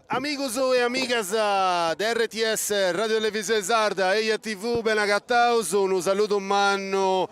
Amigus e amigas de RTS Radio Televisione Sarda, Eja TV, bene agataus, unu saludu mannu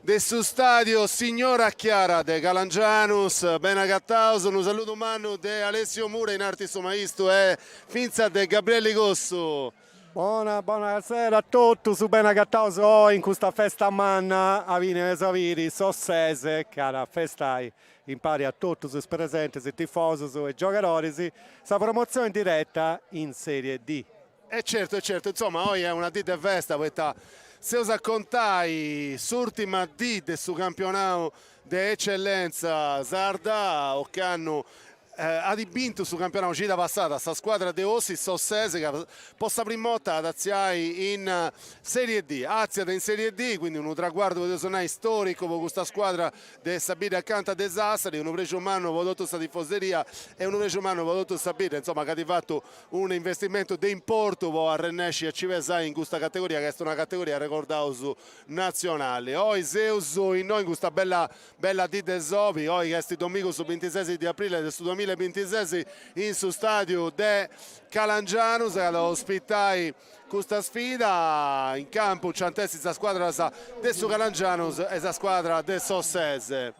de su stadio Signora Chiara de Calangianus, bene agataus, unu saludu mannu de Alessio Mura in arti su maistu e fintzas de Gabriele Cossu. Bona bona sera a totus, bene agataus oi in custa festa manna aundi eus a biri s'Ossese chi at a festai impari a totus is presentis, tifosus e giogadoris, sa promotzioni direta in Serie D. E certu e certu, insoma oi est una dì de festa poita seus a contai s'urtima dì de su campionau de Eccellenza sarda, ocannu At bintu su campionau cida passada sa scuadra de Ossi, s'Ossese, ca po sa prima 'orta at atziai in Serie D. Atziat in Serie D, quindi unu traguardu podeus nai storicu po custa scuadra de sa bidda acanta de Sassari, unu prexu mannu po totu sa tifoseria e unu prexu mannu po totu sa bidda, insoma, ca at fatu unu investimentu de importu po arrennesci a ci pesai in custa categoria, ca est una categoria, arregordaus, natzionali. Oi seus innoi in custa bella Bella dì de sobi, oi ca est domigu su bintises de aprile de su duamilla e bintises in su stadiu de Calangianus ca at a ospitai custa sfida, in campu nci ant essi sas scuadras de su Calangianus e sa scuadra de s'Ossese.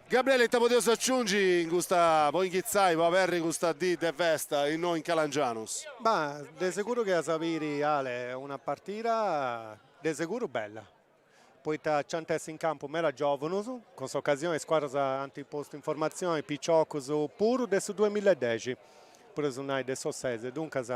Gabriele ita podeus aciungi in custa, po inghitzai, po aberri custa dì de festa innoi in Calangianus? Ma de seguru chi as a biri Ale una partida de seguru bella poita nci ant essi in campu meda giòvunus, cun s'ocasioni is scuadras ant postu in formatzioni piciocus puru de su duemillaedexi, podeus nai de s'Ossese, duncas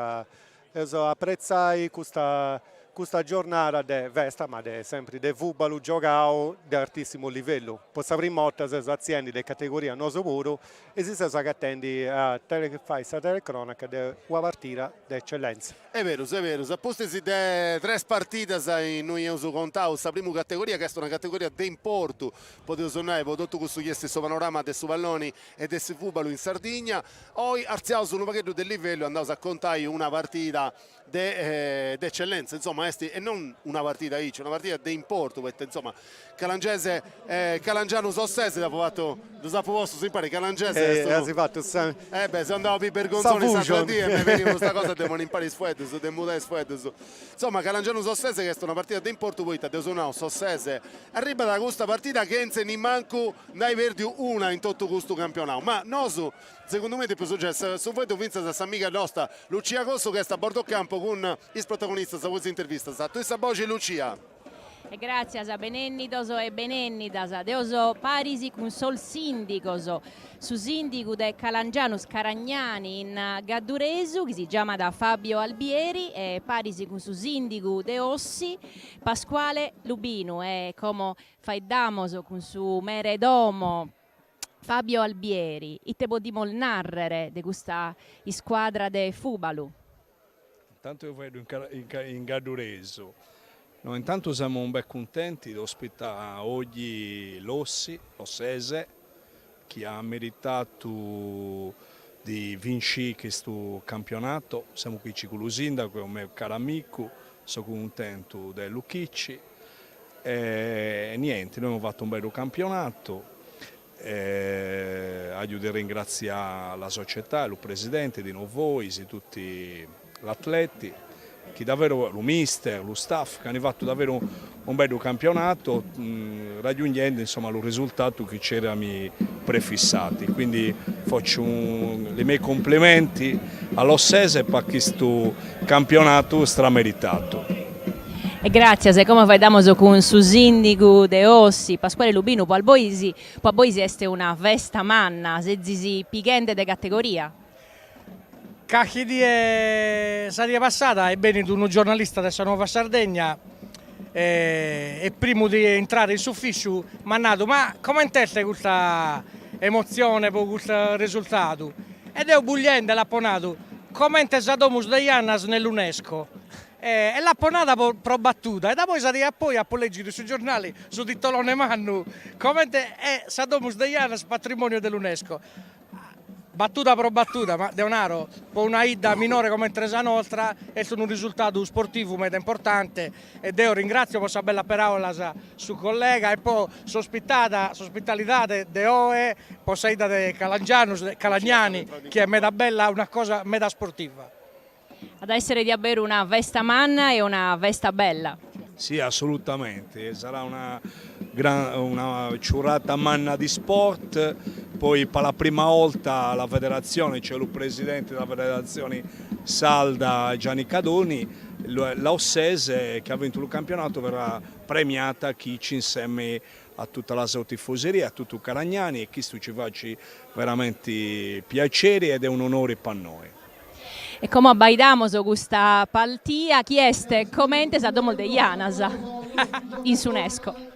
eus a apretzai custa custa giornada de festa, ma de sempri de fùbalu giogau de artissimu livellu. Po sa prima 'orta seus atziendi de categoria nosu puru e si seus agatendi a fai sa telecronaca de una partida de eccellenza. Est berus, est berus. A pustis de tres partidas innui eus contau sa primu categoria, ca est una categoria de importu, podeus nai, po totu cussu chi est su panorama de su palloni e de su fùbalu in Sardigna, oi artziaus unu pagheddu de livellu e andaus a contai una partida de de eccellenza, insoma, est e non una partida aici, una partida de importu, poita insoma Calangese e Calangianus Ossese dd'apu fatu, ddus apu postus impari, Calangese est unu. fatu sa. Eh beh, seu andau a biri Bergonzoni s'atra dì e m'est beniu custa cosa de ponni impari is fueddus, de mudai is fueddus. Insoma, Calangianus Ossese ca est una partida de importu poita, dd'eus nau, s'Ossese arribat a custa partida chentze nimancu nd'ai perdiu una in totu custu campionau, ma nosu, segundu mei depeus giai su fueddu fintzas a s'amiga nosta Lucia Cossu ca est a bordo campo cun is protagonistas po is intervistas. A tui sa boxi Lucia. E gràtzias, benènnidos e benènnidas. Deo so paris cun sos sìndigos, su sìndigu de Calangianus Caragnani in gadduresu, chi si giamat Fabio Albieri, e paris cun su sìndigu de Ossi, Pasquale Lubinu. E como faeddamos cun su mere 'e domo, Fabio Albieri. Ite podimos nàrrere de custa iscuadra de fùbalu? Intantu eo faeddo in gadduresu. No, intantu semo ben cuntenti de ospità oggi l'Ossi, l'Ossese, chi ha meritatu di vincì chistu campionato. Semo quici cu lu sindacu, è un meu caru amicu, so cuntentu de lu chici. E nienti, noi emo fattu un bellu campionato, Aio de ringrazià la società, lu presidente Dino Fois, tutti l'atleti, chi davvero, lu mister, lu staff, chi ant fatu davvero un bellu campionato raggiungendo insomma lu risultatu chi c'erami prefissati, quindi faccio li mei complimenti all'Ossese pa chistu campionatu strameritatu. E gràtzias, e como faeddamos cun su sìndigu de Ossi, Pasquale Lubinu, po a bois po a bois est una festa manna, sezis pighende de categoria. Carchi die, sa die passada, est bennidu unu giornalista de sa Nuova Sardegna e primu de intrare in s'ufisciu m'at nadu, ma comente est custa emotzione po custu risultadu? E deo bugliende l'apo nadu, comente sa Domus de Janas nell'Unesco. E l'apo nada pro battuda e da poi sa die a poi apo leggidu in su giornali su titolone mannu comente è sa Domus de Janas patrimonio dell'Unesco. Battuda pro battuda, ma deo naro, po una 'idda minore comente sa nostra est unu risultadu sportivu meda importante e deo ringratzio po sa bella peraulas su collega e po s'ospitada, s'ospitalidade de oe po sa 'idda de Calangianus, de Calagnani, chi est meda bella, una cosa meda sportiva. At a essere diaberu una festa manna e una festa bella. Sì, assolutamente, sarà una una ciurrata manna di sport, poi pa la prima 'olta la federazione, c'è lu presidente della federazione sarda Gianni Cadoni, la Ossese che ha vinto lu campionato verrà premiata chici insieme a tutta la sua tifoseria, a tuttu Caragnani e chistu ci faci veramente piaceri ed è un onore pa noi. E como abbaidamos custa paltia chi est comente sa Domo de Janas in s'Unesco.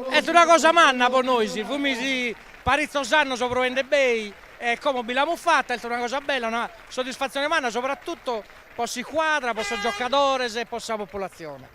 Est una cosa manna po nois, fumis paritzos annos proende bei e como bi l'amus fata, est una cosa bella, una soddisfatzione manna soprattutto po s'iscuadra, po sos giocadores e po sa populatzione.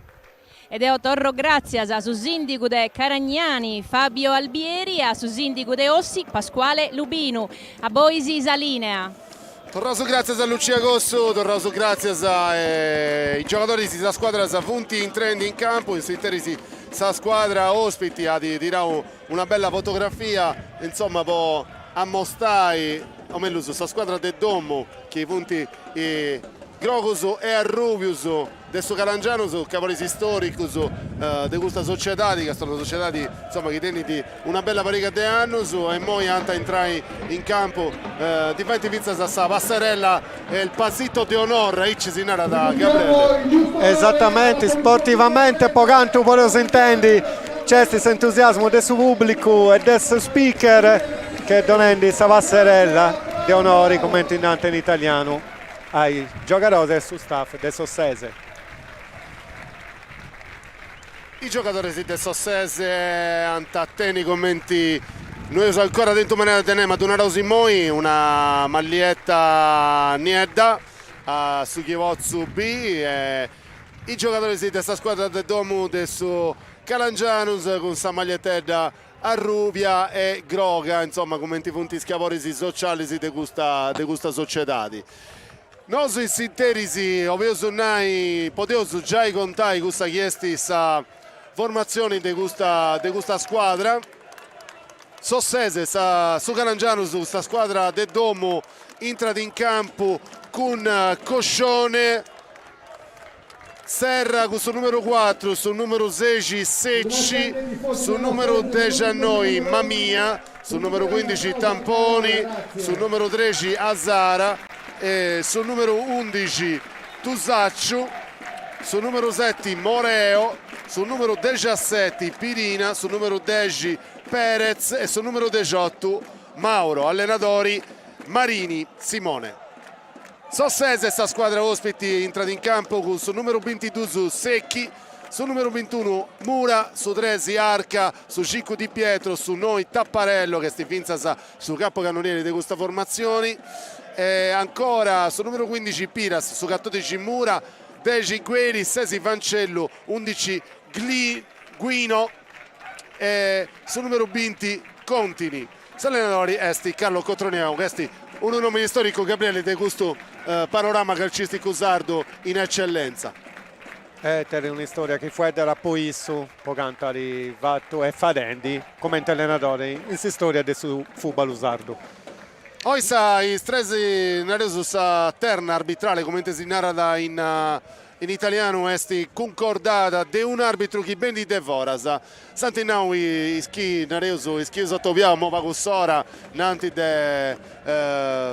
E deo torro gràtzias a su sìndigu de Caragnani, Fabio Albieri, e a su sìndigu de Ossi, Pasquale Lubinu. A bois sa lìnea. Torraus gràtzias a Lucia Cossu, torraus gràtzias a is giogadoris de sa scuadra funt intrendi in campu, in s'interis sa scuadra ospiti at tirau una bella fotografia, insoma po ammostai, o mellus sa scuadra de domu chi funt grogus e arrubius de su Calangianus, coloris istoricus de custa sociedadi, ca est una sociedadi insoma chi tenit una bella pariga de annus e immoi ant a intrai in campu, ndi faint fintzas sa passerella e il pasito de onor, aici si narat Gabriele. Esatamenti, sportivamente po cantu podeus intendi nc'est s'entusiasmu de su pubblicu e de su speaker chi est donendi sa passerella de onori, cumenti nant in italianu. A is giogadores de su staff de s'Ossese. Is giogadores de s'Ossese ant a tenni cumenti no eus ancora tentu manera de nai, ma ddu naraus immoi, una mallietta niedda a su chi potzu biri e is giogadores de sa scuadra de domu de su Calangianus cun sa magliettedda arrubia e groga, insoma cumenti funt is coloris socialis de custa de custa sociedadi. Nosu in s'interis 'oleus nai, podeus giai contai cussa chi est sa formatzioni de custa de custa scuadra, s'Ossese, sa su Calangianus, custa scuadra de domu intrat in campu cun Coscione, Serra cun su numeru cuatru, su numeru sexi Secci, su numeru dexiannoi Mamia, su numeru cuindixi Tamponi, su numeru trexi Asara, e su numeru undixi Tusacciu, su numeru seti Moreo, su numeru dexiaseti Pirina, su numeru dexi Perez e su numeru dexiotu Mauro, allenadori Marini Simone. S'Ossese sa scuadra ospiti intrat in campu cun su numeru bintidus Secchi, su numeru bintunu Mura, su tresi Arca, su cincu Di Pietro, su noi Tapparello chi est fintzas su capocannonieri de custa formatzioni e ancora su numeru cuindixi Piras, su catodixi Mura, dexi Gueri, sesi Fancellu, undici Guino e su numeru binti Contini. S'allenadori est Carlo Cotroneo, chi est unu nomini storicu, Gabriele, de custu panorama calcisticu sardu in Eccellenza. E tenit un'istoria chi fueddat po issu, po cantu at fatu e fadendi cumenti allenadori in s'istoria de su fubalu sardu. Oi sa is tres, nareus sa terna arbitrale, cumenti si narat in In italianu est cuncordada de un'arbitru chi benit de foras. S'ant nau is chi, nareus, is chi eus atobiau mo pagu s'ora nanti de,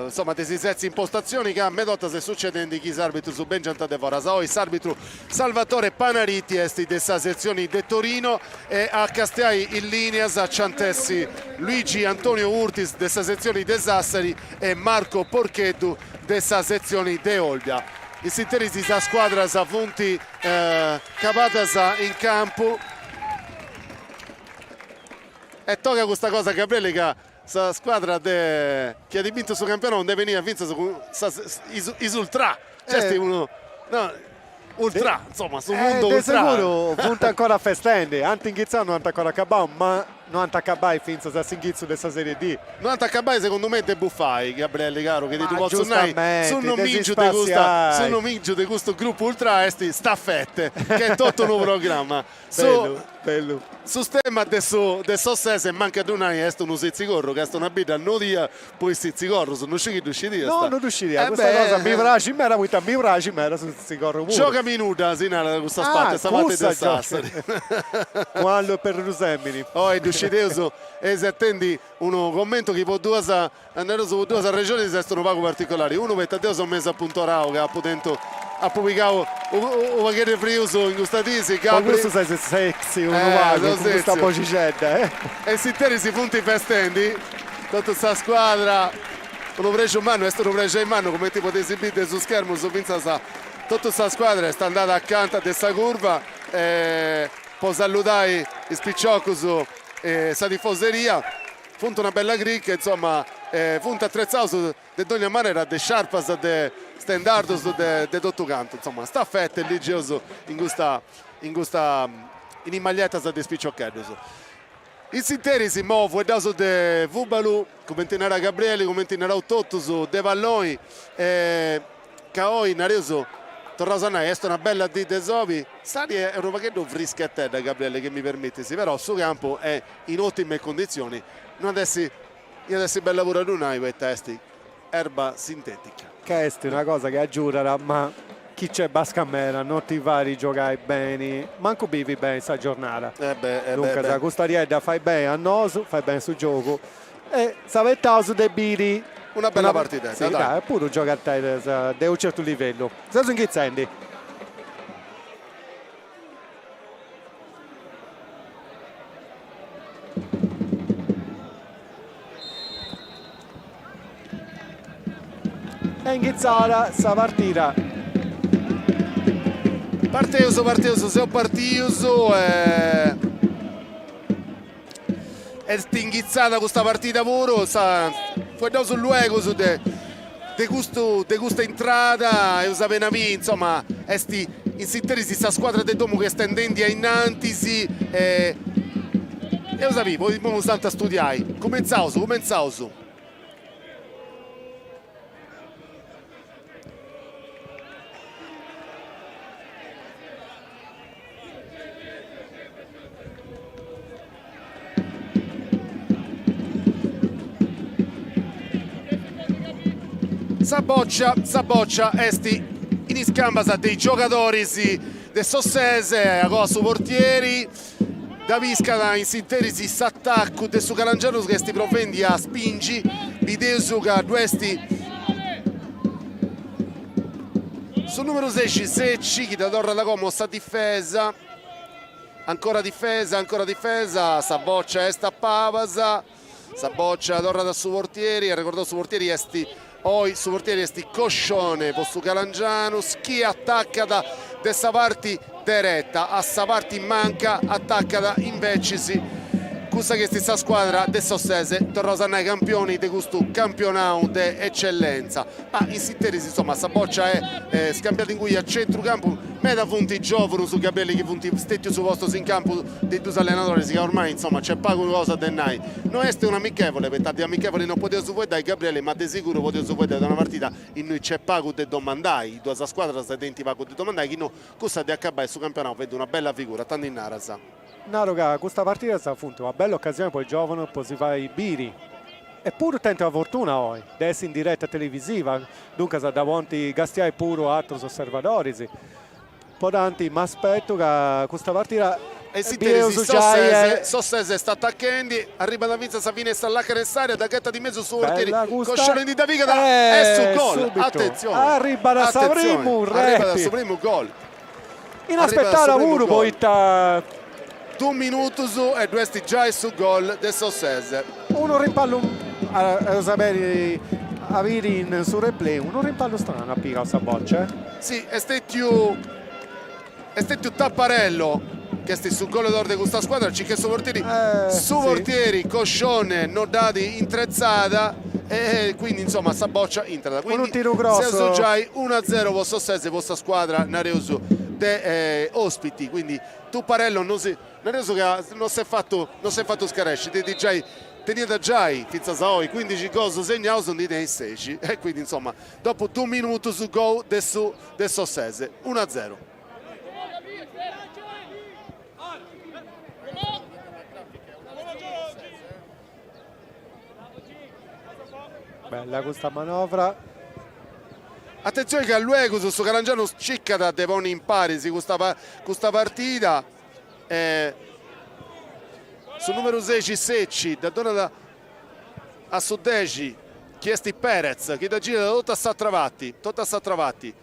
insoma, de si setzi in postatzioni ca meda 'ortas est sucedendi chi is arbitrus bengiant de foras. Oi s'arbitru Salvatore Panariti est de sa setzioni de Torino e a castiai is linias nc'ant essi Luigi Antonio Urtis de sa setzioni de Sassari e Marco Porcheddu de sa setzioni de Olbia. In s'interis sas scuadras funt cabadas in campu e tocat custa cosa Gabriele ca sa scuadra de chi at bintu su campionau nde beniat fintzas cun is ultrà, nc'est unu no ultrà, insoma su mundu ultrà. De seguru funt ancora festendi, ant inghitzau no ant ancora acabau ma. No ant acabai fintzas a s'inghitzu de sa Serie D. No ant acabai segundu mei de bufai, Gabrielli caru, chi ti ddu potzu nai, su nomìngiu de custa, su nomìngiu de custu grupu ultra est Staffette, chi est totu unu programma. Su Bellu. Su stemma de su de s'Ossese, mancu a ddu nai, est unu sitzigorru, ca est una bidda nodia po is sitzigorrus, no sciu chi ddu scidiast. No, no ddu scidia, custa cosa mi praxit meda poita mi praxit meda su sitzigorru puru. Gioga minuda si narat custa parte, sa parte de Sassari. Cun allu e perdusemini. Oi ddu scideus, eis a intendi unu commentu chi po duas, nareus po duas arrexonis est unu pagu particolari, unu poita deu seu mesu apuntorau ca apu tentu, apu pigau u' pagheddu 'e frius in custa dis, Po custu ses setziu unu pagu cun custa boxixedda eh. E s'interis si funt festendi totu sa scuadra, unu prexu mannu, est unu prexeri mannu cumenti podeis biri de su schermu fintzas totu sa scuadra est andada acanta de sa curva po saludai is piciocus e sa tifoseria, funt una bella crica, insoma, funt atretzaus de dogna manera de sciarpas, de stendardos, de totu cantu, insoma, staffette ligeus in custa in custa in is maglietas de is piciocheddus. In s'interis imou fueddaus de fubalu, cumenti narat Gabrieli, cumenti naraus totus, de palloni, ca oi nareus, torraus a nai, est una bella dì de sobi, s'aria est unu pagheddu frischetedda, Gabriele, chi mi permitis, però su campu est in ottime condizioni, no at essi, iat essi bella puru a ddu nai, poita est erba sintetica. Ca est una cosa chi agiudat, ma chi c'est basca meda no ti fait giogai beni, mancu bivi beni sa giornada. Eh beh, eh beh, Duncas custa ariedda fait beni a nosu, fait beni su giogu e s'abetaus de biri Una bella partidedda, dai. Dai, puru giogadedas de unu certu livellu. Seus inghitzendi. E inghitzada sa partida. Parteus, parteus, seus partius e est inghitzada custa partida puru, sa fueddaus luegus de de custu de custa intrada, eus apena biu, insoma, est in s'interis sa scuadra de domu chi est andendi a innantis e eus a biri, poi imoi s'ant a studiai, cumentzaus, cumentzaus. Sa bòcia, sa bòcia est in is cambas de is giogadoris de s'Ossese, agoa su portieri, dda piscat in s'interis s'atacu de su Calangianus chi est provendi a spingi, bideus ca ddu est Su numeru sexi, Secci, chi dda torrat como a sa difesa, ancora difesa, ancora difesa, sa bòcia est a pabas, sa bòcia torrat a su portieri, arregordaus su portieri est oi, su portieri est Coscione po su Calangianus, chi atacat de sa parti dereta a sa parti manca atacat invecis cussa chi est sa scuadra de s'Ossese, torraus a nai campioni de custu campionau de Eccellenza. Ma in s'interis insoma sa bòcia est scambiada ingui a centrucampu, meda funt is giòvunus Gabrieli chi funt stètius postus in campu de is dus allenadoris ca ormai insoma nc'est pagu cosa de nai. No est un'amichevole, poita de amichevole no podeus fueddai Gabrieli, ma de siguru podeus fueddai de una partida innui nc'est pagu de domandai, is duas scuadras tenint pagu de domandai chi no cussa de acabai su campionau fendi una bella figura, ita ndi naras? Naru ca custa partidas funt una bella ocasioni po is giòvunus po si fai biri e puru tenint una fortuna oi de essi in direta televisiva, duncas dda podint castiai puru atrus osservadoris. Po tanti m'aspetu ca custa partida E s'interis s'Ossese, s'Ossese est atachendi, arribat fintzas a fine 'e sa lacana 'e s'area, dda ghetat in mesu su portieri, Coscione ndi dda pigat, e su gol, atentzioni, Arribat sa primu reti, arribat su primu gol. Inaspettada puru poita. Dus minutus e ddu est giai su gol de s'Ossese. Unu rimpallu, eus a biri a biri in su replay, unu rimpallu stranu at pigau sa boccia. Si, est stetiu est stetiu Tapparello chi est su goleador de custa scuadra, circhendi su portieri, su portieri Coscione no dd'at intretzada e quindi insoma sa boccia intrat. Unu tiru grossu. Seus giai unu a zero po s'Ossese po sa scuadra, nareus. de ospiti, quindi Tupparello non si nareus ca non s'est fatu non s'est fatu scaresci, tenit giai teniat giai fintzas a oi cuindixi gols segnaus ndi tenit sexi e quindi insoma dopu dus minutus gol de su de s'Ossese, unu a zero. Bella custa manovra. Atentzioni ca luegus su Calangianus circat de ponni in paris custa custa partida e su numeru sexi Secci dda donat a su dexi chi est Perez chi dda girat totu a s'atra parti, totu a s'atra parti.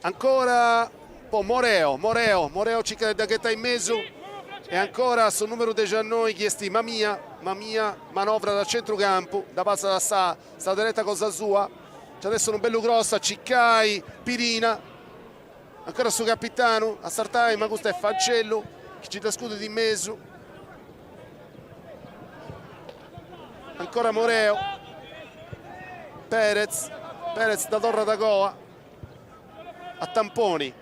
Ancora po Moreo, Moreo, Moreo circat de dda ghetai in mesu e ancora su numeru dexannoi chi est Mamia, Mamia manovrat a centrucampu, dda passat a sa sa dereta cosa sua, nc'at essi unu bellu cross a circai Pirina Ancora su capitanu a sartai, ma custu est Fancellu chi nci dda scudit in mesu. Ancora Moreo. Perez, Perez dda torrat agoa a Tamponi.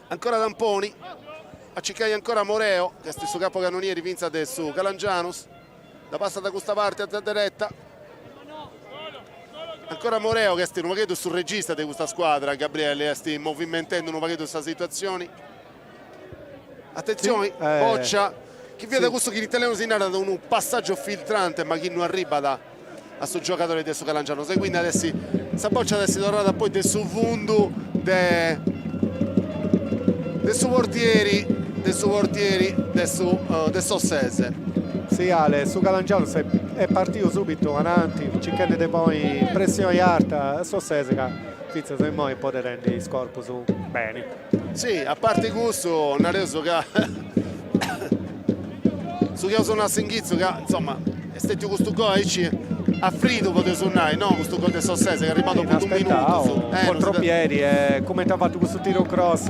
Ancora Tamponi a circai ancora Moreo, chi est su capocannonieri fintzas de su Calangianus. Dda passat da custa parti a sa dereta. Ancora Moreo chi est unu pagheddu su regista de custa scuadra, Gabriele, est movimentendi unu pagheddu sa situatzioni. Atentzioni, boccia, chi fiat cussu chi in italianu si narat unu passaggio filtrante ma chi no arribat a su giogadori de su Calangianus e quindi at essi sa boccia at essi torrada poi de su fundu de de su portieri de su portieri de su de s'Ossese. Si Ale, su Calangianus est partiu subitu ananti circhendi de ponni pressioni arta a s'Ossese ca fintzas a immoi podit rendi is corpus beni. Si, a parti cussu nareus ca su chi eus nau a s'inghitzu ca insoma est stetiu custu gol aici a fridu podeus nai no custu gol de s'Ossese ca est arribadu dopu dus minutus. Contropiedi e cumenti at fatu custu tiru cross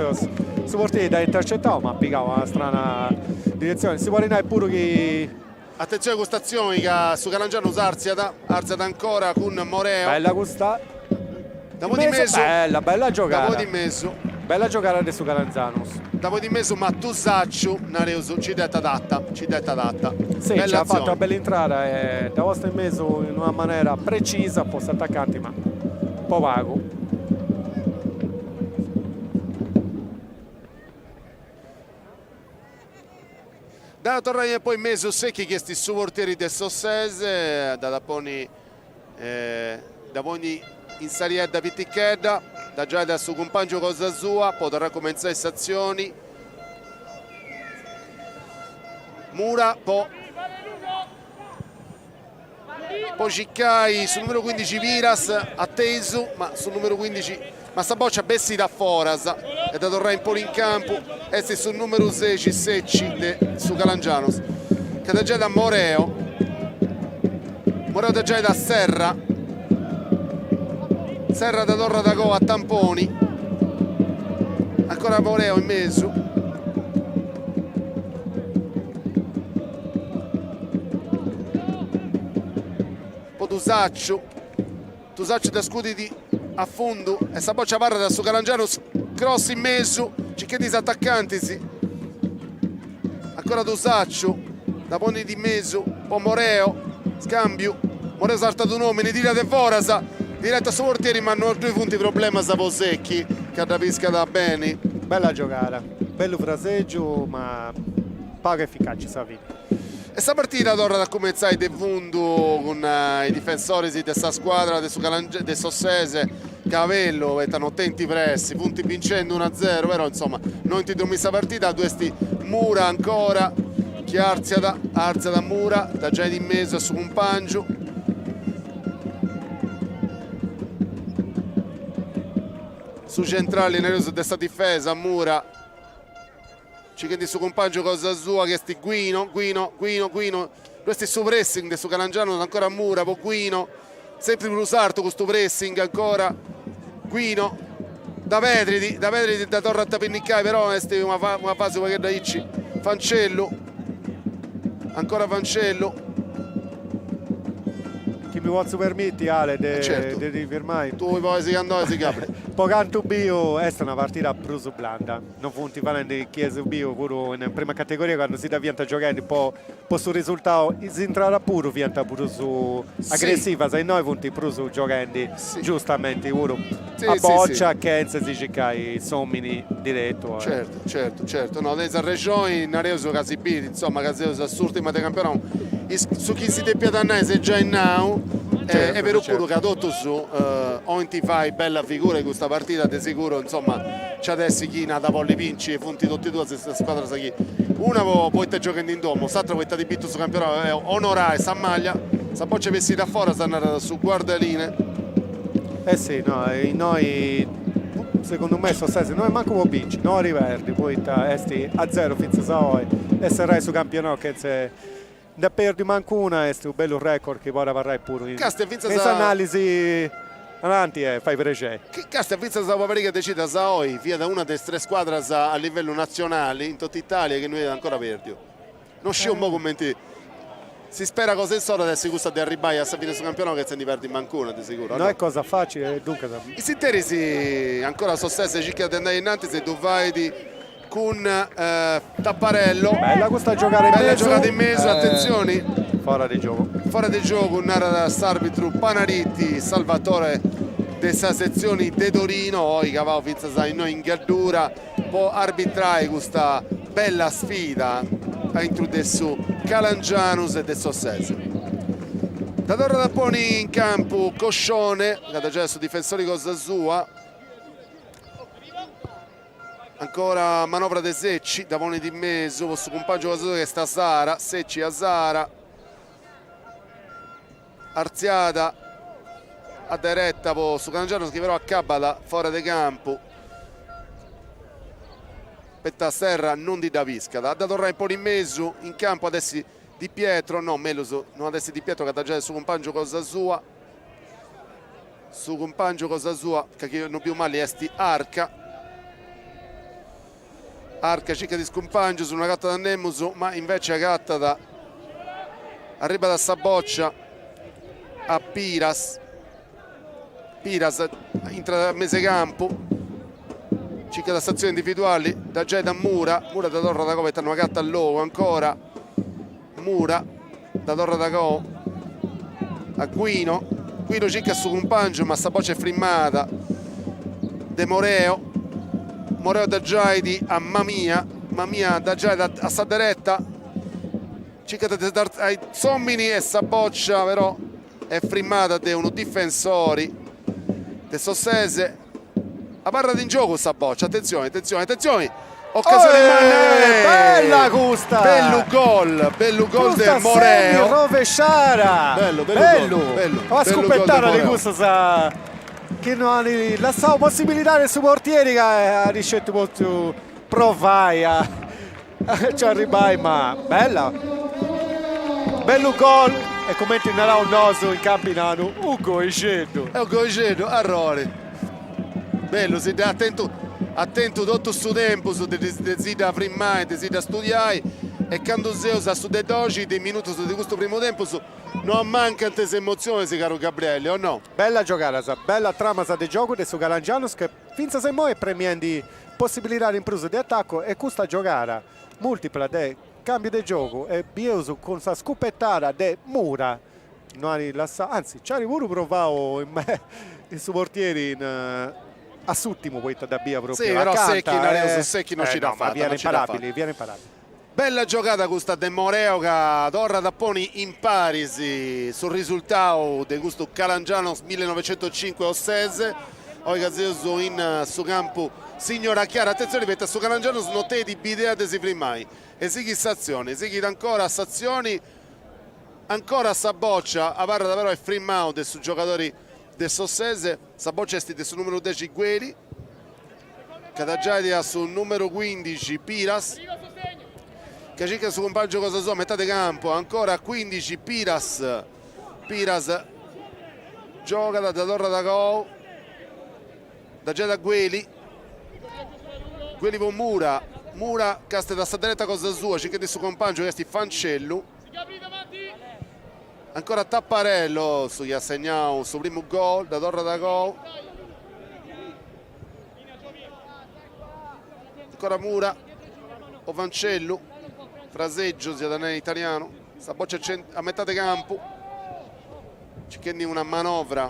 su portieri dd'at intercetau ma at pigau una strana diretzioni. Si podit nai puru chi. Atentzioni custa atzioni ca su Calangianus artziat, artziat ancora cun Moreo. Bella custa. Da poni in mesu. Bella, bella giogada. Da poni in mesu. Bella giogada de su Calangianus. Da poni in mesu ma Tusacciu, nareus, nci dd'at adatta, nci dd'at adatta. Si, nci at fatu una bella intrada e dd'at posta in mesu in una manera precisa po s'atacanti ma po pagu. Dd'at a torrai a ponni in mesu Secchi chi est su portieri de s'Ossese, dd'at a ponni dda ponni in s'ariedda pitichedda, dda giait a su cumpangiu cosa sua po torrai a cumentzai s'atzioni. Mura po po circai su numeru cuindixi Piras atesu, ma su numeru cuindixi, ma sa bòcia bessit a foras e dda torrai a ponni in campu est su numeru sexi Secci de su Calangianus ca dda giait a Moreo, Moreo dda giait a Serra, Serra dda torrat agoa a Tamponi, ancora Moreo in mesu. Po Tusacciu, Tusacciu dda scudit a fundu e sa bòcia abarrat a su Calangianus, cross in mesu, circhendi is atacantis, ancora Tusacciu, dda ponit in mesu po Moreo, scambiu, Moreo sartat un'omini, tirat de foras, direta a su portieri ma no ddoi funt problemas po Secchi ca dda piscat beni. Bella giogada, bellu fraseggiu ma pagu eficaci sa fini. E sa partida torrat a cumentzai de fundu cun is difensoris de sa scuadra de su de s'Ossese, Cavello, poita no tenint pressi, funt bincendu unu a zero, però insoma no 'olint dromì sa partida, ddu est Mura ancora chi artziat, artziat Mura, dda giait in mesu a su cumpangiu. Su centrali nareus de sa difesa, Mura. Circhendi su cumpàngiu cosa sua chi est Guino, Guino, Guino, Guino, ddu est su pressing de su Calangianus ancora Mura po Guino, sempri prus artu custu pressing ancora Guino, dda perdit, dda perdit dda torrat a pinnicai però est una una fasi u' pagheddu aici, Fancellu. Ancora Fancellu. Chi mi potzu permiti, Ale, de, Certu. de ti firmai. Tui pois candu 'ois, Gabri. Po cantu biu est una partida prus blanda, non funt fadendi chi eus biu puru in prima categoria candu si dda fiant gioghendi po po su risultau is intradas puru fiant prus aggressivas, innoi funt prus gioghendi giustamenti puru a bòcia chentza si circai s'omini diretu. Certu, certu, certu, no, tenis arrexoni, nareus ca si biri, insoma, ca seus a s'urtima de campionau, su chi si depiat nai s'est giai nau, est beru puru ca totus 'olint fai bella figura in custa partida, de seguru, insoma, nc'at essi chini at a bolli binci e funt totu e duas is scuadras chi una po poita gioghendi in domu, s'atra poita at bintu su campionau e onorai sa maglia, sa boccia bessida a foras narat su guardalinee. Eh si, no, innoi segundu mei s'Ossese no est mancu po binci, no 'olit perdi, poita est a zero fintzas a oi e serrai su campionau chentza nd'at perdiu mancu una est unu bellu record chi podit abarrai puru in s'analisi avanti e fait prexeri. Castia fintzas a una pariga de cidas a oi fiat una de is tres scuadras a livellu natzionali in totu Italia chi no iat ancora perdiu. No sciu imoi cumenti s'ispera cosa insoru at essi cussa de arribbai a sa fini de su campionau chentza ndi perdi mancu una de seguru. No est cosa facili duncas. In s'interis ancora s'Ossese circat de andai innantis e ddu fait cun Tapparello. Bella custa giogada in mesu. Bella giogada in mesu, atentzioni. Fora de giogu. Fora de giogu, narat s'arbitru Panariti, Salvatore de sa setzioni de Torino, oi cabau fintzas a innoi in Gaddura po arbitrai custa bella sfida aintru de su Calangianus e de s'Ossese. Dda torrat a poni in campu Coscione, ca at giai su difensori cosa sua. Ancora manovra de Secci, dda ponit in mesu po su cumpangiu cosa sua chi est Asara, Secci Asara, artziada a dereta po su Calangianus chi però acabat fora de campu, poita Serra non ndi dda piscat, a dda torrai a ponni in mesu in campu at essi Di Pietro, no mellus no at essi Di Pietro ca at giai su cumpangiu cosa sua, Su cumpàngiu cosa sua, ca chi no biu mali est Arca. Arca circat is cumpàngius, no agatat a nemus, ma invece agatat, arribat a sa bòcia a Piras, Piras intrat a mes'e campu, circat s'atzioni individuali, dda giait a Mura, Mura dda torrat a coa poita no agatat logu ancora, Mura dda torrat a coa a Guino, Guino circat su cumpàngiu ma sa bòcia est frimmada de Moreo, Moreo dda giait a Mamia, Mamia dda giait a sa dereta, circat de sartai s'omini e sa bòcia però est frimmada de unu difensori de s'Ossese. Abarrat in giogu sa bòcia, atentzioni, atentzioni, atentzioni! Ocasioni manna e Bella custa! Bellu gol, bellu gol de Moreo. Custa rovesciara! Bellu, bellu gol, bellu. Una scupettara de cussas chi no ant lassau possibilidadi a su portieri ca at sceti potziu provai a nci arribbai ma bella! Bellu gol e cumenti naraus nosu in Campidanu u goixeddu. U goixeddu, arrori. Bellu, si dd'at tentu at tentu totu su tempus de si dda frimmai, de si dda studiai e candu seus a su de doxi de minutus de custu primu tempus no ammancant is emotzionis, caru Gabrielli, o no? Bella giogada, bella tramas de giogu de su Calangianus che Fintzas a immoi est premiendi possibilidadi in prus de atacu e custa giogada multipla de cambiu de giogu e bieus cun sa scupetada de Mura no at lassau, anzi nci at puru provau in su portieri in a s'urtimu poita dda bia propriu acanta Secchi no nci dd'at fata, fiat imparabili, fiat imparabili. Bella giogada custa de Moreo ca torrat a poni in paris su risultau de custu Calangianus millinovecentocinque Ossese, oi ca seus in su campu Signora Chiara, atentzioni poita su Calangianus no tenit bidea de si frimai e sighit s'atzioni, sighit ancora s'atzioni, ancora sa bòcia, abarrat però est frimau de su giogadori de s'Ossese, sa bòcia est de su numeru dexi Gueli, Ca dda giait a su numeru cuindixi Piras, ca circat su cumpangiu cosa sua a metade campu, ancora cuindixi Piras, Piras giogat, dda torrat a cou, dda giait a Gueli, Gueli po Mura, Mura castiat a sa dereta cosa sua circhendi su cumpangiu chi est Fancellu. Ancora Tapparello, su chi at segnau su primu gol, dda torrat a gol. Ancora Mura, po Fancellu, fraseggio si iat a nai in italianu, sa boccia a metade campu, circhendi una manovra,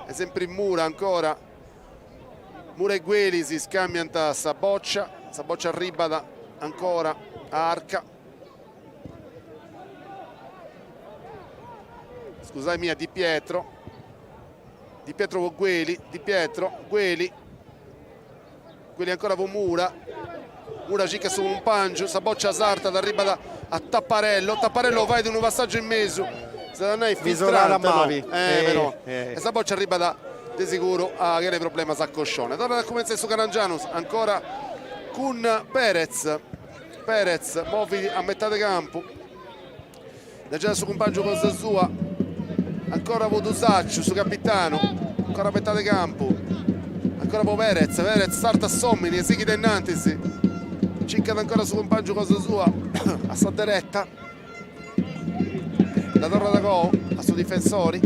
est sempri Mura ancora, Mura e Gueli si scambiant sa boccia, sa boccia arribat ancora a Arca. Scusai mia Di Pietro, Di Pietro po Gueli, Di Pietro, Gueli, Gueli ancora po Mura, Mura circat su cumpangiu, sa boccia sartat, arribat a Tapparello, Tapparello fait unu passaggiu in mesu, s'at a nai filtrante, no, eh però, e sa boccia arribat de seguru a chene problemas a Coscione. Torrat a cumentzai su Calangianus, ancora cun Perez, Perez movit a metade campu, dda giat a su cumpangiu cosa sua, ancora po Tusacciu, su capitanu, ancora a metade campu, ancora po Perez, Perez sartat s'omini e sighit a innantis, circat ancora su cumpangiu cosa sua a sa dereta, dda torrat a gou a su difensori.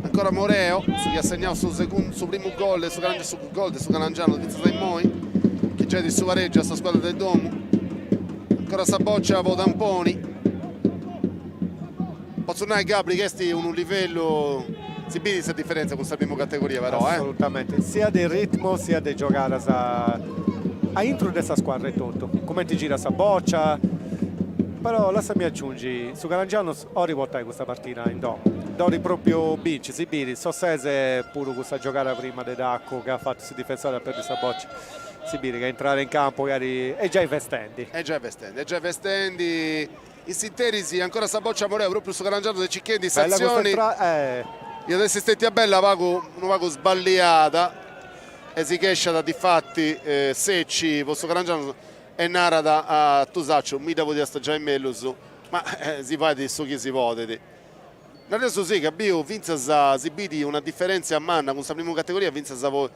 Ancora Moreo, su chi at segnau su segundu, su primu gol de su su gol de su Calangianus fintzas a immoi, chi giait su paregiu a sa scuadra de domu. Ancora sa boccia po Tamponi. Potzu nai Gabri chi est unu livellu, si bidit sa diferentzia cun sa primu categoria però eh. Assolutamente, sia de ritmo sia de giogadas a intru de sa scuadra etotu, cumenti girat sa boccia, però lassami aciungi, su Calangianus 'olit portai custa partida in domu, dda 'olit propriu binci, si bidit, s'Ossese puru cussa giogada prima de taccu chi at fatu su difensori a perdi sa boccia, si bidit ca intrada in campu est giai festendi. Est giai festendi, est giai festendi In s'interis ancora sa boccia Moreo propriu su Calangianus est circhendi s'atzioni iat essi stetia bella pagu unu pagu sballiada e si chesciat difati Secci po su Calangianus e narat a Tusacciu mi dda podiast giai mellus ma si fait su chi si podit. Nareus sì ca biu fintzas si bidi una diferentzia manna cun sa primu categoria fintzas po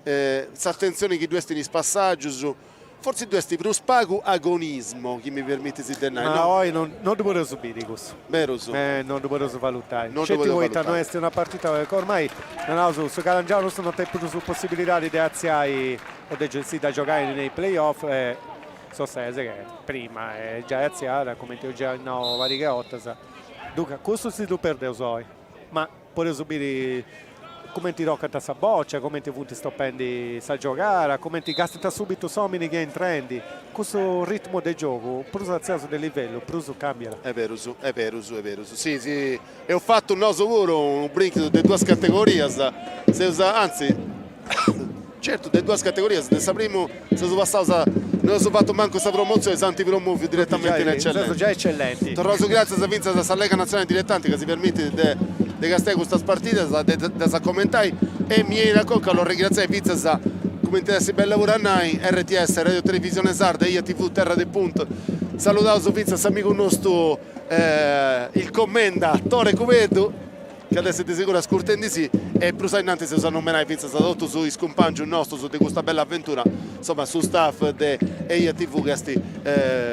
S'atentzioni chi ddu est in is passàgius, fortzis ddu est prus pagu agonismo, chi mi permitis de nai, no? Ma oi non ddu podeus biri cussu. Berus. Non ddu podeus valutai. Sceti poita no est una partida, ormai, naraus, su Calangianus non tenit prus possibilidadi de artziai o de si dda giogai nei play off e s'Ossese che prima est giai artziada, cumenti eus giai nau pariga 'e 'ortas, duncas cussu si ddu perdeus oi, ma Podeus biri cumenti tocant sa bòcia, cumenti funt stopendi sa giogada, cumenti gastant subitu s'omini chi est intrendi. Cussu ritmu de giogu, prus artziaus de livellu, prus cambiat. Est berus, est berus, est berus. Si, si, eus fatu nosu puru unu brinchidu de duas categorias, seus, anzi, Certu, de duas categorias, de sa primu seus passaus a, no eus fatu mancu sa promotzioni, s'ant promoviu diretamenti in Eccellenza. Seus giai eccellenti. Torraus gràtzias fintzas a sa Lega Natzionali Diletanti ca si permitit de de castiai custas partidas, de ddas commentai e mi 'enit a conca a los ringratziai fintzas, cumenti at essi bella puru a nai, RTS, Radio Televisione Sarda, Eja TV Terra de Punt. Saludaus fintzas s'amigu nostu il commenda Tore Cubeddu Chi at essi de seguru ascurtendisì e prus a innantis eus a nomenai fintzas a totus is cumpàngius nostus de custa bella aventura, insoma su staff de Eja TV chi est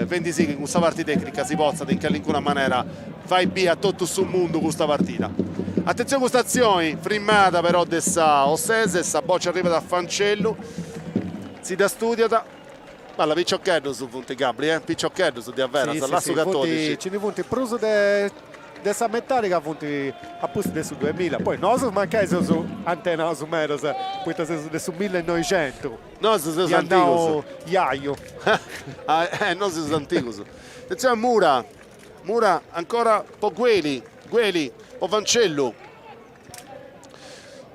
fendisì chi cun sa parti tecnica si potzat in calincuna manera fai biri a totu su mundu custa partida. Atentzioni custa atzioni frimada però de sa Ossese, sa bòcia arribat a Fancellu, si dda studiat, balla piciocheddus funt Gabri eh, piciocheddus diaveras, lassu catodixi. Nci ndi funt prus de De sa metadi ca funt a pustis de su duemilla, poi nosu mancai seus antenaus medas, poita seus de su millenoixentu. Nosu seus antigus. Iaiu. Eh, nosu seus antigus. Atentzioni a Mura, Mura ancora po Gueli, Gueli po Fancellu.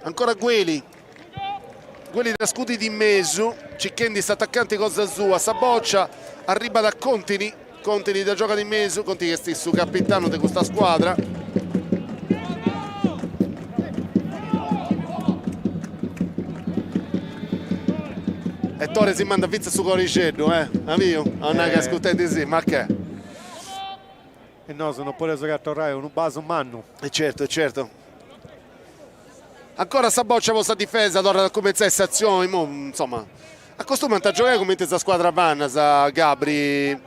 Ancora Gueli, Gueli dda scudit in mesu, circhendi s'atacanti cosa sua, sa bòcia arribat a Contini, Contini dda giogat in mesu, Contini est su capitanu de custa scuadra. E Tore si mandat fintzas su corixeddu, eh, amigu, a nai ca ascurtendi si, ma che. E nosu non podeus che torrai unu basu mannu. E certu, e certu. Ancora sa boccia po sa difesa, torrat a cumentzai s'atzioni, imoi, insoma. Acostumant a giogai cumenti sa scuadra manna, sa Gabri,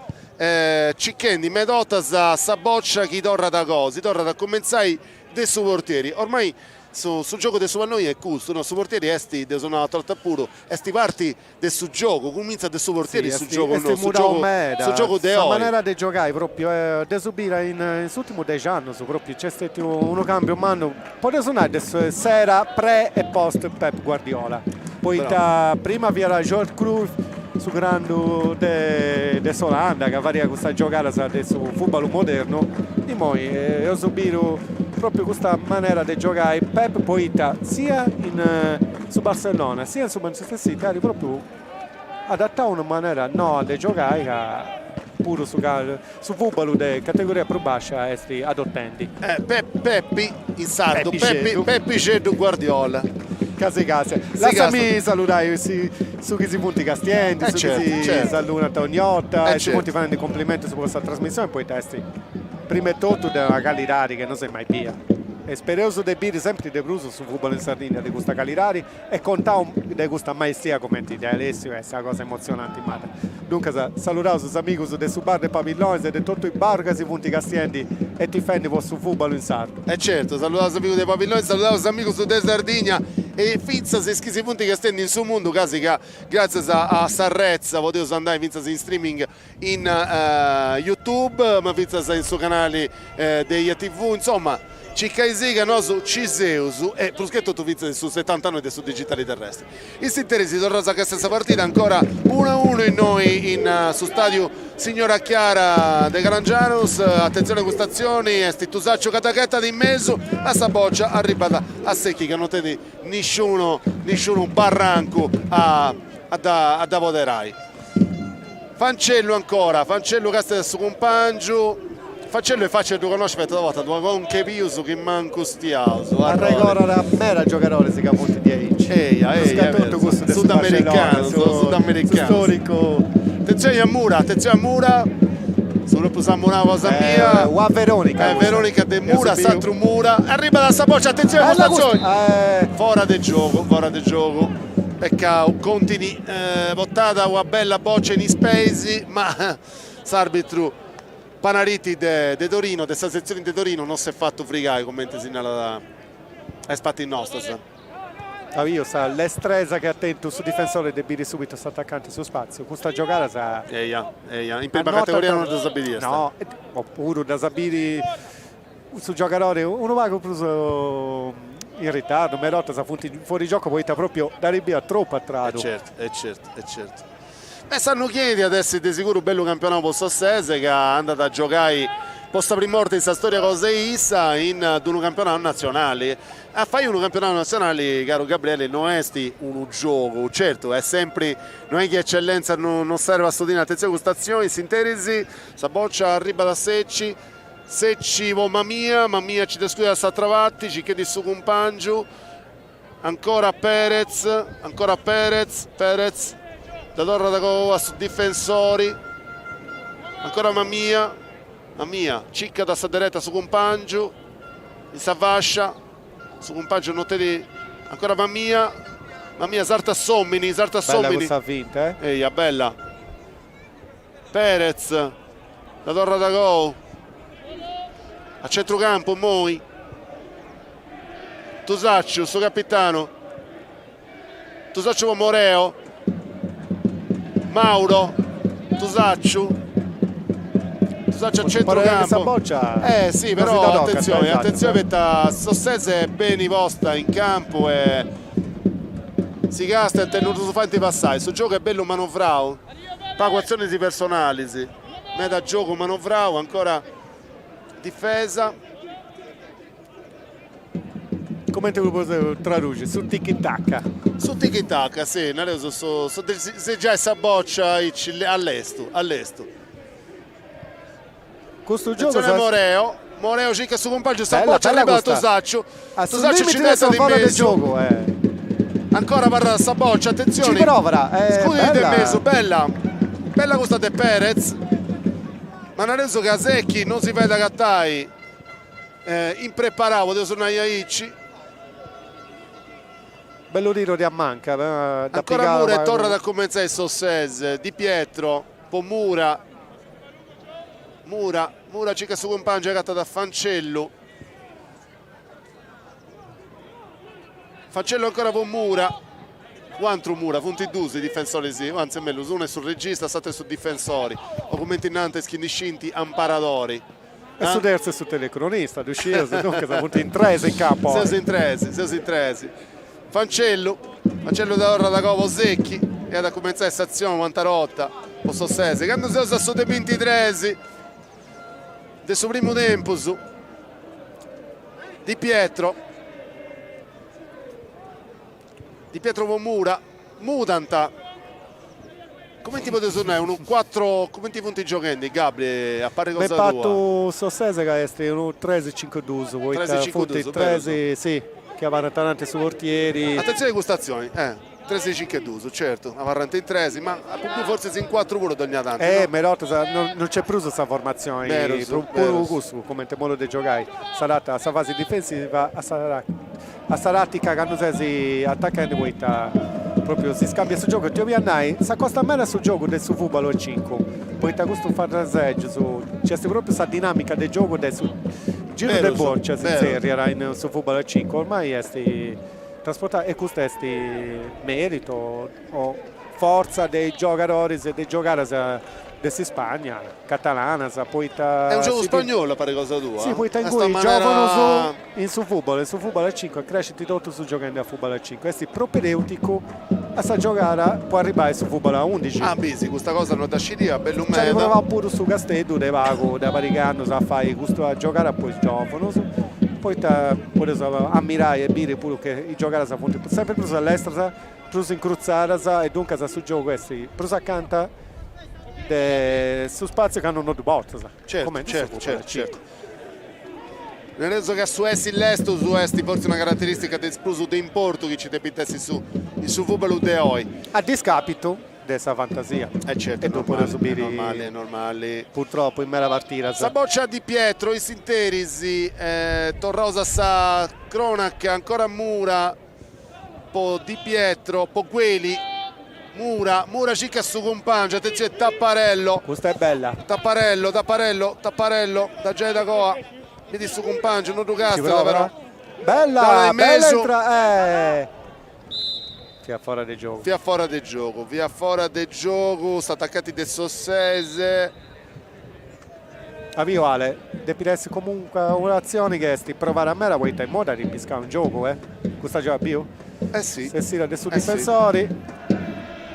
circhendi meda 'ortas sa bòcia chi torrat a goa, si torrat a cumentzai de su portieri, ormai su su giogu de su palloni est custu, no, su portieri est, dd'eus nau atera 'orta puru, est parti de su giogu, cumintzat de su portieri su giogu nou, su giogu su giogu de oi. Sa manera de giogai propriu dd'eus bida in s'urtimu dexi annus propriu nc'est stetiu unu cambiu mannu, podeus nai de s'era pre e post Pep Guardiola, poita prima fiat Johan Cruyff su grandu de de s'Olanda ca fadiat custas giogadas de su fubalu modernu, imoi eus bidu propriu custa manera de giogai Pep poita sia in su Barcellona sia in su Manchester City at propriu adattau una manera noa de giogai ca puru su su fubalu de categoria prus bascia est adotendi. Peppi in sardu, Peppi Peppixeddu Guardiola. Casi casi. Lassami saludai su chi si funt castiendi, su chi si saludant ogni 'orta e si funt fadendi cumplimentus po sa trasmissioni poita est prima 'e totu de una calidadi chi no s'est mai bia e spereus de biri sempri de prus su fubalu in Sardinnia de custa calidadi e contau de custa maestria cumenti de Alessio est una cosa emotzionanti meda. Duncas saludaus is amigus de su bar de Pabillonis e de totu is bar ca si funt castiendi e tifendi po su fubalu in sardu. E certu, saludaus is amigus de Pabillonis, saludaus is amigus de Sardigna e fintzas is chi si funt castiendi in su mundu casi ca gràtzias a sa retza podeus andai fintzas in streaming in YouTube ma fintzas in su canali de IATV, insoma circaisì ca nosu ci seus e prus che totu fintzas in su setantanoi de su digitali terrestri. In s'interis torraus a castiai sa partida, ancora unu a unu innoi in su stadiu Signora Chiara de Calangianus, atentzioni a custa atzioni, est Tusacciu ca dda ghetat in mesu ma sa bòcia arribat a Secchi ca non tenit nisciunu nisciunu barrancu a a dda poderai. Fancellu ancora, Fancellu castiat a su cumpangiu, Fancellu est facili a ddu connosci poita portat una conca 'e pius chi mancu stiaus. Arregordat meda giogadoris ca funt diaici. Eia, eia, est beru, sudamericanus, sudamericanus. Su storicu. Atentzioni a Mura, atentzioni a Mura, su propriu samunau cosa mia. Ua Veronica. Veronica de Mura, s'atru Mura, arribat sa bòcia, atentzioni a custa atzioni. Fora de giogu, fora de giogu. Peccau, Contini portat una bella bòcia in is peis, ma s'arbitru Panariti de Torino, de sa setzioni de Torino, non s'est fatu frigai, cumenti si narat a is partis nostras. Biu sa lestresa chi at tentu su difensori de biri subitu s'atacanti in su spatziu, custa giogada sa. Eia, eia, in prima categoria non ddas bidiast. No, opuru ddas biri su giogadori unu pagu prus in ritardu, meda 'ortas funt fuori gioco poita propriu dd'at bia tropu a tradu. E certu, e certu, e certu. E s'annu chi 'enit at essi de siguru bellu campionau po s'Ossese ca andat a giogai po sa prima 'orta in sa storia cosa 'e issa in d'unu campionau natzionali. A fai unu campionau natzionali, caru Gabriele, no est unu giogu, certu est sempri, no est chi eccellenza no serbat su dinai, atentzioni custa atzioni, in s'interis sa bòcia arribat a Secci, Secci po Mamia, Mamia ci dda scuit a s'atra parti, circhendi su cumpangiu, ancora Perez, ancora Perez, Perez dda torrat a su difensori, ancora Mamia, Mamia circat a sa dereta su cumpangiu, in sa fascia, su cumpangiu no tenit, ancora Mamia, Mamia sartat s'omini, sartat s'omini. Bella custa finta, eh. Eia, bella. Perez, dda torrat agou, a centrucampu immoi, Tusacciu, su capitanu, Tusacciu po Moreo, Mauro, Tusacciu, Tusacciu a centrucampu, eh si però attenzione, attenzione poita s'Ossese est beni posta in campu e si castiant e non ddus faint passai, su giogu est bellu manovrau Pagu atzionis personalis, meda giogu manovrau, ancora difesa. Cumenti ddu podeus traduxi, su tiki taka. Su tiki taka, si, nareus su su de si giai sa bòcia aici a lestu, a lestu. Custu giogu Atentzione Moreo, Moreo circat su cumpàngiu, sa bòcia arribat a Tusacciu, Tusacciu ci ghetat in mesu, ancora abarrat sa bòcia, atentzioni, Ci provat, scudit de mesu, bella, bella custa de Perez, ma nareus ca Secchi non si fait agatai impreparau, podeus nai aici. Bellu tiru de a manca, dd'at Ancora pigau Mura e pagu. torrat a cumentzai s'Ossese, Di Pietro po Mura, Mura, Mura circat su cumpangiu, agatat a Fancellu, Fancellu ancora po Mura, u' antru Mura, funt dus is difensoris, anzi mellus, unu est su regista, s'atru est su difensori, o cumenti nant is chi ndi scint, amparadori. E su terzu est su telecronista, ddu scieus, duncas funt in tres in campu oi. Seus in tres, seus in tres. Fancellu, Fancellu torrat agoa po Secchi e at a cumentzai s'atzioni un'atra 'orta po s'Ossese. Candu seus a su de bintitres de su primu tempus, Di Pietro, Di Pietro po Mura, mudant, cumenti podeus nai, unu cuatru, cumenti funt gioghendi, Gabri, a parri cosa tua? M'est partu s'Ossese ca est unu tres cincu dus, poita funt tres, si, chi abarrant ananti su portieri. Atentzioni custa atzioni, eh. Tres cincu e dus, certu, abarrant in tres, ma apu biu fortzis in cuatru puru dogna tanti, no? Meda 'ortas non nc'est prus sa formatzioni, puru cussu cumenti modu de giogai, s'adatat a sa fasi difensiva, a sa a sa tatica candu ses atachendi poita propriu si scambiat su giogu, ti 'olia nai, s'acostat meda a su giogu de su fubalu a cincu, poita custus frasegius, nc'est propriu sa dinamica de giogu de su giru de bòcia si zerriat in su fubalu a cincu, ormai est Trasportau e custu est merito o fortza de is giogadoris e de is giogadas de s'Ispagna, catalanas, poita. Est unu giogu spagnolu a parri cosa tua? Si, poita inguni is giòvunus in su fubal, in su fubal a cincu crescint totus gioghendi a fubal a cincu, est propedeuticu a sa giogada po arribbai a su fubal a undixi. Ah bisi, custa cosa no dda scidia, bellu meda. Nci at provau puru su Casteddu de pagu, de pariga annus a fai custa giogada po is giòvunus Poita podeus ammirai e biri puru che is giogadas funt sempri prus lestras, prus incrutzadas e duncas su giogu est prus acanta de su spatziu candu no ddu portas. Certu, certu, certu, certu. Nareus ca su essi lestus est fortzis una carateristica de is prus de importu chi nci depit essi in su fubalu de oi. A discapitu de sa fantasia. E certu, e ddu podeus biri est normali, est normali. Purtroppo in meda partidas. Sa boccia Di Pietro in s'interis, torraus a sa cronaca, ancora Mura po Di Pietro, po Gueli, Mura, Mura circat su cumpangiu, atentzioni Tapparello. Custa est bella. Tapparello, Tapparello, Tapparello, da giai da coa, bidi su cumpangiu, no ddu castat però. Bella, bella intra, eh. Fiat fora de giogu. Fiat fora de giogu, fiat fora de giogu, s'atacanti de s'Ossese. Abiu Ale, depit essi comunque un'atzioni chi est provada meda poita immoi dd'at piscau in giogu, eh. Custa giogada biu? Eh si. S'essida de su difensori.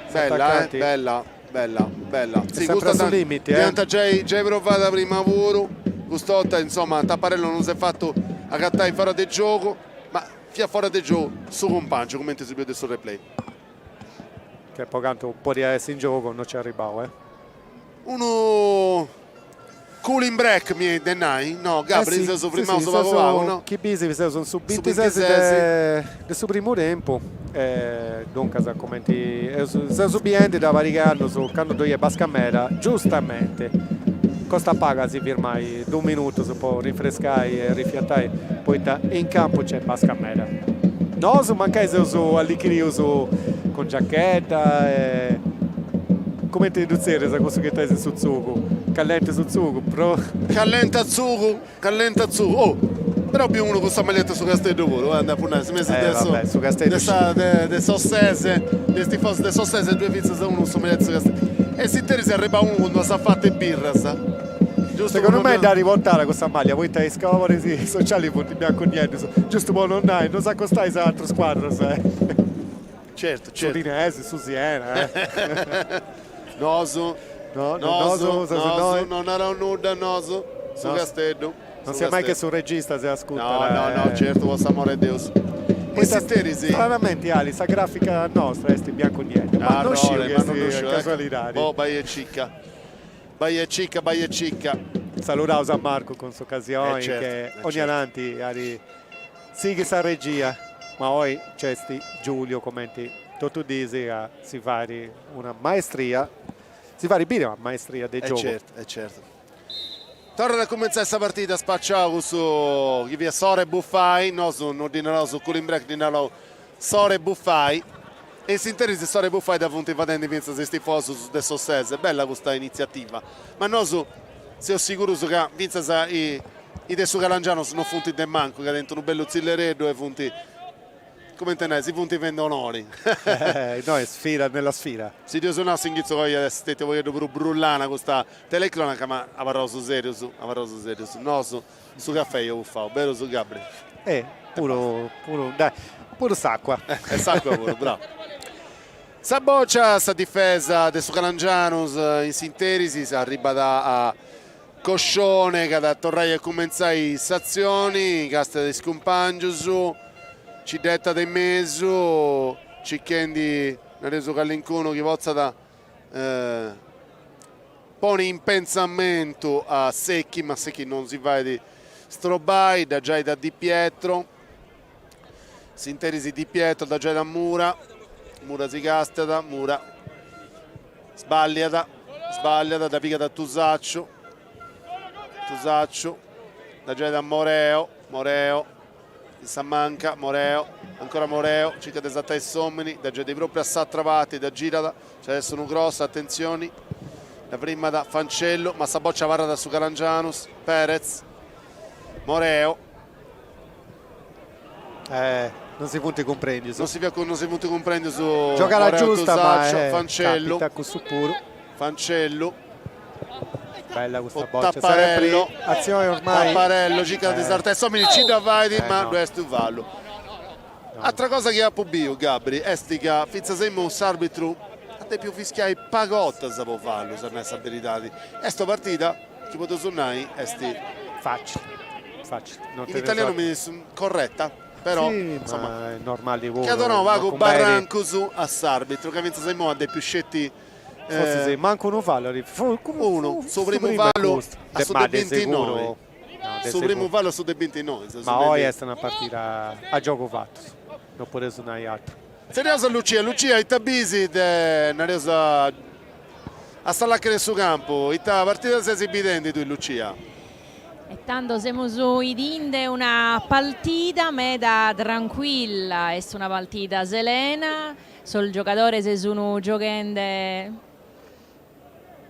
Bella, eh, bella, bella, bella. Si, custa su limiti, eh. Dd'iant giai giai provada prima puru, cust'orta, insoma, Tapparello non s'est fatu agatai fora de giogu, ma Fiat fora de giogu su cumpàngiu, cumenti si biet de su replay. Che po cantu podiat essi in giogu no nc'est arribau, eh. Unu cooling break mi 'enit de nai, no Gabri, seus frimaus pagu pagu, no? Chi bisi seus in su bintises de su primu tempu e duncas cumenti seus biendi da pariga annus candu ddoi est basca meda, giustamenti Costat pagu a si firmai dus minutus po rinfrescai e rifiatai, poita in campu nc'est basca meda. Nosu mancai seus allichirius cun giachedda e cumenti ddu tzerrias cussu chi tenis in su tzugu, callenti su tzugu, pro. Callenta tzugu, callenta tzugu, oh! Però biu unu cun sa maglietta de su Casteddu puru, eh, nd'apu nai, si mesu de su, su Casteddu de sa de s'Ossese, de is tifosus de s'Ossese ddoi finsas unu cun sa maglietta de su Casteddu. E s'interis arribat unu cun d'una safata 'e birras. Giustu Segundu mei dd'at portada cussa maglia, poita is coloris socialis funt biancu nieddus, giustu po non nai, non s'acostais a atrus scuadras eh. Certu, certu. S'Udinese, su Siena eh. Nosu, No, nosu, nosu, nosu, non naraus nudda nosu, su Casteddu. Non sia mai che su regista si ascurtat. No, no, no, certu, po s'amore 'e Deus. In s'interis. Stranamenti Ali, sa grafica nostra est in biancu nieddu, ma non sciu chi est casualidadi. Boh, bai e cica. Bai e cica, bai e cica. Saludaus a Marcu cun s'ocasioni che ogni tanti at sighit sa regia, ma oi nc'est Giulio cumenti totu dis ca si fait una maestria, si fait biri una maestria de giogu. E certu, e certu. Torrat a cumentzai sa partida, spaciau cussu chi fiat s'ora 'e bufai, nosu no ddi naraus cooling break, ddi naraus. S'ora 'e buffai e in s'interis s'ora 'e buffai dda funt fadendi fintzas is tifosus de s'Ossese, bella custa initziativa, ma nosu seus sigurus ca fintzas is de su Calangianus no funt de mancu, ca tenint unu bellu tzillereddu e funt, cumenti nai, si funt fendi onori. No est sfida nella sfida. Si dd'eus nau a s'inghitzu ca iat essi stetia u' pagheddu prus brullana custa telecronaca, ma abarraus serius, abarraus serius, nosu Su caffè eus buffau, berus Gabri? E puru, puru, dai, puru s'acua. E s'acua puru, bravu. Sa bòcia, sa difesa de su Calangianus in s'interis arribat a Coscione ca at a torrai a cumentzai s'atzioni, càstiat is cumpàngius, nci dd'etat in mesu, circhendi, nareus, calincunu chi potzat Poni in pentzamentu a Secchi, ma Secchi non si fait strobai, dda giait a Di Pietro, s'interis Di Pietro dda giait a Mura, Mura si càstiat, Mura sballiat, sballiat, dda pigat a Tusacciu, Tusacciu dda giait a Moreo, Moreo in sa manca, Moreo, ancora Moreo, circat de sartai s'omini, dda giait propriu a s'atra parti, dda girat, Nc'at essi unu cross, atentzioni, dda frimat Fancellu, ma sa bòcia abarrat a su Calangianus, Perez, Moreo. Eh, non si funt cumprendius. Non si fiat, non si funt cumprendius Giogada Moreo, giusta, ma Tusaccio, eh, Fancellu. capita cussu puru. Fancellu. Bella custa Po bòcia, Tapparello. sempri atzioni ormai. Tapparello circat de sartai s'omini, nci dda fait, Eh, ma no. ddu est u fallu. Atra cosa chi apu biu, Gabri, est ca fintzas a imou s'arbitru at depiu fischiai pagu 'ortas po fallu, a nai sa beridadi. Est una partida chi podeus nai est. Facili, facili. In italianu mi corretta, però insoma. Sì, ma est normali puru. Chi at donau pagu barrancus a s'arbitru, ca fintzas a imou at depiu sceti. Fortzis mancu unu fallu, Unu, su primu fallu a su de bintinoi. Su primu fallu a su de bintinoi. Ma oi est una partida a giogu fatu, no podeus nai atru. Tzerriaus a Lucia, Lucia ita bisi de, nareus a sa lacana 'e su campu, ita partida ses bidendi tui Lucia? E tando semus 'idinde una partida meda trancuilla, est una partida selena, sos giogadores sun gioghende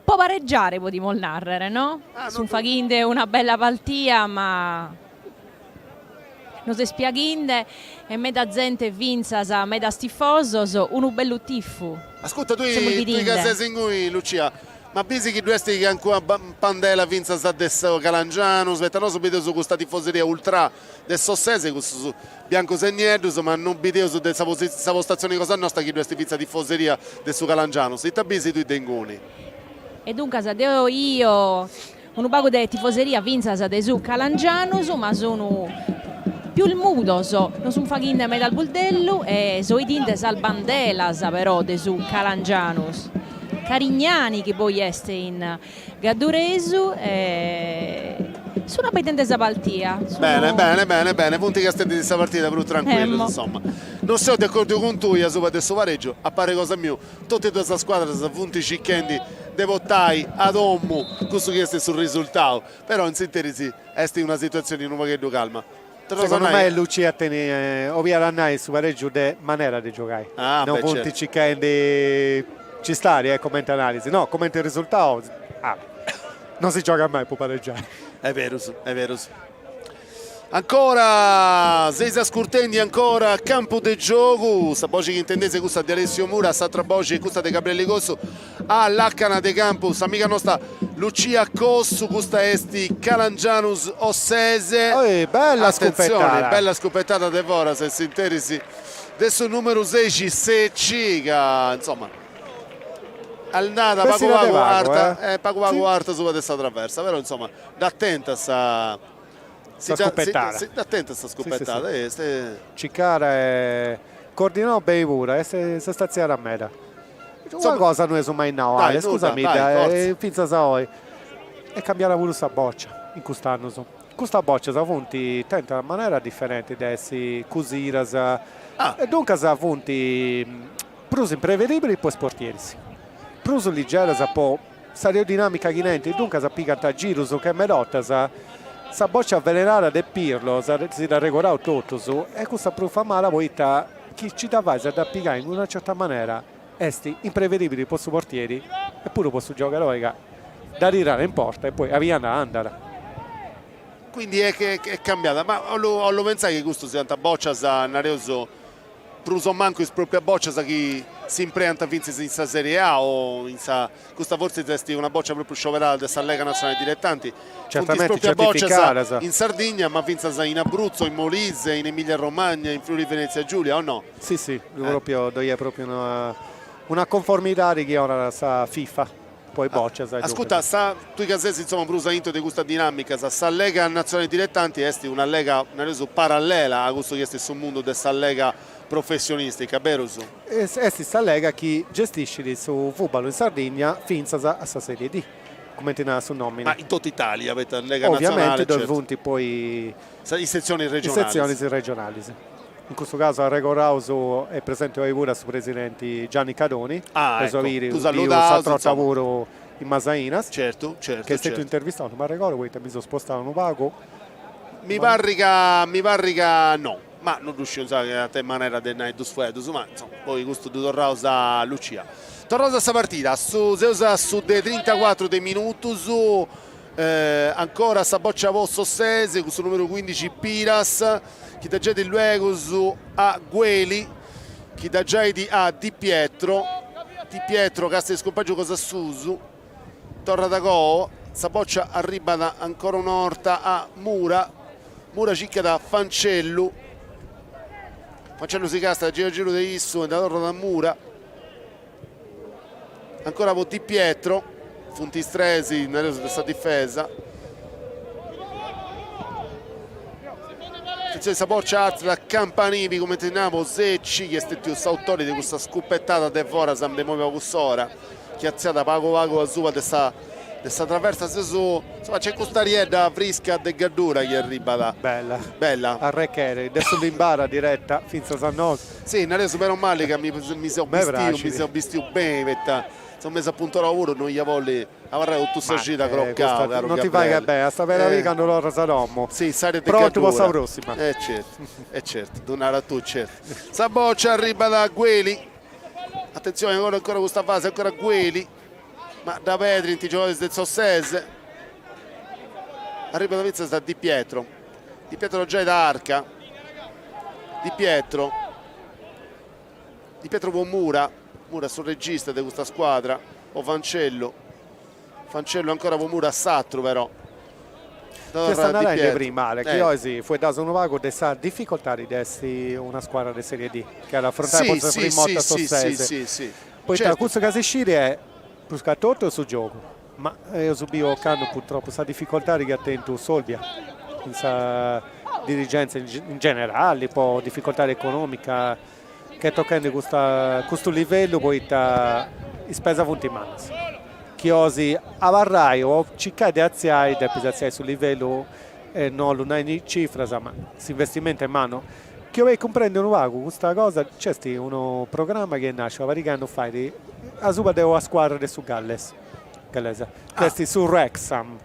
Po pareggiare podimus nàrrere, no? Sunt faghinde una bella partia ma nos est piaghinde e meda zente fintzas, medas tifosos, unu bellu tifu. Ascurta, tui tui ca ses ingui Lucia, ma bisi chi ddu est calincuna pandela fintzas de su Calangianus, poita nosu bideus custa tifoseria ultrà de s'Ossese, cussus biancus e nieddus, ma non bideus de sa sa postatzioni cosa nosta chi ddu est fintzas tifoseria de su Calangianus. Ita bisi tui de inguni? E duncas deo 'iyo unu pagu de tifoseria fintzas de su Calangianus, ma sun pius mudos, non sun faghinde meda buldellu e so 'idinde sas bandelas però de su Calangianus. Carignani chi poi est in Gadduresu e sun abbaidende sa partia. Bene, bene, bene, bene, funt castendi sa partida prus trancuillus, insomma. Non seu de acordiu cun tui asuba de su paregiu, a parri cosa miu, totu e duas sas scuadras funt circhendi de portai a domu cussu chi est su risultau, però in s'interis est una situatzioni unu pagheddu calma. Segundu mei Lucia tenit, 'oliat a nai su paregiu de manera de giogai, non funt circhendi ci stari eh cumenti analisi, no, cumenti risultau non si giogat mai po paregiai. Est berus, est berus. Ancora, seis ascurtendi ancora Campu de Giogu, sa boxi chi intendeis est cussa de Alessio Mura, s'atra boxi est cussa de Gabriele Cossu, a lacana de campu s'amiga nosta Lucia Cossu, custa est Calangianus Ossese. Oi, bella scupetada! Bella scupetada de foras in s'interis de su numeru sexi Secci ca insoma andada pagu pagu arta, pagu pagu arta asuba de sa traversa, però insoma dd'at tenta sa Sa scupetada. Dd'at tenta sa scupetada, est. Cicara e coordinau beni puru, est s'est atziada meda. Una cosa no eus mai nau, Ale, scusami, fintzas a oi est cambiada puru sa bòcia in cust'annus. Custas bòcias funt tentas in manera diferenti de essi cusidas e duncas funt prus imprevedìbilis po is portieris, prus ligeras po S'aerodinamica chi tenint duncas pigant girus che medotas, sa bòcia avvelenada de Pirlo, si dd'arregodaus totus, est cussa prus famada poita. chi ci dda fais a dda pigai in una certa manera est imprevedibili po su portieri e puru po su giogadori ca dda tirat in porta e poi aviant andat. Quindi est est cambiada, ma 'ollu 'ollu pentzai chi custus siant bocias, nareus, prus o mancu is proprias bocias chi si impreant fintzas in sa Serie A o in sa, custa fortzis est una bocia propriu scioberada de sa Lega Nazionale Dilettanti, funt is proprias bocias in Sardigna ma fintzas in Abruzzo, in Molise, in Emilia Romagna, in Friuli Venezia Giulia, o no? Si si, propriu ddoi est propriu una una conformidadi chi 'onat sa Fifa po is bocias. Ascurta, sa, tui ca ses insoma prus aintru de custas dinamicas, sa Lega Nazionale Dilettanti est una lega, nareus, parallela a cussu chi est su mundu de sa lega professionistica, berus? Est sa lega chi gestiscit su fùbalu in Sardigna fintzas a sa Serie D, cumenti narat su nòmini. Ma in totu Italia, poita Lega Nazionale, Ovviamenti ddoi funt poi Is setzionis regionalis. Is setzionis regionalis. In custu casu arregoraus est presenti oi puru a su presidenti Gianni Cadoni, Ah, eus ecco, a biri ddu biu salludaus, sa trota insoma. puru in Masainas, Certu, certu, chi est stetiu certu. intervistau, non m'arregoru poita mi seu spostau unu pagu. Mi parrit ca, mi parrit ca no, ma non ddu sciu, insoma, a manera de nai dus fueddus, ma insoma, poi custu ddu torraus a Lucia. Torraus a sa partida, su, seus a su de trintacuatru de minutus, Ancora sa bòcia po s'Ossese cun su numeru cuindixi Piras chi dda giait luegus a Gueli chi dda giait a Di Pietro, Di Pietro càstiat is cumpàngius cosa suus, torrat a coa, sa bòcia arribat ancora una 'orta a Mura, Mura circat Fancellu, Fancellu si càstiat giru giru de issu e dda torrat a Mura. Ancora po Di Pietro, funt is tres nareus de sa difesa. Atentzioni sa bòcia artziat a Campanini cumenti nau Secci chi est stetiu s'autori de cussa scupetada de foras de imoi po cuss'ora chi artziat pagu pagu asuba de sa de sa traversa seus insoma nc'est cust'ariedda frisca de Gaddura chi arribat. Bella. Bella. Arrechere de su Limbara diretta fintzas a nosu. Si, nareus meno mali ca mi mi seu bistiu, mi seu bistiu beni poita seu mesu apuntorau puru, non ia bolli abarrai totu sa cida crocau, caru Non ti fait beni, a sa bella vida candu torras a domo. Si, s'aria de Prontu po sa prossima. E certu, e certu, ddu naras tui, certu. Sa bòcia arribat a Gueli, atentzioni ancora ancora custa fasi, ancora Gueli, ma dda perdint is giogadoris de s'Ossese, arribat fintzas a Di Pietro, Di Pietro giait a Arca, Di Pietro, Di Pietro po Mura, Mura su regista de custa scuadra, po Fancellu, Fancellu ancora po Mura s'atru però. Fiast narendi prima Ale, chi oi fueddaus unu pagu de sa difficoltadi de essi una scuadra de Serie D, chi at afrontai po sa prima 'orta s'Ossese. Poita cussu ca si sciri est prus ca totu su giogu, ma eus biu ocannu purtroppu sa dificoltadi chi at tentu s'Olbia in sa dirigenza in generali po dificoltadi economica ch'est tochendi custa custu livellu poita is spesas funt mannas. Chi 'olis abarrai o circai de artziai depis artziai su livellu e no 'ollu nai cifras ma s'investimentu est mannu Chi 'oleis cumprendi unu pagu custa cosa nc'est unu programma chi est nasciu una pariga 'e annus fait asuba de una scuadra de su Galles, gallesa, chi est su Wrexham,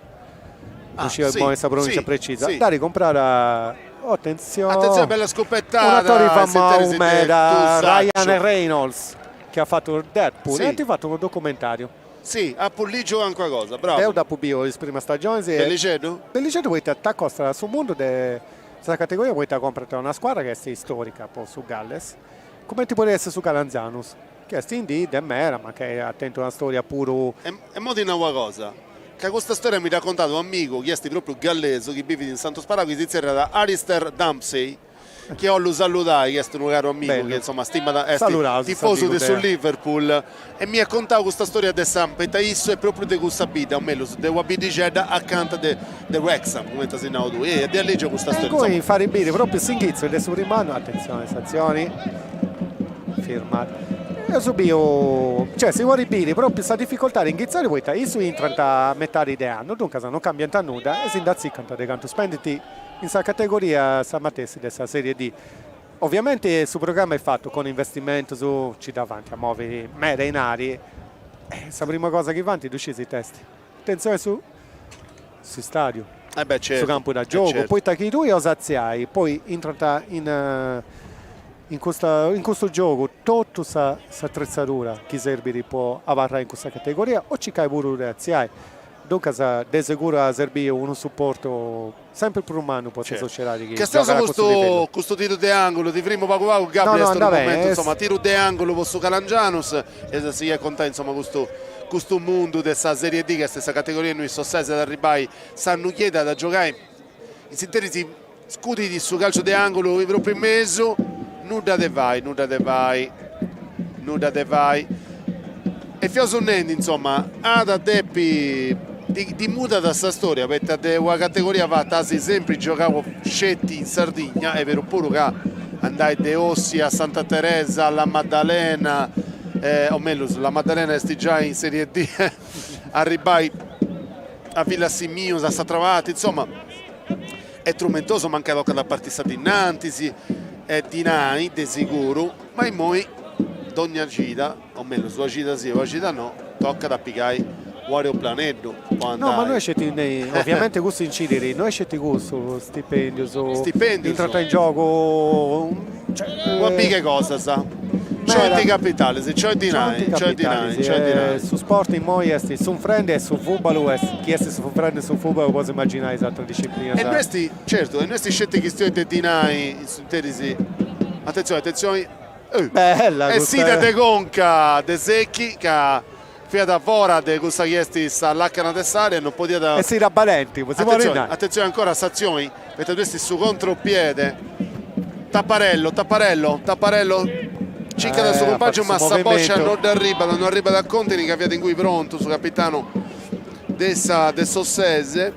non sciu immoi sa pronuncia precisa, dd'at comprada, oh atentzioni, Atentzioni bella scupetada, un'atori famau meda, Ryan Reynolds, chi at fatu Deadpool, e ant fatu unu documentariu. Si, apu ligiu calincuna cosa, bravu. Deu dd'apu biu is primas stagionis e. Bellixeddu? Bellixeddu poita t'acostat a su mundu de sa categoria poita comprat una scuadra chi est istorica po su Galles, cumenti podit essi su Calangianus, chi est in D de meda ma chi at tentu una storia puru. E mo ti nau una cosa, ca custa storia mi dd'at contadu un'amigu chi est propriu gallesu, chi bivit in Santu Sparau, chi si zerriat Alistair Dempsey, chi 'ollu saludai, chi est unu caru amigu chi insoma stimat, est tifosu de su Liverpool e m'iat contau custa storia de sa, poita issu est propriu de cussa bidda, o mellus de una biddixedda acanta de de Wrexham, cumenti as nau tui, e dd'ia lìgiu custa storia, insoma. Ingui fait biri propriu s'inghitzu de su primu annu, atentzioni s'atzioni, firmat. Eus biu, cioè si podit biri propriu sa dificoltadi inghitzari poita issus intrant a metadi de annu, duncas non cambiant nudda e si nd'atzicant de cantu spendint in sa categoria sa matessi de sa Serie D. Ovviamenti su programma est fatu cun investimentus ci dda faint a movi meda 'inari e sa prima cosa chi faint ddu scis ita est? Atentzioni su s'istadiu, Eh beh, certu, su campu da eh giogu, certu. poita chi tui 'olis artziai poi intrant in. In custa in custu giogu totu sa s'atretzadura chi serbit po abarrai in custa categoria o circai puru de artziai. Duncas de seguru at serbiu unu suportu sempri prus mannu po sa sociedadi chi Castiaus giogat a custu livellu. custu tiru de angulu, ti frimu pagu pagu No Gabri, no est unu andat beni momentu est. insoma, tiru de angulu po su Calangianus, e a sighiri a contai insoma custu custu mundu de sa Serie D, chi est sa categoria innui s'Ossese at arribbai s'annu chi 'enit at a giogai in s'interis Scudit su calciu de angulu propriu in mesu, nudda de fai, nudda de fai, nudda de fai. E fiaus nendi, insoma, at a depi, ddi mudat sa storia, poita de una categoria fata as sempri giogau sceti in Sardigna, est beru puru ca andai de Ossi a Santa Teresa, a La Maddalena, o mellus, La Maddalena est giai in Serie D, arribbai a Villasimius, a s'atra parti, insoma, Est trumentosu mancai tocat a partiri sa dì innantis, est dinai de siguru, ma immoi dogna cida, o mellus una cida sì e una cida no, tocat a pigai u' aeroplaneddu po No, ma andai. no est sceti, ovviamente cussu incidit, no est sceti cussu, stipendius, Stipendius. intrant in giogu, cioè Una biga 'e cosas. Nc'olint capitalis, nc'olit dinai, nc'olit dinai, nc'olit dinai. Su sport immoi est sunfrendi e su fubalu est, chi est sunfrendi su fubalu podeus immaginai is ateras disciplinas. E no est, certu, e no est sceti chistioni de dinai in s'interis, atentzioni, atentzioni, Bella custa! Essida de conca de Secchi ca fiat fora de cussa chi est sa lacana de s'area e non podiat. Essida balenti, si podit nai. Atentzioni ancora a s'atzioni Poita ddu est su contropiede. Tapparello, Tapparello, Tapparello circat su cumpàngiu ma sa bòcia no dd'arribat, no arribat a Contini ca fiat ingui prontu su capitanu de sa de s'Ossese.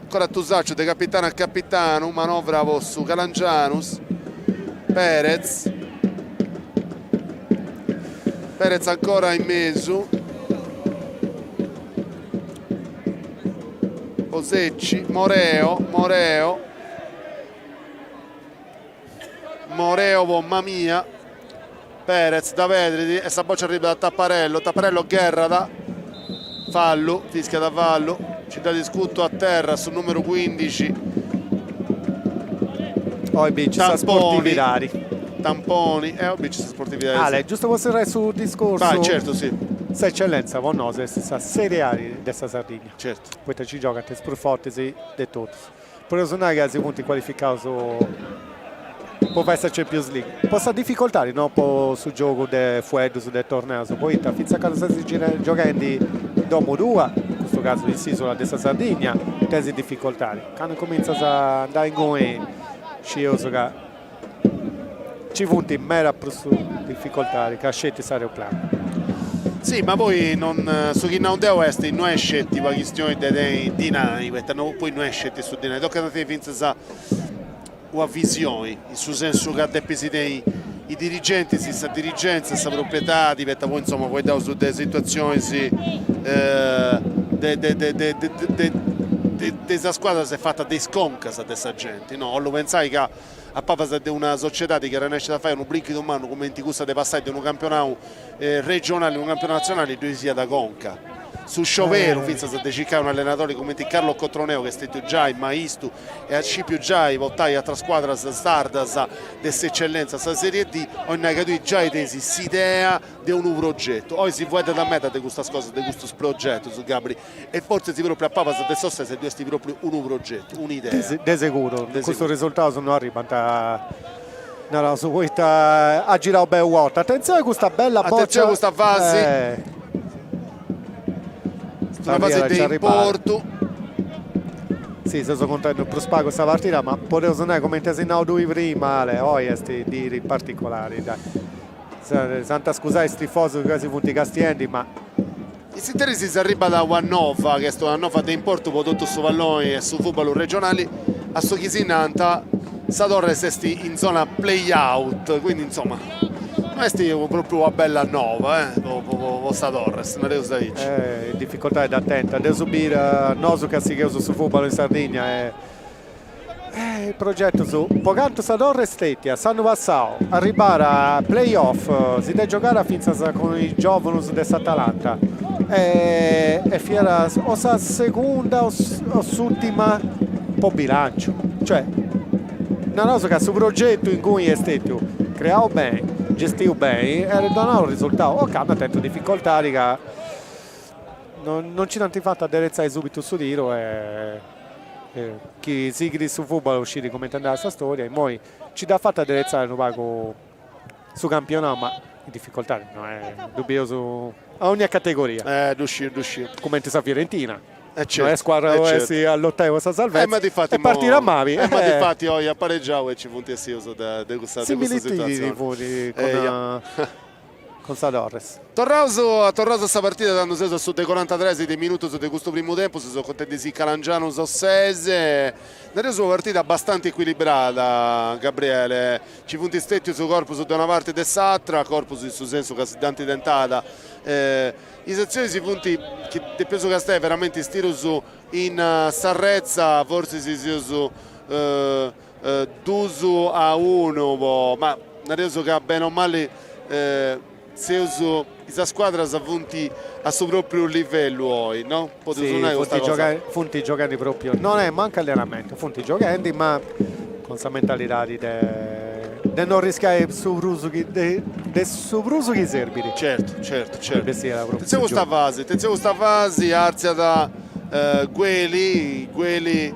Ancora Tusacciu de capitanu a capitanu, manovra po su Calangianus, Perez, Perez ancora in mesu. Po Secci, Moreo, Moreo, Moreo po Mamia, Perez dda perdit e sa bòcia arribat a Tapparello, Tapparello gherrat, fallu, fischiat fallu, nci dd'at iscutu a terra su numeru cuindixi. Oi binci sa sportividadi. Tamponi, e oi binci sa sportividadi. Ale, giustu po serrai su discursu. Vai, certu, si. S'Eccellenza po nosu est sa Serie A de sa Sardigna. Certu. Poita nci giogant is prus fortis de totus. Podeus nai ca si funt cualificaus po fai sa Champions League. Po sa dificoltadi, no po su giogu de fueddus de torneus, poita fintzas a candu ses gioghendi in domu tua, in custu casu in s'isula de sa Sardigna, tenis dificoltadi. Candu incumintzas a andai inguni scieus ca nci funt meda prus dificoltadi ca sceti s'aeroplanu. Si, ma poi non, su chi nau deu est, no est sceti una chistioni de tenni dinai, poita no, poi no est sceti su dinai, tocat a tenni fintzas una visioni, in su sensu ca depis tenni i dirigentis, sa dirigenza, sa proprietadi, poita poi insoma fueddaus de situatzionis de de de de de de sa scuadra s'est fata de is concas de sa genti, no, 'ollu pentzai ca a palas de una sociedadi chi arrennescit a fai unu brinchidu mannu cumenti cussa de passai de unu campionau regionali a unu campionau natzionali ddoi siat conca. Su scioberu fintzas de circai unu allenadori cumenti Carlo Cotroneo chi est stetiu giai maistu e at scipiu giai portai atras scuadras sardas de s'Eccellenza a sa Serie D, 'olit nai ca tui giai tenis s'idea de unu progetu. Oi si fueddat meda de custas cosas, de custus progetus, Gabri, E fortzis propriu a pabas de s'Ossese ddu est propriu unu progetu, un'idea. De seguru, custus risultaus no arribant, naraus, poita at girau beni u' 'orta. Atentzioni custa bella bòcia. Atentzioni custa fasi. Est una fasi de importu. Si, seus contendi prus pagu sa partida, ma podeus nai cumenti as nau tui prima, Ale, oi est diri particolari, dai. S'ant a scusai is tifosus ca si funt castiendi, ma In s'interis s'arribat una nova, chi est una nova de importu po totu su palloni e su fùbalu regionali, a su chi si nant sa Torres est in zona play out, quindi insoma no est propriu una bella nova po sa Torres, nareus aici. Dificoltadi dda tenint, dd'eus biri nosu ca sigheus su fùbalu in Sardigna e Eh, progetus, po cantu sa Torre est stetia s'annu passau arribada a play off, si dd'est giogada fintzas cun is giovunus de s'Atalanta e e fiat o sa segunda o s'urtima po bilanciu, cioè naraus ca su progetu inguni est stetiu. Creau beni, gestiu beni e at donau risultau. Ocannu at tentu dificoltadi ca non nci dd'ant fatu aderetzai subitu su tiru e chi sighit su fubalu scit cumenti andat sa storia, immoi nci dd'at fatu aderetzai unu pagu su campionau ma in dificoltadi no est, ddu bieus a ogna categoria. Eh, ddu sciu, ddu sciu. Cumenti sa Fiorentina. Eh certu. No est scuadra po essi a lotai po sa salvezza. Eh ma difati est partida mali. Eh ma difati oi at paregiau e ci funt essius de de cussa de cussa situatzioni. Similitudini funt cun cun sa Torres. Torraus a torraus a sa partida candu seus a su de corantatres de minutus de custu primu tempus, seus contendisì Calangianus Ossese, nareus una partida bastanti ecuilibrada, Gabriele, Ci funt stètius corpus de una parti e de s'atra, corpus in su sensu ca si dd'ant tentada, is atzionis funt chi depeus castiai veramenti is tirus in sa retza, fortzis seus dus a unu po, ma nareus ca beni o mali seus, is scuadras funt a su propriu livellu oi, no? Podeus nai custa cosa. Funt gioghendi propriu, non est mancu allenamentu, funt gioghendi ma cun sa mentalidadi de de no arriscai su prus chi de de su prus chi serbit. Certu, certu, certu. Atentzioni custa fasi, atentzioni custa fasi, artziat Gueli, Gueli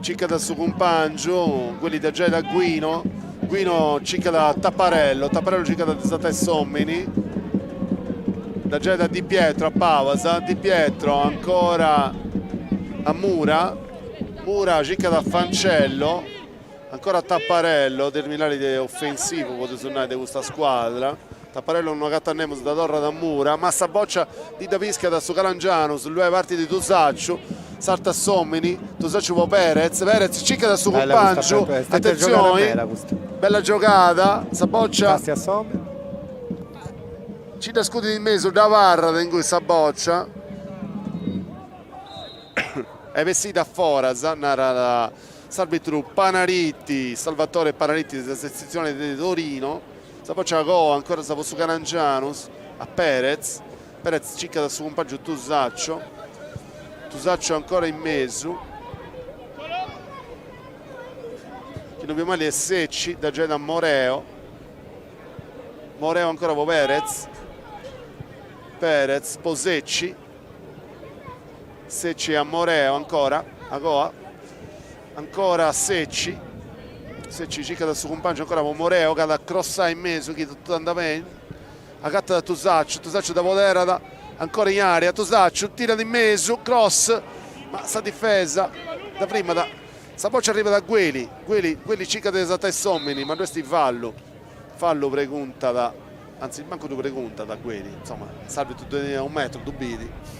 circat su cumpangiu, Gueli dda giait a Guino, Guino circat a Tapparello, Tapparello circat de sartai s'omini, dda giait a Di Pietro a palas, Di Pietro ancora a Mura, Mura circat a Fancello, ancora Tapparello, terminali de ofensivu podeus nai de custa scuadra, Tapparello no agatat nemus, dda torrat a Mura, ma sa bòcia ndi dda piscat su Calangianus, luego partit Tusacciu, sartat s'omini, Tusacciu po Perez, Perez circat su cumpàngiu, atentzioni, bella giogada, sa bòcia nci dda scudit in mesu, dda abarrat ingui sa bòcia, est bessida a foras, narat s'arbitru Panariti, Salvatore Panariti de sa setzione de Torino. Sa bòcia agoa ancora po su Calangianus a Perez, Perez circat su cumpàngiu Tusaccio, Tusaccio ancora in mesu, chi no biu mali est Secci, dda giait a Moreo, Moreo ancora po Perez, Perez po Secci, Secci a Moreo ancora, agoa, ancora Secci, Secci circat su cumpangiu ancora po Moreo ca at a crossai in mesu chi totu andat beni, agatat Tusacciu, Tusacciu dda poderat ancora in area, Tusacciu tirat in mesu, cross, ma sa difesa dda frimat, sa boccia arribat a Gueli, Gueli, Gueli circat de sartai s'omini ma ddu est fallu, fallu preguntat, anzi mancu ddu preguntat a Gueli, insoma s'arbitru ddu tenit a unu metru, ddu bit,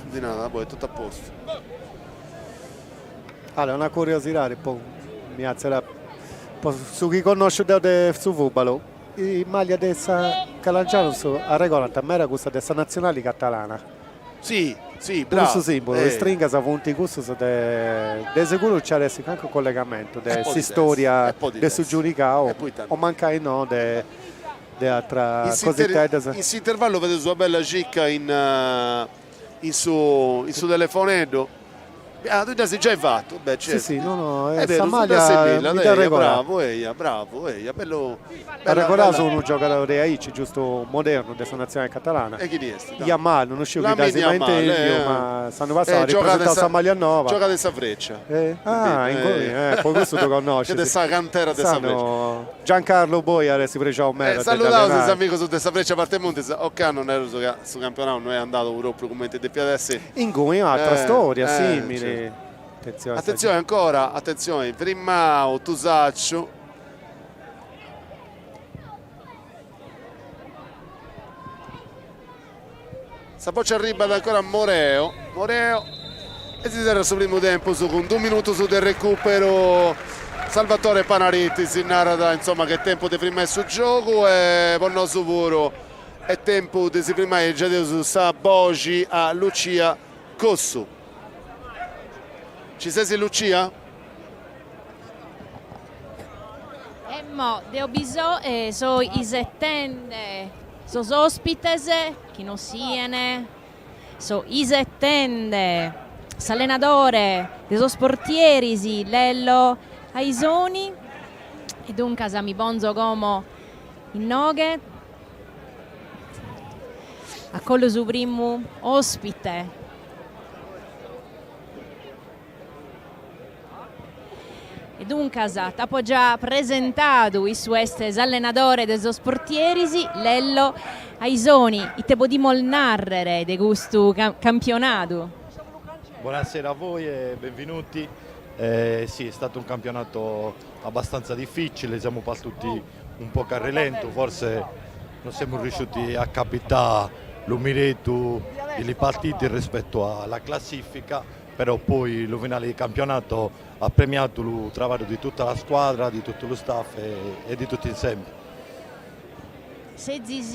ddi narat, poi est totu a postu. Allora, una curiosidadi po mi atzerat po su chi connosciu deu de su fubalu, is mallias de sa Calangianus arregordant meda cussa de sa natzionali catalana. Si, si, bravu. Cussu simbulu, is stringas funt cussus de de seguru nci at essi cancu collegamentu de s'istoria de su giudicau o mancai no de de atras cositeddas. In s'intervallu fadeus una bella circa in in su in su telefoneddu. Ah, tui dd'as giai fatu? Beh, certu. Si, si, no, no, eh, sa maglia mi dda arregordat. Bravu, eia, bravu, eia, bellu. Arregordaus unu giogadori aici, giustu modernu de sa natzionali catalana. E chini est? Yamal, non sciu chi dd'as mai intendiu, ma s'annu passau at ripresentau sa maglia noba. Giogat in sa Freccia. Ah, inguni, po cussu ddu connoscis. De sa cantera de sa Freccia. Giancarlo Boi at essi prexau meda de Saludaus is amigus de sa Freccia Parte Montis, ocannu nareus ca su campionau no est andadu propriu cumenti depiat essi. Inguni un'atra storia simili. Atentzioni. Atentzioni ancora, atentzioni, frimau Tusacciu. Sa boccia arribat ancora a Moreo, Moreo e si serrat su primu tempus cun dus minutus de recuperu. Salvatore Panariti si narat insoma che est tempus de frimai su giogu e po nosu puru est tempus de si frimai e giadeus sa boxi a Lucia Cossu. Ci ses Lucia? Emmo, deo bi so e so isetende sos ospites chi nos sien, so isetende s'allenadore de sos portieris Lello Aisoni e duncas mi ponzo como. Inoghe acollo su primu ospite. E duncas t'apo già presentadu, issu est s'allenadore de sos portieris, Lello Aisoni. Ite podimus nàrrere de custu campionadu? Buonasera a voi e benvenuti. Eh, sì, è stato un campionato abbastanza difficile, siamo partiti un poco a rilento, forse non siamo riusciti a capitare lu miretu delle partite rispetto alla classifica, però poi lo finale di campionato ha premiato il lavoro di tutta la squadra, di tutto lo staff e, e di tutti insieme. Sezis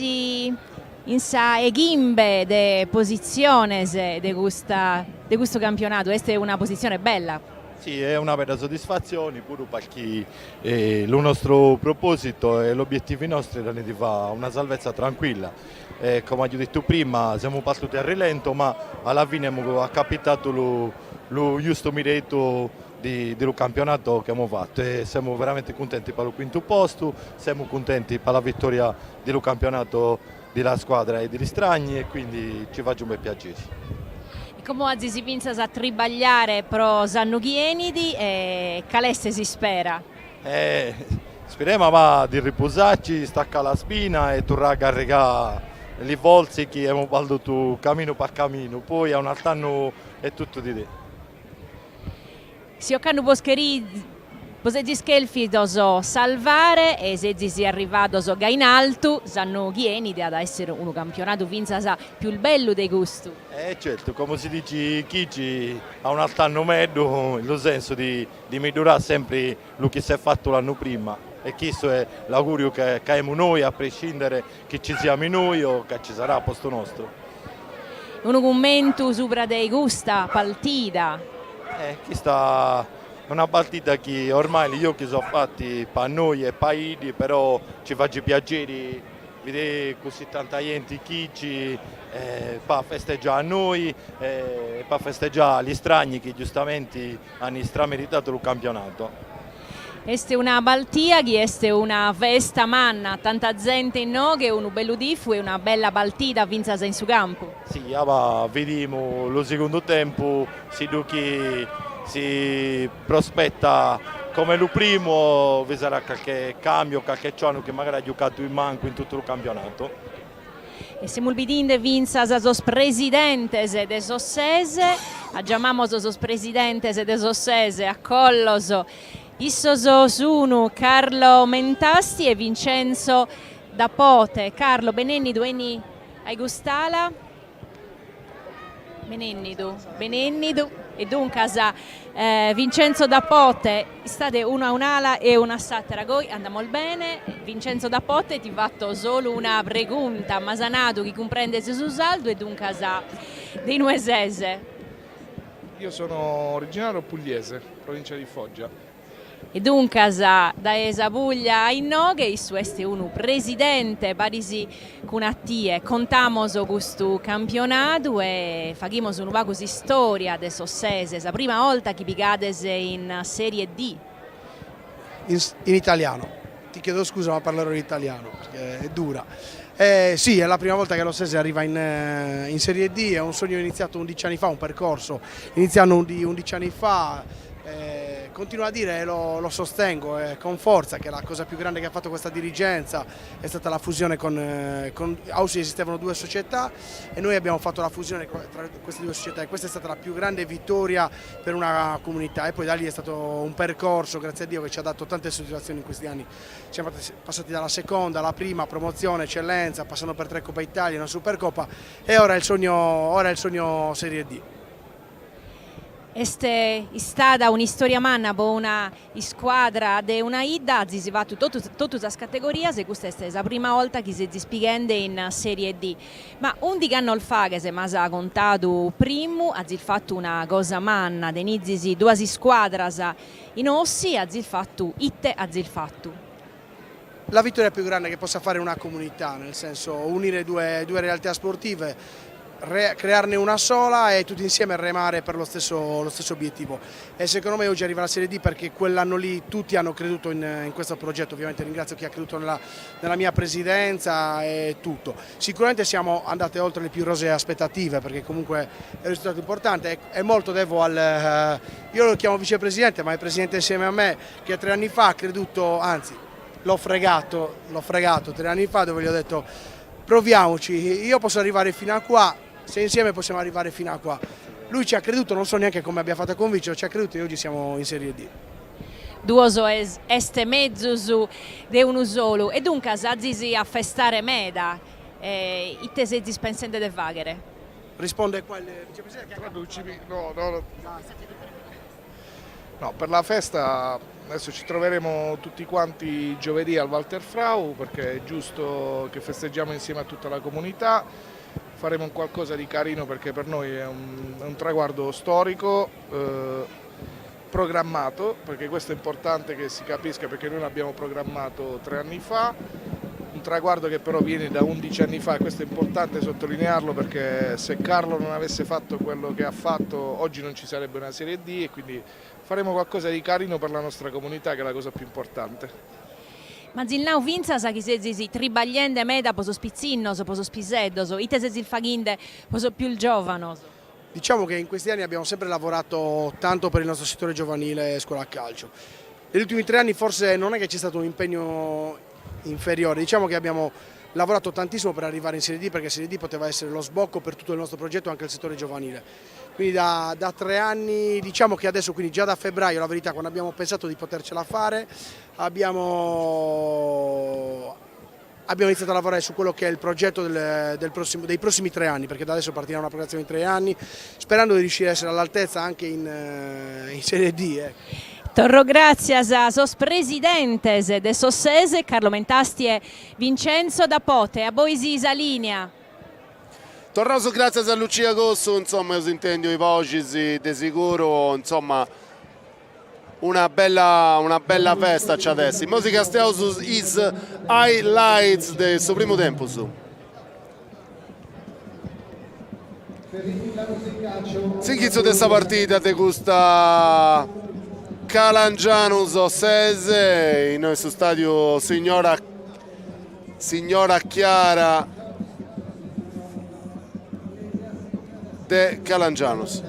in sa 'e chimbe de positziones de custa de custu campionadu, est una positzione bella. Sì, è una bella soddisfazione puru perché eh, lo nostro proposito e l'obiettivo nostro era di fare una salvezza tranquilla. E come ho detto prima, siamo partiti a rilento, ma alla fine abbiamo accapitato lo, lo giusto mireto di, dello campionato che abbiamo fatto e siamo veramente contenti per il quinto posto, siamo contenti per la vittoria dello campionato della squadra e degli strani e quindi ci fa un bel piacere. E como azis fintzas a tribagliare pro s'annu chi 'enit e cale est s'ispera? Eh, speriamo ma di riposarci, staccare la spina e tornare a caricare le forze che abbiamo perduto cammino per cammino, poi a un altro anno è tutto di te. Si ocannu bos cheri bos sezis chèlfidos salvare e sezis arrivados gai in altu, s'annu chi 'enit at a èssere unu campionadu fintzas pius bellu de custu. Eh certo, come si dice chici a un altro anno meglio, in lo senso di, di migliorare sempre lo che si è fatto l'anno prima e questo è l'augurio che, che abbiamo noi a prescindere che ci siamo noi o che ci sarà a posto nostro. Unu cummentu subra de custa partida. Eh, questa è una partita che ormai gli occhi sono fatti per noi e per iddi, però ci fa piacere vedere così tanta gente qui ci eh, fa festeggiare a noi e eh, fa festeggiare gli strani che giustamente hanno strameritato il campionato. Est una baltia chi est una festa manna, tanta zente inoghe, unu bellu tifu e una bella baltida fintzas in su campu. Sì, ma vediamo lo secondo tempo, si che si prospetta come lo primo, vi sarà qualche cambio, qualche giorno che magari ha giocato in manco in tutto il campionato. E semus bidinde fintzas sos presidentes de s'Ossese, giamamos sos presidentes de s'Ossese, acollos Issos sunu Carlo Mentasti e Vincenzo Dapote. Carlo, benennidu, 'eni a cust'ala. Benennidu, benennidu. E duncas eh, Vincenzo Dapote, istate unu a un'ala e una a s'àtera. Goi andamos bene. Vincenzo Dapote ti fatto solu una pregunta, m'as nadu chi cumprendes su sardu e duncas de inue sese. Io sono originario pugliese, provincia di Foggia. E duncas dae sa Puglia a inoghe issu est unu presidente paris cun a tie. Contamos custu campionadu e faghimus unu pagu s'istoria de s'Ossese, sa prima 'olta chi pigades in Serie D. In, in italiano. Ti chiedo scusa ma parlerò in italiano perché è dura. Eh, sì, è la prima volta che l'Ossese arriva in, eh, in Serie D, è un sogno iniziato 11 anni fa, un percorso iniziato 11 anni fa. Eh, continuo a dire e lo, lo sostengo eh, con forza che la cosa più grande che ha fatto questa dirigenza è stata la fusione con, eh, con Aussie esistevano due società e noi abbiamo fatto la fusione tra queste due società e questa è stata la più grande vittoria per una comunità e poi da lì è stato un percorso, grazie a Dio, che ci ha dato tante soddisfazioni in questi anni. Siamo passati dalla seconda alla prima, promozione, eccellenza, passando per tre Coppa Italia, una Supercoppa e ora il sogno, ora il sogno Serie D. Est istada un'istoria manna po una iscuadra de una 'idda, azis fatu totu totu sas categorias e custa est sa prima 'olta chi sezis pighende in Serie D. Ma undighi annos faghes, m'as contadu primu, azis fatu una cosa manna, tenizis duas iscuadras in Ossi e azis fatu ite azis fatu. La vittoria più grande che possa fare una comunità, nel senso unire due, due realtà sportive. crearne una sola e tutti insieme remare per lo stesso, lo stesso obiettivo. E secondo me oggi arriva la Serie D perché quell'anno lì tutti hanno creduto in, in questo progetto, ovviamente ringrazio chi ha creduto nella, nella mia presidenza e tutto. Sicuramente siamo andate oltre le più rosee aspettative perché comunque è un risultato importante e, molto devo al, eh, io lo chiamo vicepresidente ma è presidente insieme a me che tre anni fa ha creduto, anzi l'ho fregato, l'ho fregato tre anni fa dove gli ho detto proviamoci, io posso arrivare fino a qua, se insieme possiamo arrivare fino a qua. Lui ci ha creduto, non so neanche come abbia fatto a convincerlo, ci ha creduto e oggi siamo in Serie D. Duos est mezus de unu solu e duncas azis a festare meda, ite sezis pensende de fàghere? Risponde qua il vicepresidente. Traducimi, no, no. No, per la festa adesso ci troveremo tutti quanti giovedì al Walter Frau perché è giusto che festeggiamo insieme a tutta la comunità. Faremo un qualcosa di carino perché per noi è un, è un traguardo storico, eh, programmato, perché questo è importante che si capisca perché noi l'abbiamo programmato tre anni fa, un traguardo che però viene da 11 anni fa e questo è importante sottolinearlo perché se Carlo non avesse fatto quello che ha fatto oggi non ci sarebbe una Serie D e quindi faremo qualcosa di carino per la nostra comunità che è la cosa più importante. M'azis nau fintzas chi sezis tribagliende meda po sos pitzinnos, po sos piseddos, ite sezis faghinde po sos pius giovanos? Diciamo che in questi anni abbiamo sempre lavorato tanto per il nostro settore giovanile scuola calcio. Negli ultimi tre anni forse non è che c'è stato un impegno inferiore, diciamo che abbiamo lavorato tantissimo per arrivare in Serie D perché Serie D poteva essere lo sbocco per tutto il nostro progetto anche il settore giovanile. Quindi da, da tre anni, diciamo che adesso, quindi già da febbraio, la verità, quando abbiamo pensato di potercela fare, abbiamo, abbiamo iniziato a lavorare su quello che è il progetto del, del prossimo, dei prossimi tre anni, perché da adesso partirà una programmazione di tre anni, sperando di riuscire a essere all'altezza anche in, eh, in Serie D. Ecco. Torro gràtzias a sos presidentes de s'Ossese, Carlo Mentasti e Vincenzo Da Pote. A bois sa lìnia. Torraus gràtzias a Lucia Cossu, insomma, eus intendiu is boxis de siguru, insomma, una bella, una bella festa nci at essi. Imoi si castiaus is highlights de su primu tempus. S'inghitzu de sa partida de custa Calangianus Ossese in su stadiu Signora Signora Chiara de Calangianus.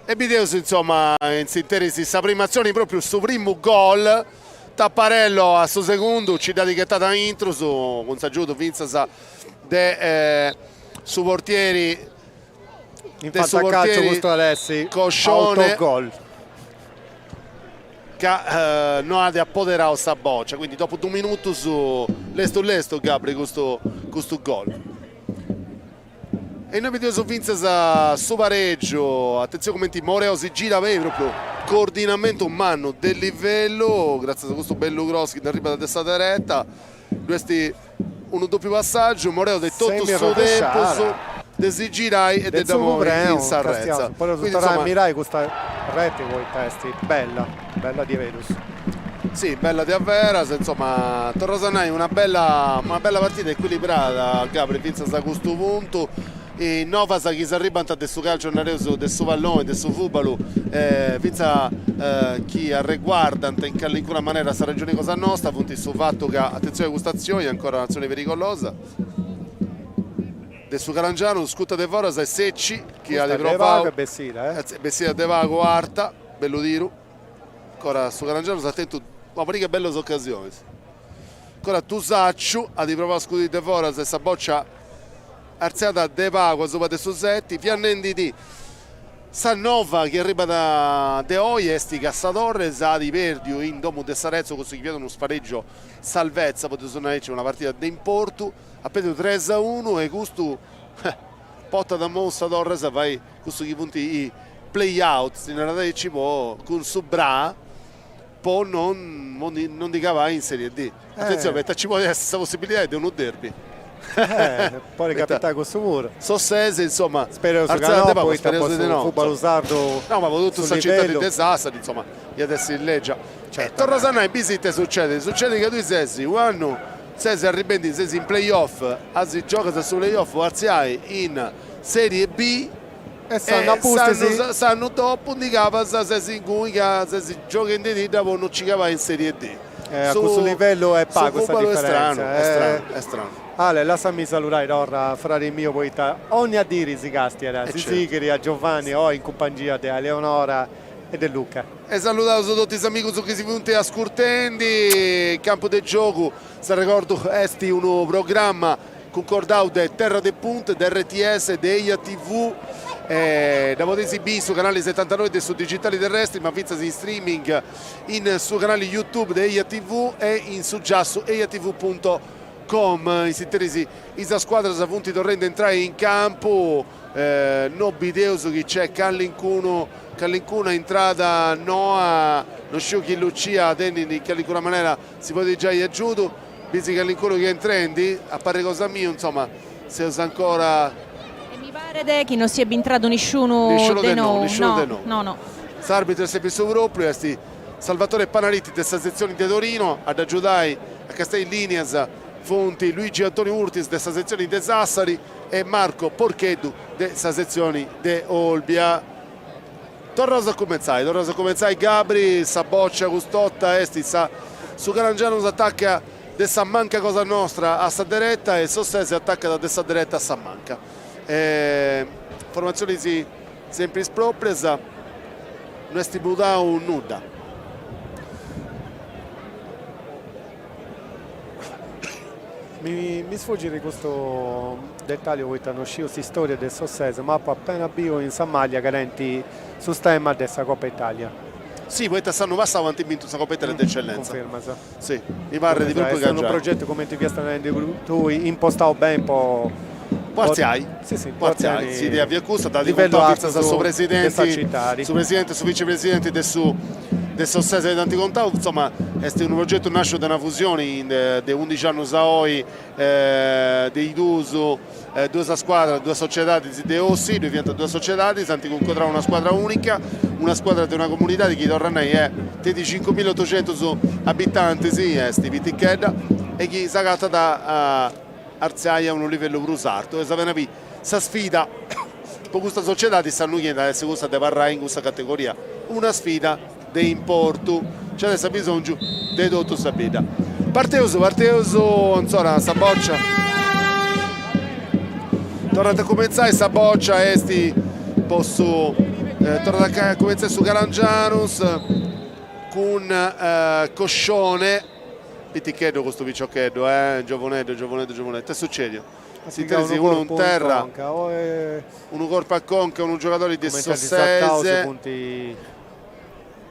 E bideus insomma in s'interis sa prima atzioni propriu su primu gol Tapparello a su segundu nci dd'at ghetada a intrus cun s'agiudu fintzas de su portieri In fantacalcio custu at essi autogol. Ca no at apoderau sa bòcia, quindi dopu dus minutus lestu lestu Gabri custu custu gol. E innoi bideus fintzas su paregiu, atentzioni cumenti Moreo si girat beni propriu coordinamentu mannu de livellu, gratzias a custu bellu cross chi nd'arribat de sa dereta, ddu est Unu dòpiu passàgiu, Moreo tenit totu su tempus de si girai e de dda ponni in sa retza. Podeus torrai a mirai custa reti poita est bella, bella diaberus. Si, bella diaveras, insoma, torraus a nai una bella una bella partida ecuilibrada, Gabri, fintzas a custu puntu Is novas chi s'arribant de su calciu nareus de su palloni, de su fùbalu, fintzas chi arreguardant in calincuna manera sa regioni cosa nosta, funt su fatu ca, atentzioni a custa atzioni, ancora un'atzioni perigolosa, de su Calangianus, scuta de foras e Secci chi at provau, bessida de pagu arta, bellu tiru, ancora su Calangianus at tentu una pariga 'e bellas ocasionis, ancora Tusacciu at provau a scudi de foras e sa bòcia Artziada de pagu asuba de su seti, fia nendi-ti, sa nova chi arribat de oi est ca sa Torres at perdiu in domu de s'Arezzo cussu chi fiat unu sparegiu salvezza, podeus nai aici, una partida de importu, at perdiu tres a unu e custu portat imou sa Torres a fai cussu chi funt i play out, si narat aici, po cun su Bra. Po non non ndi cabai in Serie D. Atentzioni, poita ci podit essi sa possibilidadi de unu derby. Podit capitai cussu puru. S'Ossese, insoma, Spereus ca no, poita po su fubalu sardu No, ma po totu sa citadi de Sassari, insoma, iat essi lègia. E torras a nai, bisi ite sucedit, sucedit ca tui ses u' annu ses arribendi, ses in play off, as giogas a su play off po artziai in Serie B E s'annu a pustis. S'annu dopu ndi cabas, ses inguni ca ses gioghendididda po no nci cabai in Serie D. A cussu livellu est pagu sa diferentzia. Est stranu, est stranu. Ale, lassami saludai torra fradi miu poita onnia diri si castiat, si sighit a Giovanni oi in cumpangia de Eleonora e de Luca. E saludaus totu is amigus chi si funt ascurtendi. Campu de giogu, s'arregordu, est unu programma Cuncordau de Terra de Punt, de RTS, de Eja TV, dda podeis biri in su canali setantanoi de su digitali terrestri, ma fintzas in streaming in su canali YouTube de Eja TV e in su giassu ejatv punto com. In s'interis is scuadras funt torrendi a intrai in campu, no bideus chi c'est callincunu callincuna intrada noa, no sciu chi Lucia tenit in callincuna manera si podit giai agiudu. Bisi callincunu chi est intrendi, a parri cosa mia, insoma, seus ancora. E mi paret chi no siat bintradu nisciunu de nou, no, no, no. S'arbitru est sempri su propriu, est Salvatore Panariti de sa setzioni de Torino, a dd'agiudai a castiai is linias funt Luigi Antonio Urtis de sa setzioni de Sassari e Marco Porcheddu de sa setzioni de Olbia. Torraus a cumentzai, torraus a cumentzai Gabri, sa bòcia cust'orta est sa su Calangianus atacat de sa manca cosa nostra a sa dereta e s'Ossese atacat de sa dereta a sa manca. Formatzionis sempri is proprias, no est mudau nudda. Mi mi sfugit custu detalliu poita no sciu s'istoria de s'Ossese, ma apu apena biu in sa maglia ca tenint su stemma de sa Coppa Italia. Si, poita s'annu passau ant bintu sa Coppa Italia de Eccellenza. Cunfirmas. Si, mi parrit propriu ca Est unu progetu cumenti fiast narendi tui impostau beni po Po artziai. Si, si, po artziai. S'idea fiat custa, dd'at contau fintzas a su presidenti, su presidenti e su vicepresidenti de su de s'Ossese dd'ant contau, insoma est unu progetu nasciu de una fusioni de undixi annus a oi de is duus duas scuadras, duas sociedadis de Ossi, ddoi fiant duas sociedadis, ant cuncodrau una scuadra unica, una scuadra de una comunidadi chi torru a nai est tenit cincumilaotocentus abitantis, est pitichedda e chi s'agatat a artziai a unu livellu prus artu e sa beni sa sfida po custa sociedadi s'annu chi 'enit at essi cussa de abarrai in cussa categoria, una sfida de importu, nci at essi abisongiu de totu sa bidda. Parteus, parteus ancora sa bòcia torrat a cumentzai, sa bòcia est po su torrat a cumentzai su Calangianus cun Coscione, piticheddu custu piciocheddu, eh, giovuneddu, giovuneddu, giovuneddu, ita est sucediu? S'interis unu in terra, unu corpu a conca, unu giogadori de s'Ossese.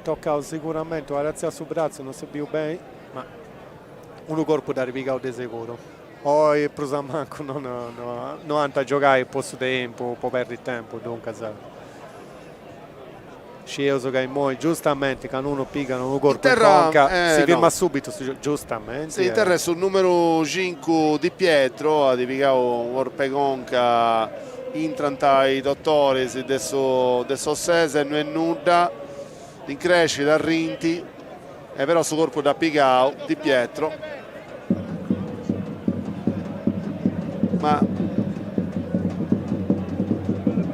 Tocau siguramenti, artziau su bratzu, non s'est biu beni, ma unu corpu dd'at pigau de seguru. Oi prus a mancu no no ant a giogai po su tempus, po perdi tempus, duncas Scieus ca immoi giustamenti candu unu pigat unu corpu in conca si firmat subitu su giogu, giustamenti. Si, in terra est su numeru cincu Di Pietro, at pigau unu corpu 'e conca, intrant is dotoris de su de s'Ossese, no est nudda, increscit, arrint, e però su corpu dd'at pigau Di Pietro. Ma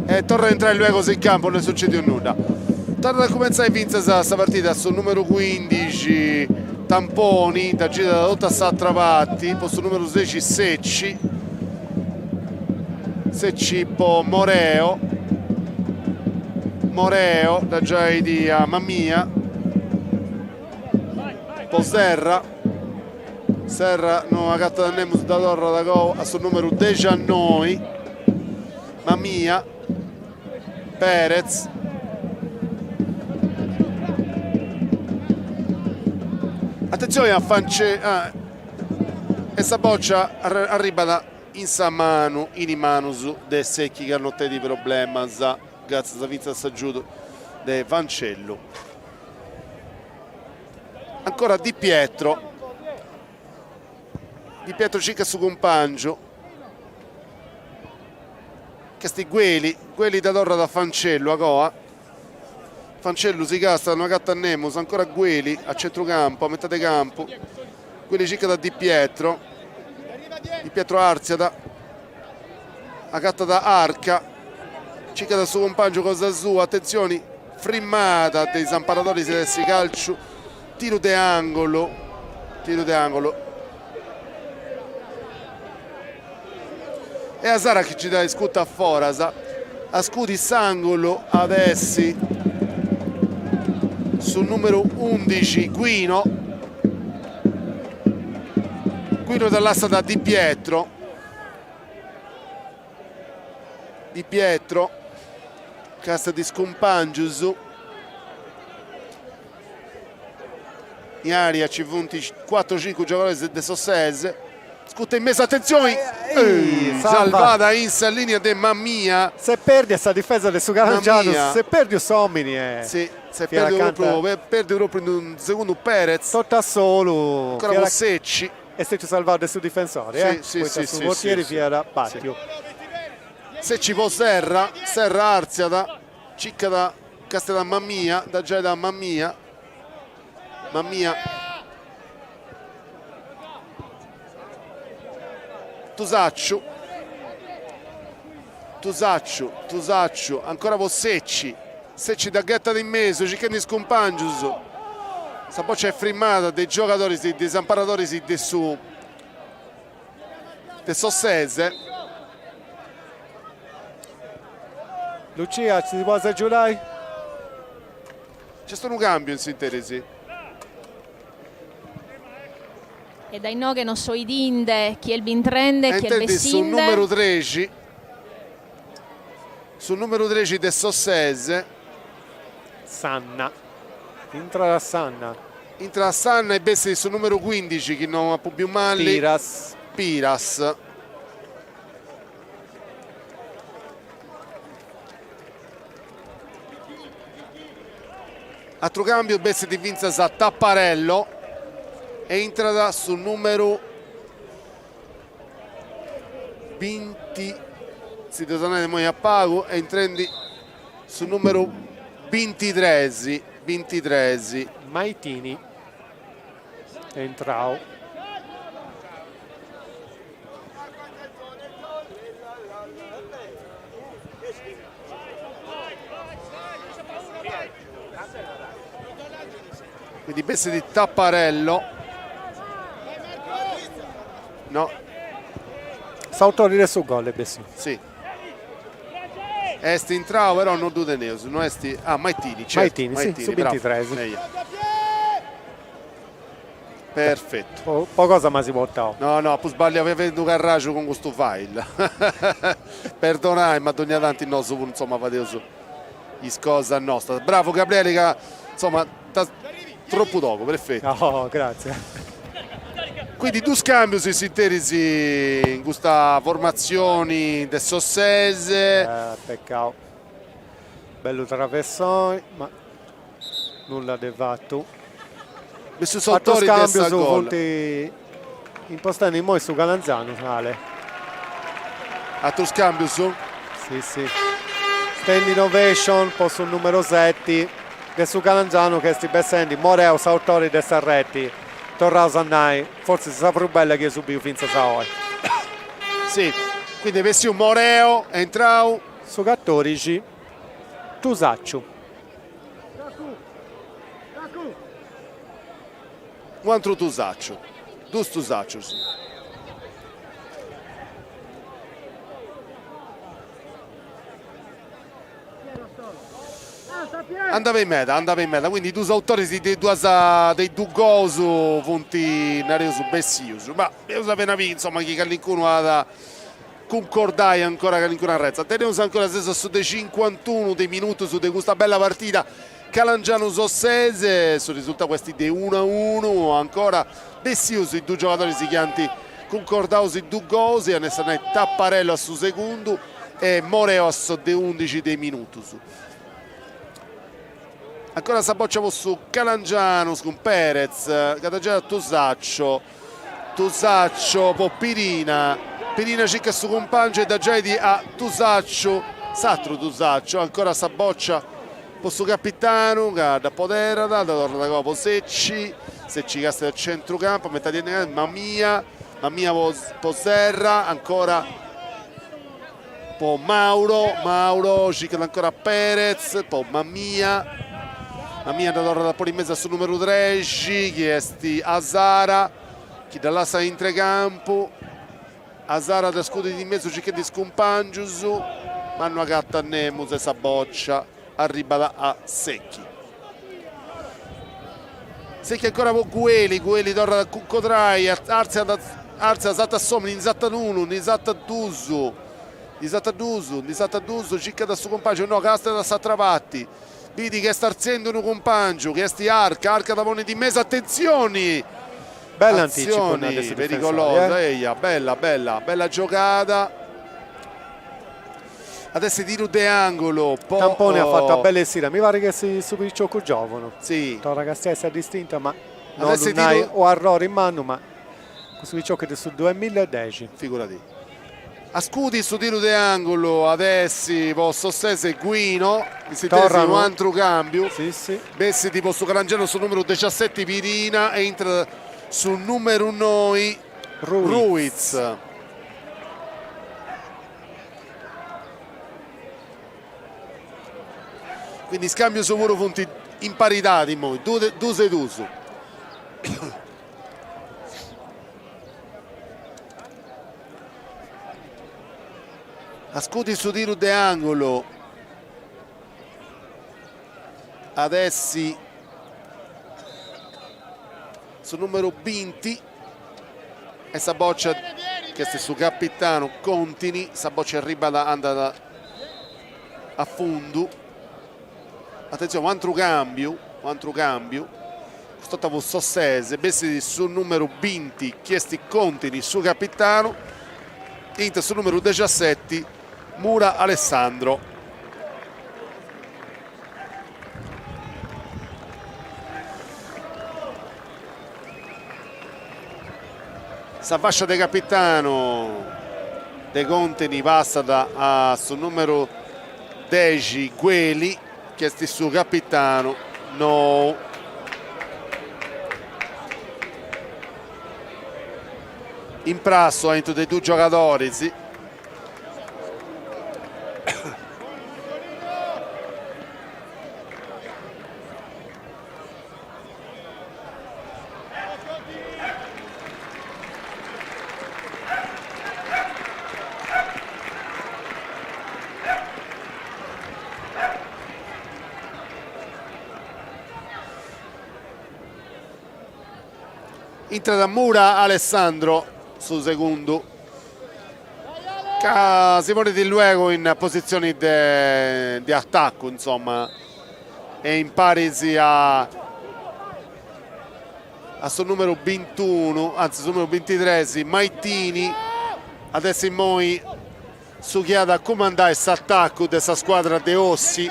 e torra a intrai luegus in campu, no est sucediu nudda. Torrat a cumentzai fintzas sa partida su numeru cuindixi Tamponi, dda girat totu a s'atra parti po su numeru sexi Secci, Secci po Moreo, Moreo dda giait a Mamia, po Serra, Serra no agatat a nemus, dda torrat agoa a su numeru dexianoi, Mamia, Perez. Atentzioni a Fance e sa bòcia arribat in sa manu, in is manus de Secchi ca no tenit problemas, gràtzias fintzas a s'agiudu de Fancellu. Ancora Di Pietro. Di Pietro circat su cumpàngiu. Ch'est Gueli, Gueli dda torrat a Fancellu agoa. Fancellu si castat, no agatat nemus, ancora Gueli a centrucampu, a metade campu. Gueli circat a Di Pietro, Di Pietro artziat, agatat Arca, circat su cumpàngiu cosa sua, atentzioni, frimmada de is amparadoris de su calciu, tiru de angolu, tiru de angolu. E Asara chi nci dda iscutat a foras, a scudi s'angulu at essi su numeru undixi Guino, Guino dda lassat a Di Pietro, Di Pietro castiat is cumpangius, in area ci funt cuatru o cincu giogadoris de s'Ossese, scuta in mesu, atentzioni, salvada in sa linea de Mamia. S'est perdia sa difesa de su Calangianus, s'est perdiu s'omini e Si, s'est perdiu propriu, perdiu propriu in unu segundu Perez. Totu a solu. Ancora po Secci. Est stetiu salvau de su difensori, eh, poita su portieri fiat bàtiu. Secci po Serra, Serra artziat, circat, castiat a Mamia, dda giait a Mamia, Mamia. Tusacciu, Tusacciu, Tusacciu, ancora po Secci, Secci dda ghetat in mesu circhendi is cumpangius, sa boccia est frimmada de is giogadoris, de is amparadoris de su de s'Ossese. Lucia, si podes agiudai? Nc'est unu cambiu in s'interis. E dae inoghe non so 'idinde chi est bintrende e chi est bessinde. Su numeru trexi, su numeru trexi de s'Ossese. Sanna, intrat Sanna. Intrat Sanna e bessit su numeru cuindixi chi no apu biu mali. Piras. Piras. Atru cambiu, bessit fintzas Tapparello e intrat su numeru binti, si ddu nai immoi a pagu, e intrendi su numeru bintitres, bintitres. Maitini est intrau. Quindi bessit Tapparello. No. S'autori de su gol est bessiu. Si. Est intrau però no ddu teneus, no est... Ah, Maitini, certu. Maitini, sì, su bintitres. Perfettu. Po cosa m'asi portau. No, no, apu sballiau, fia fendi unu carraxu cun custu file. Perdonai, ma dogna tanti nosu puru, insoma, fadeus is cosas nostras. Bravu Gabriele ca, insoma, tropu togu, perfettu. Oh, grazie. Quindi dus cambius in s'interis in custa formatzioni de s'Ossese. Eh, peccau. Bellu traversoni, ma Nulla de fatu. Bessit s'autori de sa gol. Funt impostendi immoi su Calangianus, Ale. Atrus cambius? Si, si. Standing ovation po su numeru seti de su Calangianus chi est bessendi Moreo, s'autori de sa reti, torraus a nai, fortzis sa prus bella chi eus biu fintzas a oi. Si, quindi est bessiu Moreo, est intrau. Su catodixi, Tusacciu. U antru Tusacciu, dus Tusaccius. Andat beni meda, andat beni meda, quindi dus autoris de duas de is dus gols funt, nareus, bessius, ma eus apena biri, insoma, chi calincunu at Cuncordai ancora calincuna arretza. Teneus ancora seus a su de cincuantunu de minutus de custa bella partida Calangianus Ossese, su risultau est de unu a unu, ancora bessius is dus giogadoris chi ant cuncordau is dus gols, iant essi a nai Tapparello a su segundu e Moreo a su de undixi de minutus. Ancora sa boccia po su Calangianus cun Perez, ca dda giat a Tusaccio, Tusaccio po Pirina, Pirina circat su cumpangiu e dda giait a Tusaccio, s'atru Tusaccio, ancora sa boccia po su capitanu ca dda poderat, dda torrat agoa po Secci, Secci castiat a centrucampu, a metadi de Mamia, Mamia po Serra, ancora po Mauro, Mauro circat ancora Perez, po Mamia, Mamia dda torrat a ponni in mesu a su numeru trexi chi est Asara, chi dda lassat intre campu, Asara dda scudit in mesu circhendi is cumpangius, ma no agatat nemus e sa boccia arribat a Secchi. Secchi ancora po Gueli, Gueli torrat a cuncodrai, artziat artziat sartat s'omini, ndi sartat unu, ndi sartat dus, ndi sartat dus, ndi sartat dus, circat su cumpangiu, no, castiat a s'atra parti, bidi chi est artziendi unu cumpangiu, chi est Arca, Arca dda ponit in mesu, atentzioni! Bella anticipu de su pericolosa, eia, bella bella, bella giogada. Adesso tiru de angolo po. Tamponi at fatu una bella essida, mi parit chi est su picioccu giovanu. Si. Torra a castiai sa distinta ma no 'ollu nai u' arrori mannu ma custu picioccu est de su duamilla e dexi. Figurati. A scudi su tiru de angolo at essi po s'Ossese Guino, in s'interis unu antru cambiu. Si si. Bessit po su Calangianus su numeru dexaseti Pirina e intrat su numeru noi Ruiz. Quindi is cambius puru funt in paridadi immoi, dus e dus. A scudi su tiru de angulu at essi su numeru binti e sa boccia chi est su capitanu Contini, sa boccia arribat andat a fundu, atentzioni u' atru cambiu, u' atru cambiu, cust'orta po s'Ossese, bessit su numeru binti chi est Contini, su capitanu, intrat su numeru dexaseti Mura Alessandro. Sa fascia de capitanu de Contini passat a su numeru dexi Gueli chi est su capitanu nou. Imprassu aintru de dus giogadoris. Intrat Mura Alessandro su segundu ca si ponit luego in positzioni de de atacu insomma e imparis a a su numeru bintunu, anzi su numeru bintitres, Maitini, at essi immoi su chi at a cumandai s'atacu de sa scuadra de Ossi.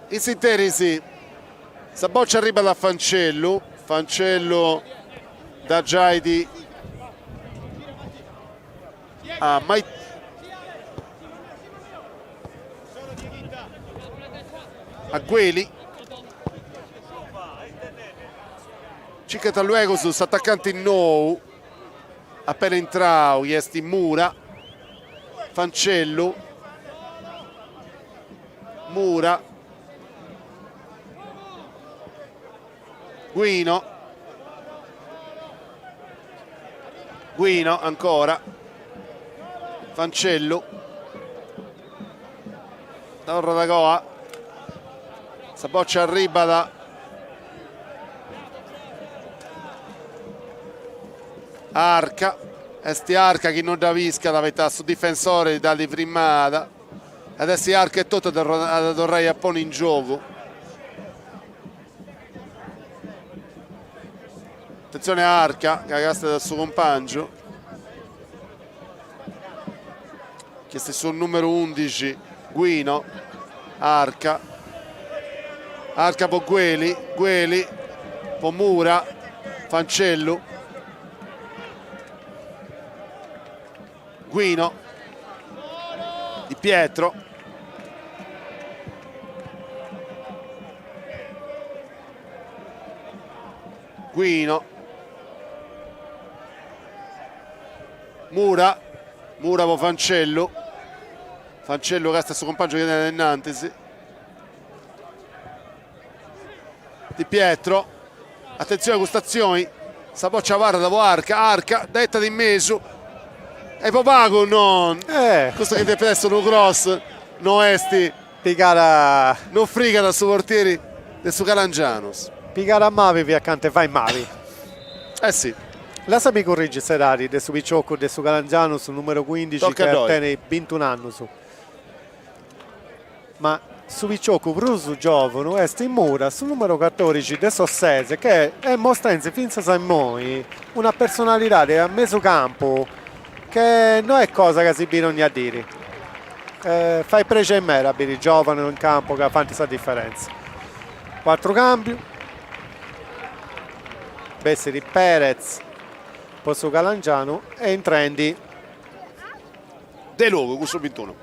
In s'interis sa boccia arribat a Fancellu, Fancellu dda giait a a Gueli, circat luegus s'atacanti nou appena intrau chi est Mura, Fancellu, Mura, Guino, Guino ancora, Fancellu, torrat agoa, sa boccia arribat Arca, est Arca chi non dda piscat poita su difensori dd'at frimada At essi Arca etotu at a torrai a ponni in giogu. Atentzione a Arca, ca castat su cumpàngiu, chi est su numeru undixi, Guino, Arca, Arca po Gueli, Gueli po Mura, Fancellu, Guino, Di Pietro. Guino, Mura, Mura po Fancellu, Fancellu castat su cumpàngiu chi tenit innantis, Di Pietro, atentzioni a custa atzioni, sa bòcia abarrat po Arca, Arca dd'etat in mesu e po pagu non, custu chi depit essi unu cross no est Pigada. Non frigat su portieri de su Calangianus. Pigada mali fiat cant'e fai mali. Eh si. Lassami currigi s'edadi de su piciocu de su Calangianus, su numeru cuindixi ca tenit bintun'annus. Ma su piciocu prus giovunu est Mura, su numeru catodixi de s'Ossese, che est mostrendi fintzas a immoi una personalidadi a mesu campu Che no est cosa ca si bit ogna diri. Fait prexeri meda a biri giovanus in campu ca faint sa diferentza. U' atru cambiu, bessit Perez po su Calangianu e intrendi. Delogu cun su bintunu.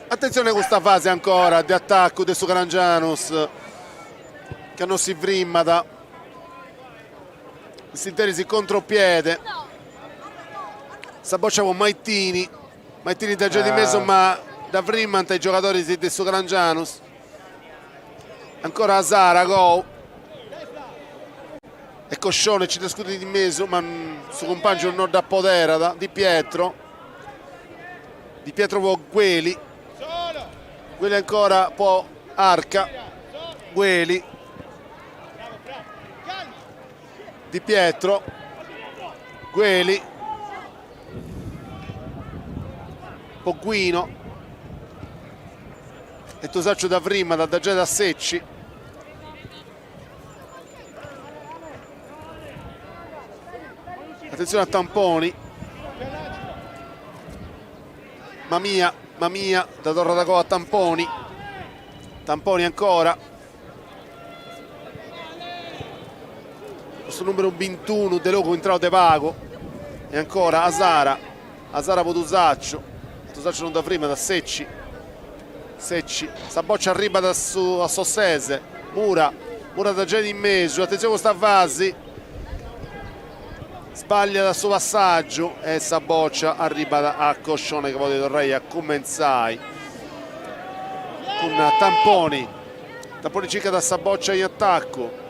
Attenzione a custa fase ancora de attaccu de su Calangianus ca non si frimmat. In s'interis contropiede. Sa boccia po Maitini. Maitini dda giogat in mesu ma dda frimmant is giogadoris de su Calangianus. Ancora Asara, gou. E Coscione ci dda scudit in mesu, ma su cumpàngiu no dd'apoderat. Di Pietro. Di Pietro po Gueli. Gueli ancora po Arca. Gueli. Di Pietro. Gueli. Po Guino. E Tusacciu dda frimmat, dda giogat a Secci. Attenzione a Tamponi. Mamia, Mamia, dda torrat agoa a Tamponi. Tamponi ancora. Su numeru bintunu Delogu intrau de pagu. E ancora Asara, Asara po Tusacciu, Tusacciu non dda frimmat, Secci, Secci, sa boccia arribat a su a s'Ossese, Mura, Mura dda giogat in mesu, attenzione custa fasi, sbagliat su passaggiu e sa boccia arribat a Coscione ca podit torrai a cumentzai cun Tamponi. Tamponi circat sa boccia in attaccu.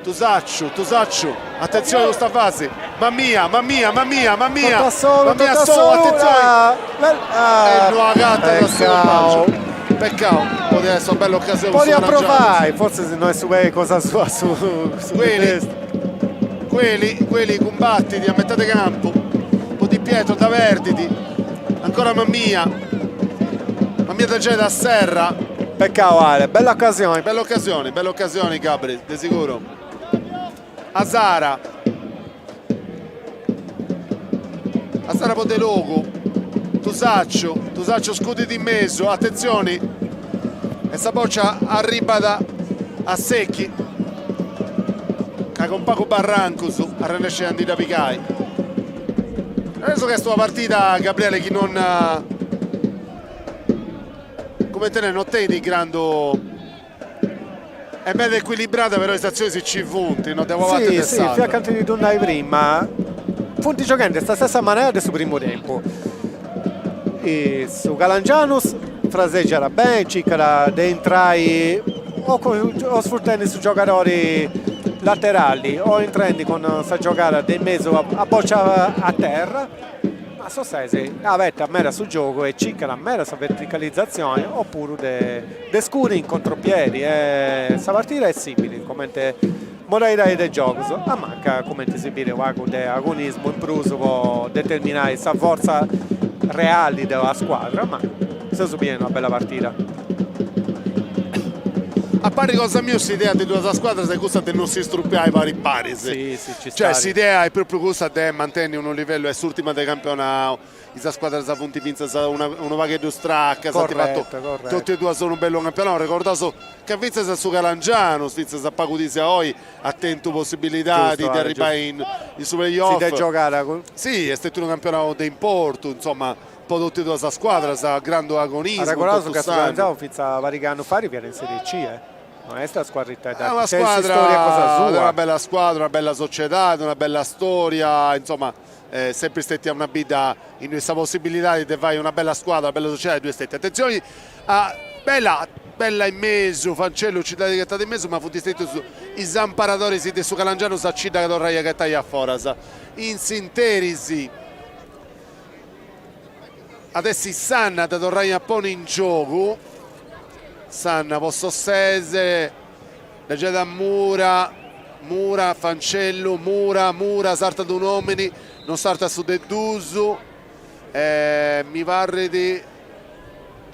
Tusacciu, Tusacciu, attenzione custa fasi. Mamia, Mamia, Mamia, Mamia. Mamia solu, attenzione. E no agatat su cumpàngiu. Peccau, podiat essi una bella occasione. Podiat provai, fortzis no est su pei cosa sua su Gueli, Gueli, Gueli cumbattit a metade campu. Po Di Pietro dda perdit. Ancora Mamia. Mamia dda giogat a Serra. Peccau Ale, bella occasioni. Bella occasioni, bella occasioni Gabri, de siguru. Asara. Asara po Delogu. Tusacciu, Tusacciu scudit in mesu, attenzioni. E sa boccia arribat a Secchi. Ca cun pagu barrancus arrennescit a ndi dda pigai. Penso che est una partida, Gabriele, chi non Cumenti nai no tenit grandu est meda ecuilibrada però is atzionis nci funt, no de una parti e de s'atra. Sì, sì, fia cantu ti ddu nai prima, funt gioghendi a sa stessa manera de su primu tempu. Su Calangianus fraseggiat beni, circat de intrai o o sfrutendi su giogadori laterali o intrendi cun sa giogada de in mesu a bòcia a terra. Ma s'Ossese abetat meda su giogu e circat meda sa verticalizatzioni opuru de de scudi in contropiedi e sa partida est simili comente modalidadi de giogus, amancat cumenti si biri u' pagu de agonismu in prus po determinai sa fortza reali de una scuadra, ma seus biendi una bella partida. A parri cosa mia s'idea de duas scuadras est cussa de non si strupiai pari paris. Si, si, ci Cioè stat. s'idea est propriu cussa de mantenni unu livellu, est s'urtima de campionau, is scuadras funt fintzas una unu pagheddu stracas, ant fatu Corretto, corretto. totu e duas unu bellu campionau, arregordaus ca fintzas su Calangianus, fintzas a pagu diis a oi, at tentu possibilidadi Giusto, de Ale, arribbai in in su Si play-off. dd'est giogada cun. Si, est stetiu unu campionau de importu, insoma, Po totu e duas sas scuadras, grandu agonismu in Arregordaus totu ca su s'annu. Calangianus fintzas a pariga annus fait fiat in Serie C, eh. No est una scuadritedda, È una tenit s'istoria cosa squadra, sua. una bella squadra, una bella sociedadi, una bella storia, insoma, sempri stetia una bidda innui sa possibilidadi de fai una bella squadra, una bella sociedadi ddui est stetia. Atentzioni a bella bella in mesu, Fancellu nci dd'at ghetada in mesu, ma funt stetius is amparadoris de su Calangianus a nci dda torrai a ghetai a foras. In s'interis At essi Sanna a dda torrai a ponni in giogu, Sanna po s'Ossese, dda giat a Mura, Mura, Fancellu, Mura, Mura, sartat un'omini, non sartat su de dus, e mi parrit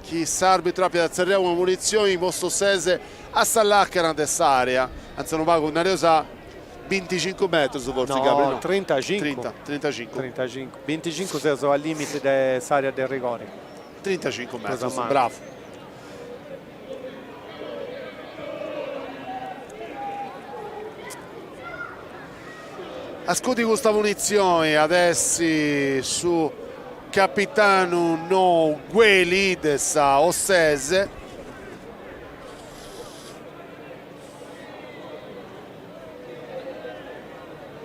chi s'arbitru apiat tzerriau una punitzioni po s'Ossese a sa lacana de s'area, antzis unu pagu, nareus a binticincu metrus fortzis Gabri, No, no? trintacincu. Trinta, trintacincu. Trintacincu. Binticincu seus al limite de s'area de rigore. Trintacincu metrus, bravu. A scudi custa punitzioni at essi su capitanu nou Gueli de sa Ossese.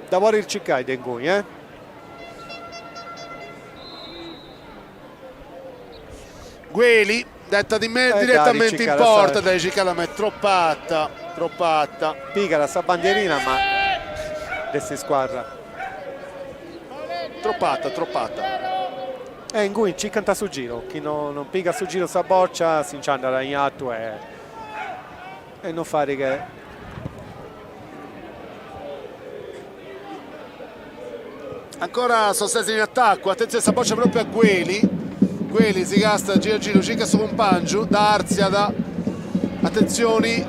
Dda podit circai de inguni, eh. Gueli, detta di me, direttamente in porta, dda circat ma est trop'arta, trop'arta. Pigat sa bandierina ma de s'iscuadra. Trop'arta, trop'arta. E inguni circant su giru, chi non pigat su giru sa bòcia si nci andat in artu e e non fait che. Ancora s'Ossese in attaccu, attenzione sa boccia propriu a Gueli, Gueli si gasta gira giru, circat su cumpangiu, dda artziat, attenzioni,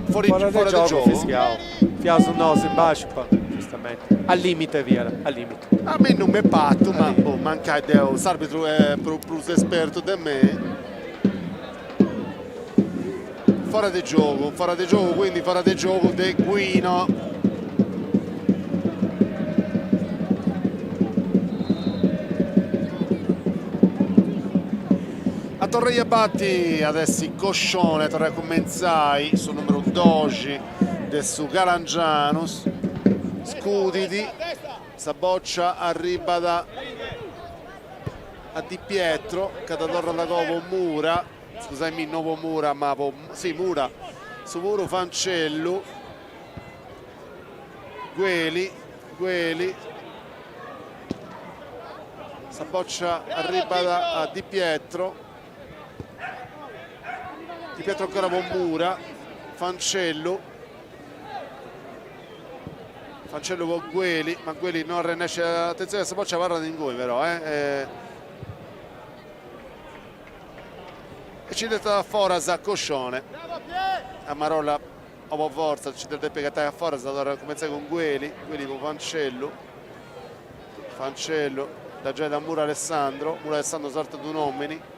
fuori, Fora de fora de giogu giogu. fischiau, fiaus nosu in basciu, poi giustamenti, a limite fiat, a limite. A mei non m'est partu, ma boh, mancai deu, s'arbitru est prus espertu de mei. Fora de giogu, fora de giogu, quindi fora de giogu de Guino. A torrai a batti at essi Coscione, a torrai a cumentzai su numeru doxi de su Calangianus, scudit, sa boccia arribat a Di Pietro ca dda torrat agoa po Mura, scusaimì no po Mura ma po, si Mura, su puru Fancellu, Gueli, Gueli, sa boccia arribat a Di Pietro, Di Pietro ancora po Mura, Fancellu, Fancellu po Gueli, ma Gueli no arrennescit, atentzioni a sa boccia abarrat inguni però eh. E nci dd'etat a foras Coscione. A marolla o po fortza nci dda depit ghetai a foras, torrat a cumentzai cun Gueli, Gueli po Fancellu, Fancellu dda giait a Mura Alessandro, Mura Alessandro sartat un'omini,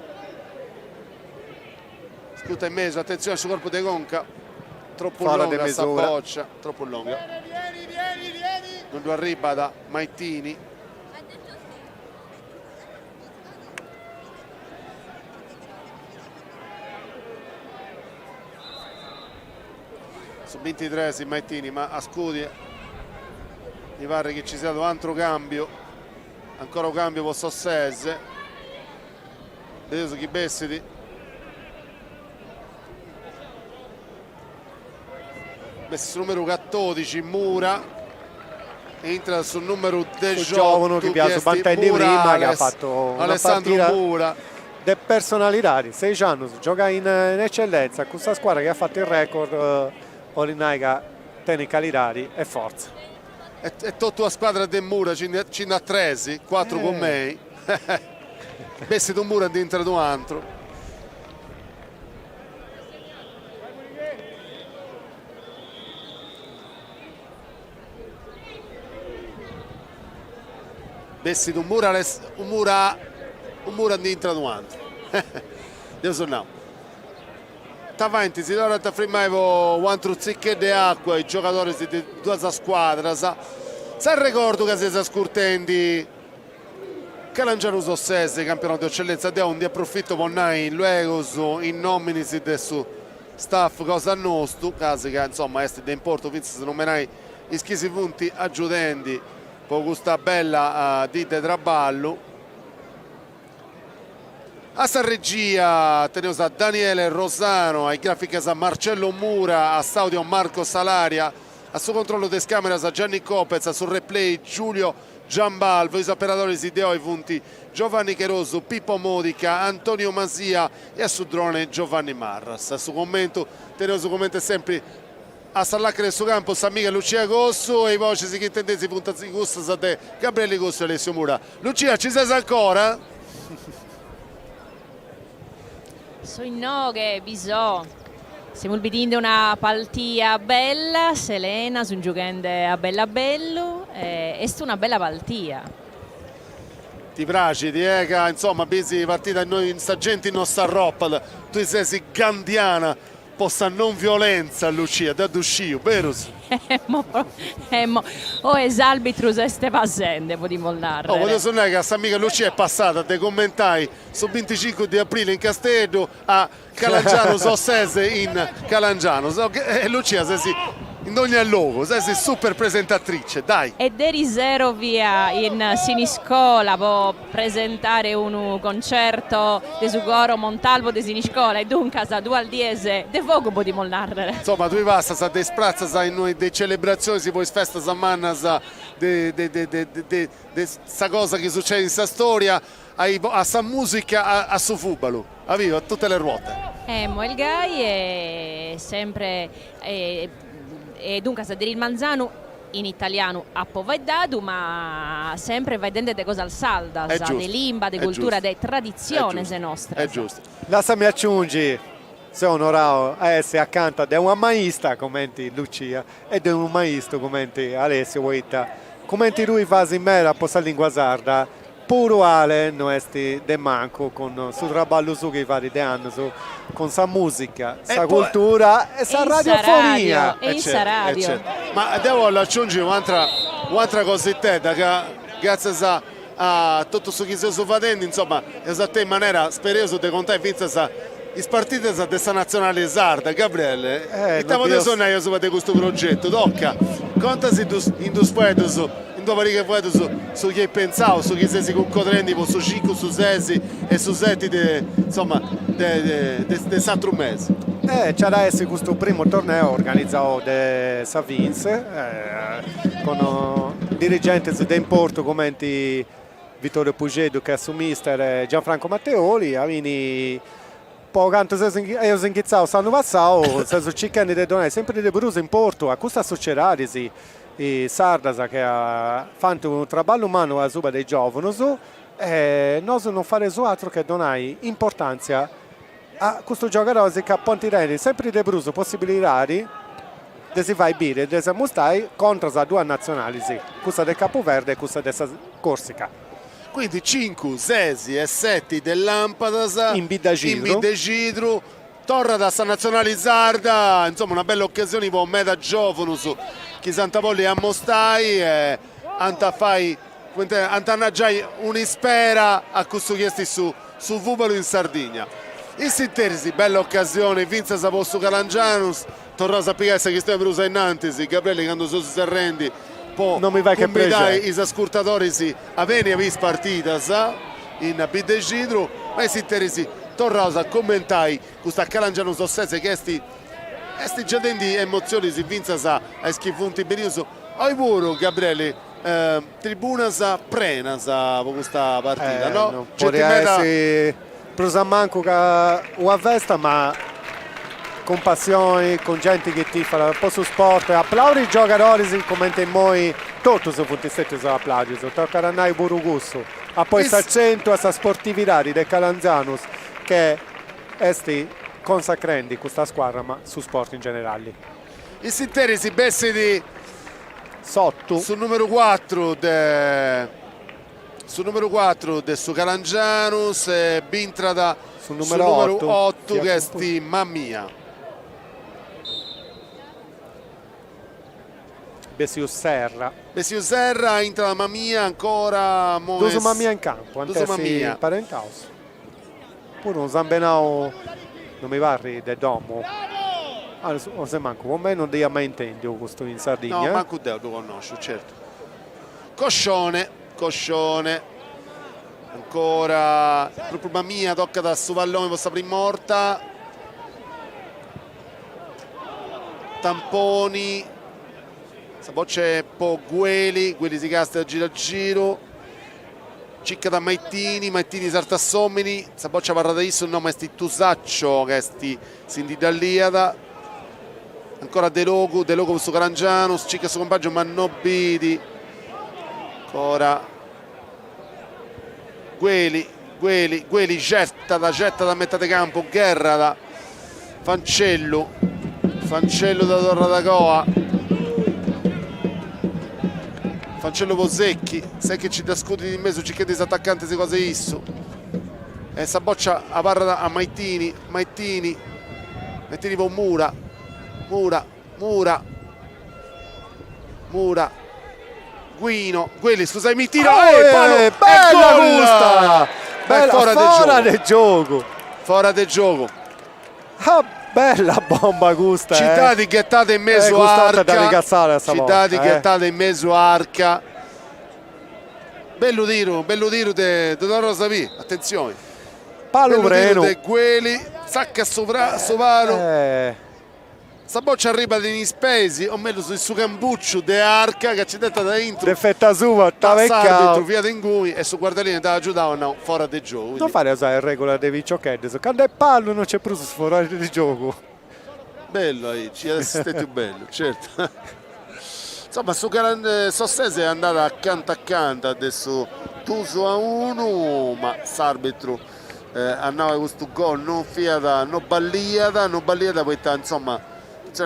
Scuta in mesu, atentzione a su corpu de conca, tropu longa sa boccia, tropu longa. Non ddu arribat Maitini. Su bintitres Maitini, ma a scudi mi parrit chi ci siat u' atru cambiu, ancora u' cambiu po s'Ossese. Bideus chi bessit. Bessit su numeru catodixi, Mura. Intrat su numeru Su giovunu chi fiaus bantendi prima chi at fatu una partida de personalidadi, seixi annus, giogai in Eccellenza cun sa scuadra chi at fatu is record 'olit nai ca tenit calidadi e fortza. E totu a scuadra de Mura ci nd'at tres, cuatru cun mei. Bessit unu Mura ndi intrat u'antru. Bessit un Murales, un Mura, un Mura ndi intrat u' antru. Deu seu nau. Ita faint, si torrant a frimai po u' antru tzicheddu 'e acua is giogadoris de duas scuadras. S'arregordu ca seis ascurtendi Calangianus Ossese, campionau de Eccellenza, deu ndi aprofittu po nai luegus is nominis de su staff cosa nostu, casi ca insoma est de importu fintzas nomenai is chi si funt agiudendi po custa bella dì de traballu. A sa regia teneus a Daniele Rosano, a is graficas a Marcello Mura, a s'audio Marco Salaria, a su controllu de is cameras Gianni Copez, a su replay Giulio Giambalvo, is operadoris de oi funt Giovanni Cherosu, Pippo Modica, Antonio Masia e a su drone Giovanni Marras. A su commentu teneus comente sempri a sa lacana de su campu s'amiga Lucia Cossu e is boxis chi intendeis funt cussas de Gabriele Cossu e Alessio Mura. Lucia ci ses ancora? So inoghe, bi so. Semus bidinde una paltia bella, selena, sun giughende a bellu a bellu, est una bella paltia. Ti praxit, eh, ca insoma bisi partida innoi sa genti no s'arropat, tui ses gandhiana Po sa non violenza, Lucia, dda ddu sciu, berus? Emmo, emmo. Oe s'arbitru s'est pasende, podimus narrer. Oh, podeus nai ca s'amiga Lucia est passada de commentai su binticincu de aprili in Casteddu a Calangianus Ossese in Calangianus. E Lucia ses in dogna logu, ses super presentatrice, dai! E derisero fia in Siniscola po presentare unu concerto de su coro Montalvo de Siniscola e duncas duas dies de fogu podimus nàrrere. Insoma, tui passas de is pratzas innui de is celebratzionis po is festas mannas de de de de de sa cosa chi sucedit in sa storia a sa musica a su fubalu, a a tutte le ruote. Emmo, est gai e sempre e duncas deris manzanu In italianu apo faeddadu, ma sempre faeddende de cosas sardas, de limba, de cultura, de traditziones nostras. Lassami aciungi, seu onorau a essi acanta de una maista cumenti Lucia e de unu maistu cumenti Alessio poita cumenti tui fas meda po sa lingua sarda Puru Ale no est de mancu cun su traballu suu chi fait de annus cun sa mùsica, sa cultura e sa radiofonia. E in sa radio. Ma deu bollu aciungi u'antra u'antra cositedda ca gràtzias a totu su chi seus fadendi, insoma, eus a tenni manera, spereus, de contai fintzas is partidas de sa Natzionali Sarda. Gabriele, ita podeus nai asuba de custu progetu? Toca, contasi in dus fueddus In d'una pariga 'e fueddus su chi eis pentzau, su chi seis cuncodrendi po su cincu, su sesi e su seti de, insoma, de de s'atru mesi. Nc'at a essi custu primu torneu organizau de sa FINS cun dirigentis de importu cumenti Vittorio Puxeddu chi est su mister e Gianfranco Matteoli, aundi po cantu seus eus inghitzau s'annu passau seus circhendi de donai sempri de prus importu a custas sociedadis sardas chi faint unu traballu mannu asuba de is giòvunus e nosu non fadeus atru che donai importantzia a custus giogadoris ca podint tenni sempri de prus possibilidadi de si fai biri e de s'ammustai contras a duas natzionalis, cussa de Capu Verde e cussa de sa Corsica. Quindi cincu, sesi e seti de làmpadas in Biddexidru Torrat sa Natzionali Sarda, insoma una bella ocasioni po meda giòvunus chi s'ant a bolli ammostai e ant a fai, cumenti ant a giai un'ispera a cussu chi est su su fùbalu in Sardigna. In s'interis bella ocasioni fintzas po su Calangianus, torraus a pigai sa chistioni prus a innantis, Gabrieli candu seus serrendi po cumbidai is ascurtadoris a benni a biri is partidas in Biddexidru, ma in s'interis torraus a commentai custa Calangianus Ossese chi est est giadendi emotzionis fintzas a is chi funt benius oi puru, Gabrieli. Tribunas prenas po custa partida, no? Non podiat essi prus a mancu ca una festa, ma cun passioni, cun genti chi tifat po su sport e aplaudit is giogadoris cumenti immoi totus funt stètius aplaudius, tocat a nai puru cussu, a ponni s'acentu a sa sportividadi de Calangianus che est consacrendi custa scuadra ma su sport in generali. In s'interis bessit S'otu. Su numeru cuatru de su numeru cuatru de su Calangianus e bintrat su numeru otu chi est Mamia. Bessiu Serra. Bessiu Serra, intrat Mamia ancora. Duus Mamia in campu, ant essi parentaus. Puru unu sambenau non mi parrit de domu, o se mancu po mei non dd'ia mai intendiu custu in Sardigna. No, mancu deu ddu connosciu, certu. Coscione, Coscione, ancora propriu Mamia tocat su palloni po sa prima 'orta, Tamponi, sa boccia est po Gueli, Gueli si castiat giru a giru, Circat a Maitini, Maitini sartat s'omini, sa boccia abarrat a issu, no ma est Tusaccio ca est si ndi dda liat, ancora Delogu, Delogu po su Calangianus, circat su cumpangiu ma no bidi, ancora Gueli, Gueli, Gueli gettat, gettat a metade campu, gherrat Fancellu, Fancellu dda torrat a coa, Fancellu po Secchi, Secchi nci dda scudit in mesu circhendi s'atacanti cosa 'e issu e sa boccia abarrat a Maitini, Maitini, Maitini po Mura, Mura, Mura, Mura, Guino, Gueli, scusai, mi tiro, oh, eh, palo, eh, bella custa! Bella, fora, fora de giogu. giogu. Fora de giogu. Ah, bella bomba custa, eh. Cittadi ghettada in mesu eh, arca. Cittadi eh. ghettada in mesu arca. Bellu tiru, bellu tiru de, de Torra Sapi, attenzione. Palu prenu. De Gueli, zacca su, su palu. Eh. Sa boccia arribat in is peis, o mellus in su cambucciu de Arca ca ci dd'etat aintru. De fetta sua, ma s'arbitru fiat inguni e su guardalinea dd'at agiudau a nau fora de giogu. Non fait a usai is regulas de is piciocheddus, candu est palu non nc'est prus fora de giogu. Bellu aici, iat essi stetiu bellu, certu. Insoma su s'Ossese est andada acanta acanta de su dus a unu, ma s'arbitru at nau ca custu gol non fiat, non balliat, non balliat poita insoma,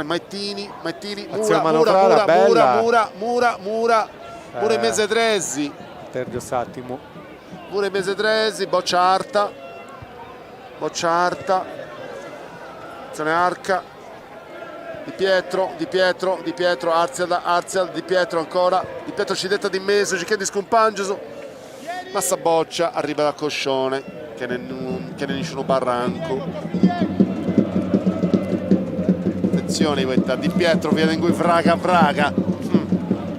Maitini, Maitini, Mura, Mura, Mura, Mura, Mura, Mura, Mura, Mura in mesu 'e tresi. Perdiu s'attimu. Mura in mesu 'e tresi, boccia arta, boccia arta, atentzione Arca, Di Pietro, Di Pietro, Di Pietro, artziat, artziat, Di Pietro ancora, Di Pietro ci dd'etat in mesu, circhendi is cumpangius, ma sa boccia arribat a Coscione, chene chene nisciunu barrancu. Atentzioni poita Di Pietro fiat ingui fraga fraga,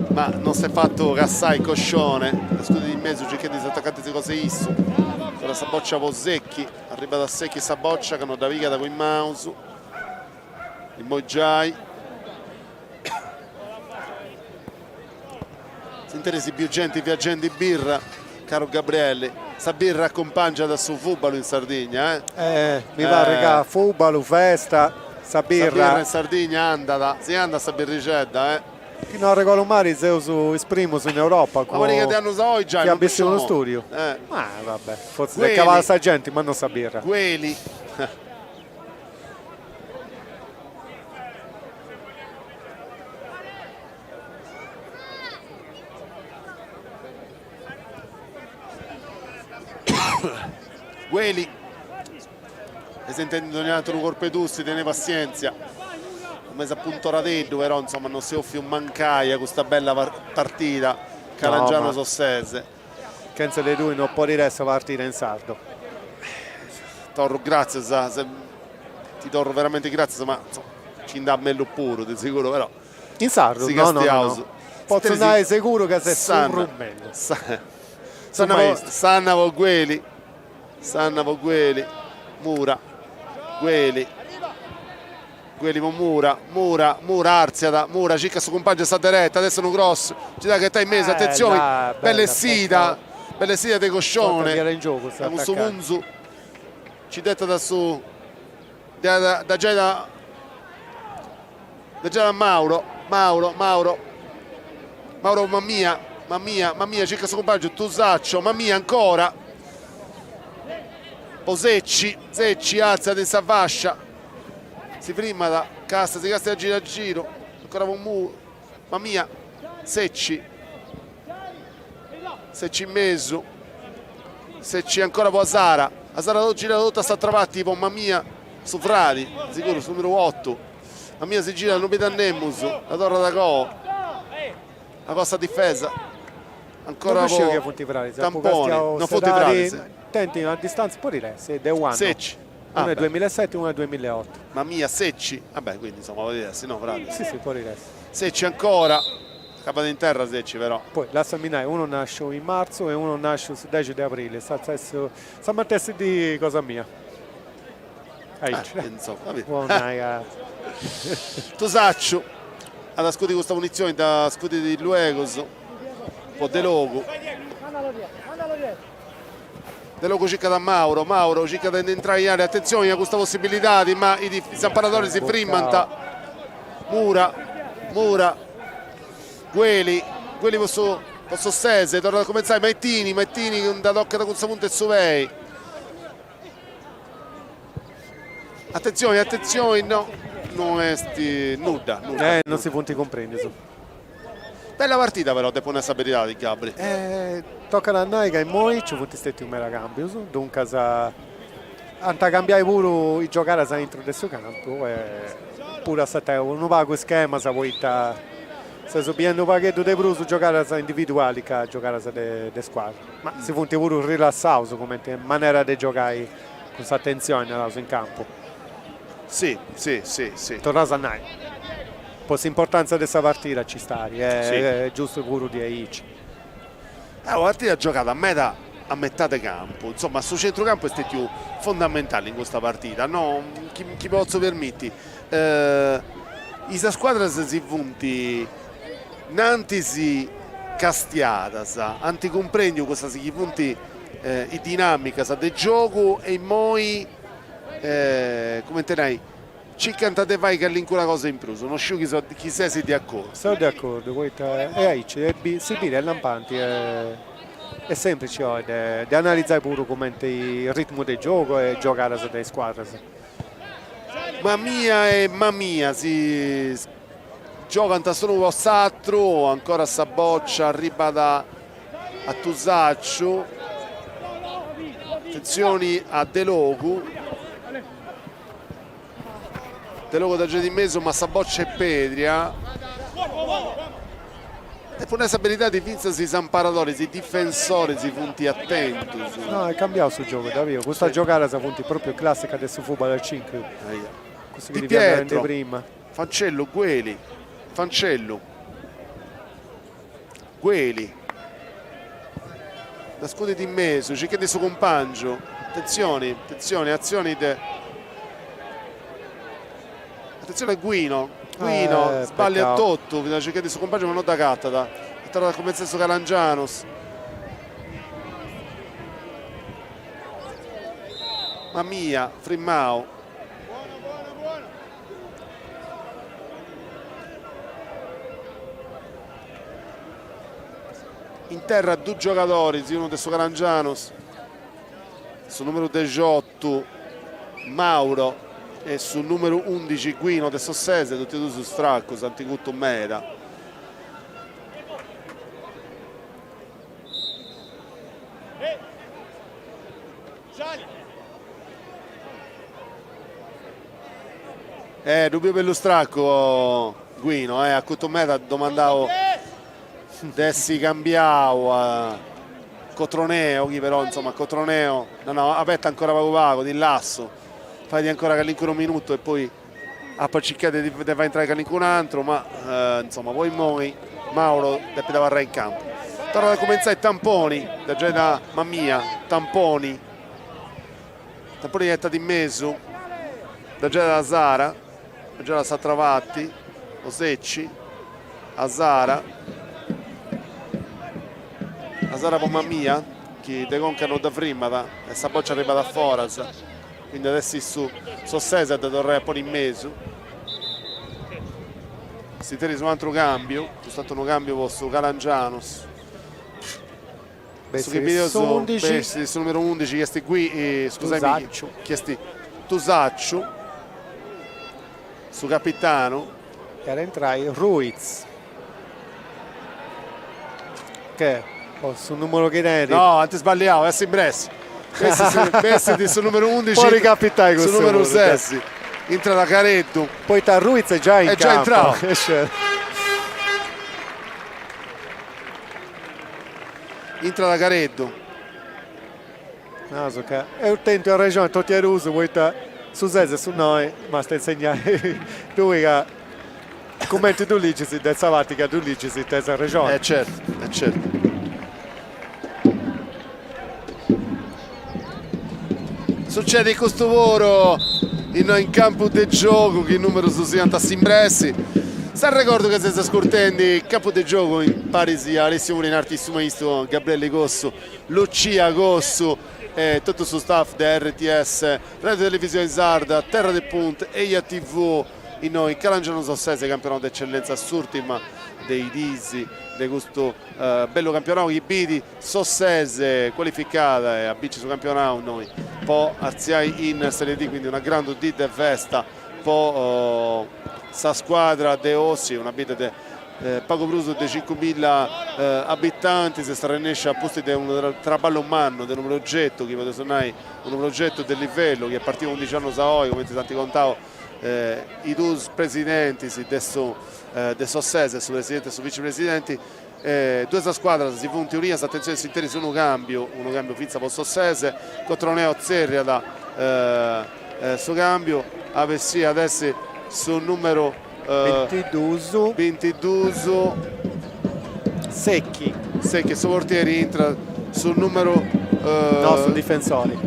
ma non s'est fatu cassai Coscione, dda scudit in mesu circhendi is atacantis cosa 'e issu, ancora sa boccia po Secchi, arribat a Secchi sa boccia ca no dda pigat cun is manus Immoi giai s'interis biu genti viagendi birra, caru Gabrielli, sa birra acumpangiat su fùbalu in Sardigna, eh? Eh, mi parrit ca fùbalu, festa, sa birra. Sa birra in Sardigna andat, si andat sa birrixedda, eh? Chi no arregordu mali seus is primus in Europa Una pariga de annus a oi giai, chi at bessiu unu studiu. Ma va bè, fortzis est cabada sa genti ma non sa birra. Gueli. Gueli e si intendit dogna tantu unu corpu 'e tussi, tenei passièntzia, mesu apuntoradeddu però insoma non si 'ofiu mancai a custa bella partida Calangianus Ossese. Chentza de tui no podit essi una partida in sardu. Torru gràtzias, ti torru veramenti gràtzias, ma insoma nci nd'at mellus puru de seguru, però. In sardu? No, no, no. Potzu nai seguru ca ses su prus mellus. Sanna po Gueli, Sanna po Gueli, Mura, Gueli. Gueli po Mura, Mura, Mura artziat, Mura circat su cumpangiu a sa dereta, adesso unu cross, nci dda ghetat in mesu, atentzioni, bella essida, bella essida de Coscione, cun su punzu nci dd'etat a su, dda giait a, dda giait a Mauro, Mauro, Mauro, Mauro Mamia, Mamia, Mamia circat su cumpangiu, Tusaccio, Mamia ancora, po Secci, Secci artziat in sa fascia, Si frimat, casta, si castiat a giru a giru, ancora po Mura, Mamia, Secci, Secci in mesu, Secci ancora po Asara, Asara girat totu a s'atra parti po Mamia, su fradi, siguru su numeru otu, Mamia si girat, non bit a nemus, dda torrat a coa, a coa sa difesa, ancora po Tamponi, non funt fradis. Tenint una distanza, podit essi, de u' annu. Secci. Unu est duemilaeseti, unu est duemilaeoto. Mamia Secci, ah beh, quindi insomma podit essi, no fradi? Si si, podit essi. Secci ancora, acabat in terra Secci però. Poi lassami nai, unu nasciu in marzu e unu nasciu su dexi de abrili, sa sa matessi dì cosa mia. Aici. Eh, insomma, Po nai ca. Tusacciu at a scudi custa punitzioni, dda scudit luegus po Delogu. Delogu circat a Mauro, Mauro circat de nd'intrai in area, atentzioni a custa possibilidadi, ma is amparadoris si frimant, Mura, Mura, Gueli, Gueli po su po s'Ossese, torrat a cumentzai Maitini, Maitini dda tocat cun sa punta 'e su pei, atentzioni, atentzioni, no, no est nudda, nudda. Eh, non si funt cumprendius. Bella partida però, depu nai sa beridadi, Gabri. Tocat a nai ca immoi nci funt stètius meda càmbius, duncas ant a cambiai puru is giogadas aintru de su campu e puru a sartai unu pagu is schemas poita seus biendi unu pagheddu de prus giogadas individualis ca giogadas de scuadra, ma si funt puru rilassaus cumenti manera de giogai cun s'atentzioni, naraus, in campu. Si, si, si, si. Torraus a nai. Po s'importantza de sa partida ci stari, est giustu puru diaici. Una partida giogada meda a metade campu, insoma su centrucampu est stetiu fondamentali in custa partida, no, chi chi potzu permiti, is scuadras si funt innantis castiadas, ant cumprendiu cussas chi funt is dinamicas de giogu e immoi, cumenti nai, Circant de fai calincuna cosa in prus, no sciu chi chi ses de acordu. Seu de acordu, poita est aici, si biri est lampanti e est semplici oi de de analizai puru cumenti ritmu de giogu e giogadas de is scuadras. Mamia e Mamia si giogant s'unu po s'atru, ancora sa bòcia arribat a Tusacciu, atentzioni a Delogu. Delogu dda girat in mesu ma sa boccia est pedria. Depu nai sa beridadi fintzas is amparadoris, is difensoris funt atentus. No, est cambiau su giogu, dda biu. Custas giogadas funt propriu classicas de su fubal a cincu. Cussu chi Di ti fia narendi Pietro, prima. Fancellu, Gueli, Fancellu, Gueli, dda scudit in mesu, circhendi su cumpangiu, atentzioni, atentzioni, atzioni de, atentzioni a Guino, Guino sballiat totu, fiat circhendi su cumpangiu ma no dd'agatat, e torrat a cumentzai su Calangianus. Mamia, frimmau. In terra dus giogadoris, unu de su Calangianus, su numeru dexiotu Mauro e su numeru undixi Guino de s'Ossese, totu e dus stracus, ant curtu meda. Eh, ddu biu bellu stracu Guino, eh, at curtu meda, at domandau de essi cambiau a Cotroneo, chi però, insomma, Cotroneo, no no, abetta ancora pagu pagu, ti lassu, faidi ancora calincunu minutu e poi apu a circai de de fai intrai calincun'antru, ma insomma po immoi Mauro depit abarrai in campu. Torrat a cumentzai Tamponi, dda giait a Mamia, Tamponi, Tamponi ghetat in mesu, dda giait a Asara. Giai a s'atra parti, po Secci, Asara, Asara po Mamia, chi de conca no dda frimat e sa bòcia arribat a foras, quindi at essi su s'Ossese a dda torrai a ponni in mesu. S'interis u' atru cambiu, cust'atru unu cambiu po su Calangianus. Su chi bideus bessit su numeru undixi chi est Gui, scusai chi est Tusacciu, su capitanu. E at a intrai Ruiz che po su numeru chi tenit. No, ant sballiau, est s'imbressi. Bessit su numeru undixi. Podit capitai cussu. Su numeru sesi. Intrat Careddu. Poita Ruiz est giai in campu. Est giai intrau. Intrat Careddu. Nasu ca eus tentu arrexoni totu e duus poita su ses e su noi m'ast a insegnai tui ca cumenti ddu ligis de sa parti ca ddu ligis tenis arrexoni. E certu, e certu. Sucedit custu puru innoi in campu de giogu chi is numerus siant a s'imbressi. S'arregordu ca seis ascurtendi Campu de giogu imparis a Alessio Mura in arti su maistu Gabriele Cossu, Lucia Cossu e totu su staff de RTS, Radio Televisione Sarda, Terra de Punt, Eja TV innoi in Calangianus Ossese campionau de eccellenza s'urtima de is diis de custu bellu campionau chi bit S'Ossese cualificada e a binci su campionau innoi po artziai in Serie D, quindi una grandu dì de festa po sa scuadra de Ossi, una bidda de pagu prus de cincumilla abitantis, est arrennescia a pustis de unu traballu mannu, de unu progetu chi podeus nai unu progetu de livellu chi est partiu undixi annus a oi, cumenti s'ant contau is duus presidentis de su de s'Ossese, su presidenti e su vicepresidenti, Duas scuadras si funt unias, atentzioni s'interis unu cambiu, unu cambiu fintzas po s'Ossese, Cotroneo tzerriat su cambiu, at essi at essi su numeru Bintiduus. Bintiduus. Secchi. Secchi, su portieri intrat su numeru. No, su difensori.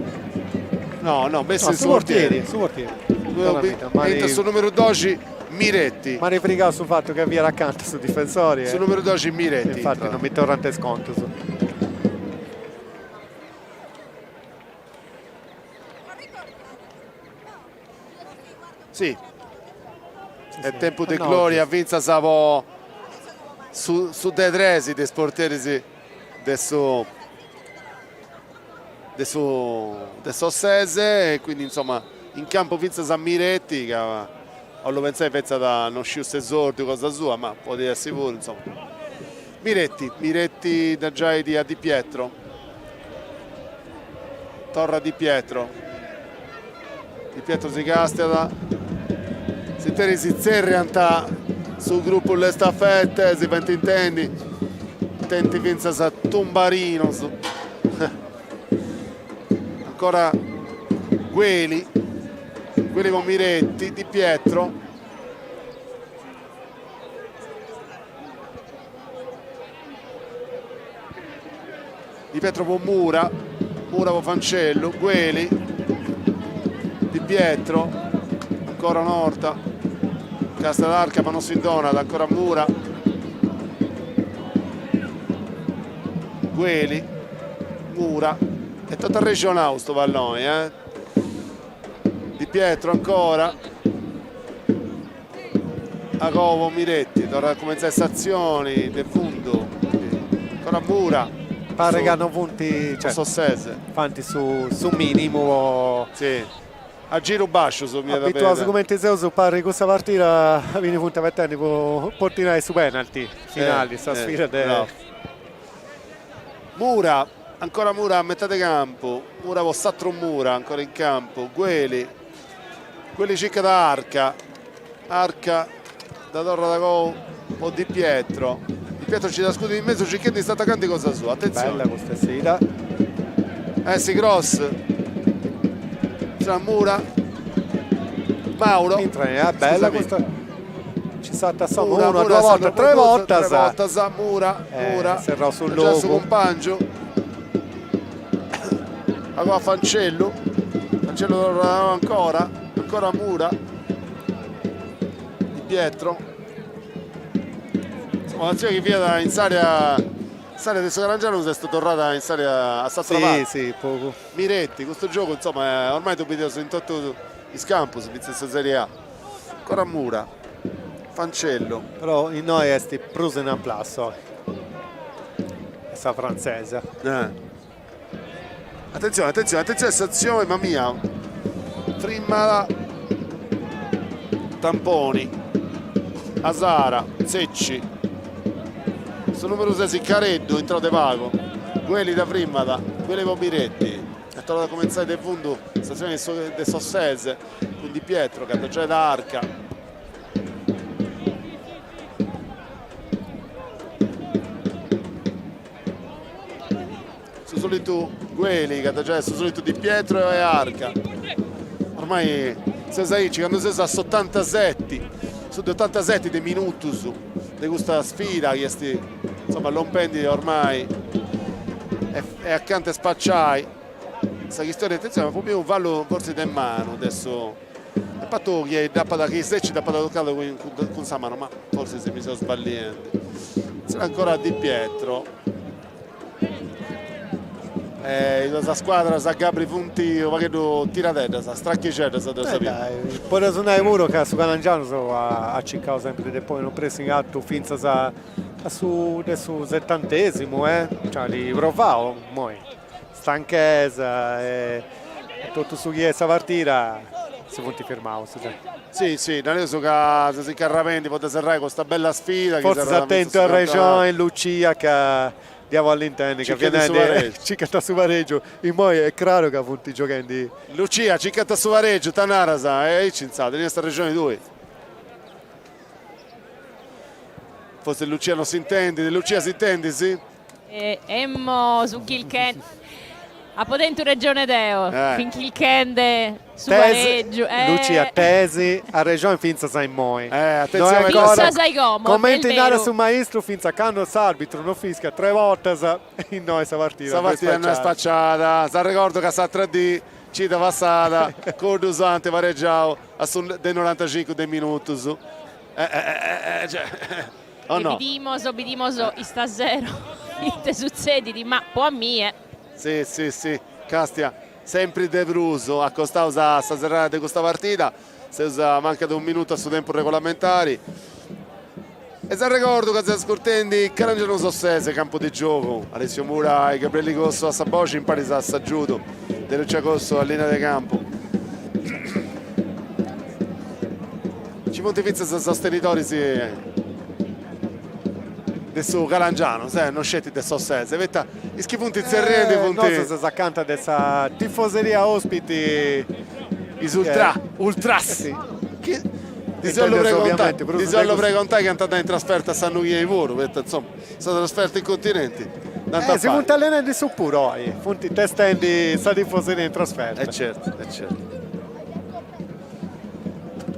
No, no, bessit su portieri. Su portieri. Intrat su numeru doxi Miretti. M'at frigau su fatu ca fiat acanta su difensori. Su numeru doxi Miretti. Infati non mi torrant is contus. Si, est tempus de gloria fintzas po su su de tres de is portieris de su de su de s'Ossese e quindi insoma in campu fintzas Miretti ca 'ollu pentzai fetzat no sciu s'esordiu cosa sua ma podit essi puru insoma Miretti Miretti dda giait a Di Pietro torra Di Pietro Di Pietro si castiat s'interis si tzerriant su gruppu Le Staffette si faint intendi tenint fintzas tumbarinos Ancora Gueli, Gueli po Miretti, Di Pietro. Di Pietro po Mura, Mura po Fancellu, Gueli, Di Pietro, ancora un'orta, Castiat Arca ma non si donat, ancora Mura. Gueli, Mura, est totu arrexonau custu palloni eh, Di Pietro ancora, agoa po Miretti, torrat a cumentzai s'atzioni de fundu, ancora Mura. Parit ca non funt, cioè, s'Ossese. Faint su su minimu po. Si, a giru basciu su m'iat a Abituaus cumenti seus parit custa partida chi funt abetendi po tirai su penalty finali, sa sfida de. Mura, ancora Mura a metade campu, Mura po s'atru Mura, ancora in campu, Gueli, Gueli circat a Arca, Arca dda torrat agoa po Di Pietro, Di Pietro nci dda scudit in mesu circhendi s'atacanti cosa sua, atentzioni. Bella custa essida. Essi cross, tra Mura, Mauro. Intra, bella custa. Ci stata solo una, due volte, tre volte. Tre volte, Mura, Mura. Serrau su logu. Su cumpangiu. Agoa Fancellu. Fancellu torra ancora, ancora Mura. Pietro. Insomma, un'azione chi fiat in s'area s'area de su Calangianus est torrada in s'area a s'atra parti. Sì, sì, pocu. Miretti, custu giogu insomma ormai ddu bideus in totu is campus, fintzas in sa Serie A. Ancora Mura, Fancello. Però innoi est prus in amplassu oi, sa frantzesa. Attenzione, attenzione, attenzione a s'atzione, mamma mia. Frimmada. Tamponi. Asara, Secci. Su numeru sesi Careddu, intrau de pagu. Gueli dda frimmat, Gueli po Miretti. Est torrada a cumentzai de fundu s'atzione de s'Ossese cun Di Pietro ca dda giait a Arca. Su solitu Gueli ca dda giait su solitu Di Pietro e Arca. Ormai seus aici, candu seus a s'otantaseti, su de otantaseti de minutus de custa sfida chi est insoma lompendi ormai e acanta 'e spaciai sa chistioni, atentzioni, apu biu unu fallu fortzis de manu de su e patu chi dd'apat chi Secci dd'apat tocadu cun sa manu, ma fortzis mi seu sballiendi. Ancora Di Pietro E is scuadras Gabri funt unu pagheddu tiradeddas, strachixeddas deu sa biu. Podeus nai puru ca su Calangianus at circau sempri de ponni unu pressing artu fintzas a su de su setantesimu, nci at provau, immoi stanchesa e totu su chi est sa partida si funt firmaus. Si, si, nareus ca seus incarrapendi po dda serrai custa bella sfida. Fortzis at tentu arrexoni Lucia ca dd'iapu a l'intendi ca fiat nendi circant su paregiu, immoi est craru ca funt gioghendi. Lucia, circant su paregiu, ta naras, e aici intzà, teniast arrexoni tui. Fortzis Lucia non s'intendit, Lucia s'intendis? Emmo, sun chilchende. Apo tentu regione deo, fin chilchende su pareggiu. Lucia, tenis arrexoni fintzas a immoi. Fintzas a como, Comenti narat su maistru, fintzas a cando s'arbitru no fiscat tres bortas, innoi sa partida Sa partida no est spaciada. S'arregordu ca s'atra dì, cida passada, cuddus ant paregiau a su de norantacincu de minutus. O no? Bidimos, bidimos istasero ite sutzedit, ma po a mie. Si, si, si, castia, sempri de prus acostaus a sa serrada de custa partida, seus a mancat unu minutu a su tempus regolamentari e s'arregordu ca seis ascurtendi Calangianus Ossese, campu de giogu, Alessio Mura e Gabrielli Cossu a sa boxi imparis a s'agiudu de Lucia Cossu a linea de campu. Nci funt fintzas is sostenidoris de su Calangianus, eh, non sceti de s'Ossese, poita is chi funt tzerriendi funt. Nosu seus acanta de sa tifoseria ospiti. Is ultra, ultras. Chi ddis 'ollu pregontai, ddis 'ollu pregontai chi ant andai in trasferta a s'annu chi 'enit puru, poita insoma sa trasferta in continenti dd'ant a fai. Si funt allenendi issus puru oi, funt testendi sa tifoseria in trasferta. E certu, e certu.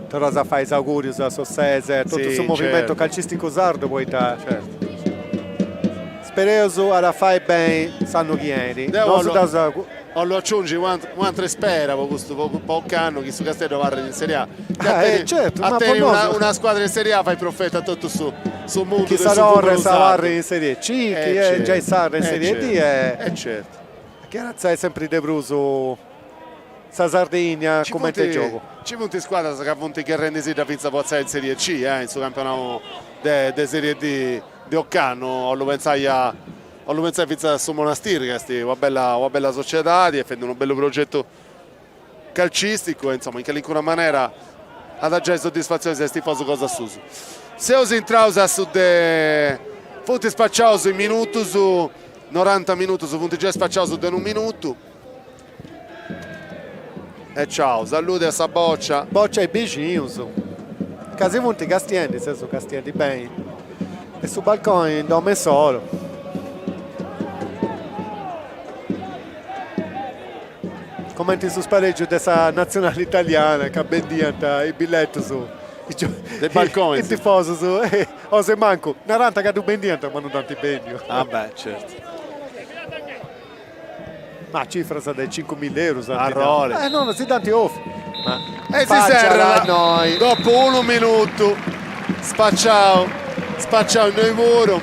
Torraus a fai is augurius a s'Ossese e a totu su movimentu calcisticu sardu poita spereus at a fai beni s'annu chi 'enit. Deu 'ollu aciungi u'antra ispera po custu po ocannu chi su Casteddu abarrit in Serie A. A tenni una scuadra in Serie A fait profetu a totu su su mundu de su fubbalu sardu. Chi sa Torres abarrit in Serie C, chi est giai sarda in Serie D e chi at a essi sempri de prus Sa Sardigna cumenti giogu. Nci funt scuadras ca funt gherrendi-si-dda fintzas po artziai in Serie C, in su campionau de Serie D de ocannu, 'ollu pentzai a 'ollu pentzai fintzas a su Monastir ca est una bella una bella sociedadi e fait unu bellu progetu calcisticu e insoma in calincuna manera at a giai soddisfatzionis a is tifosus cosa suus. Seus intraus a su de funt spaciaus is minutus, noranta minutus funt giai spaciaus de unu minutu E ciao, saludi a sa bòcia. Bòcia 'e bixinus, ca si funt castiendi, seus castiendi beni, de su balconi in domu insoru. Cumenti su sparègiu de sa natzionali italiana ca bendiant is billetus De balconis. Is tifosus, o se mancu, narant ca ddu bendiant ma non dd'ant bendiu. Ah beh, certu. Ma cifras de cincumilla eurus ant Arrori. Eh no, no si dd'ant ofiu. Ma e si serrat dopu unu minutu. Spaciau, spaciau innoi puru.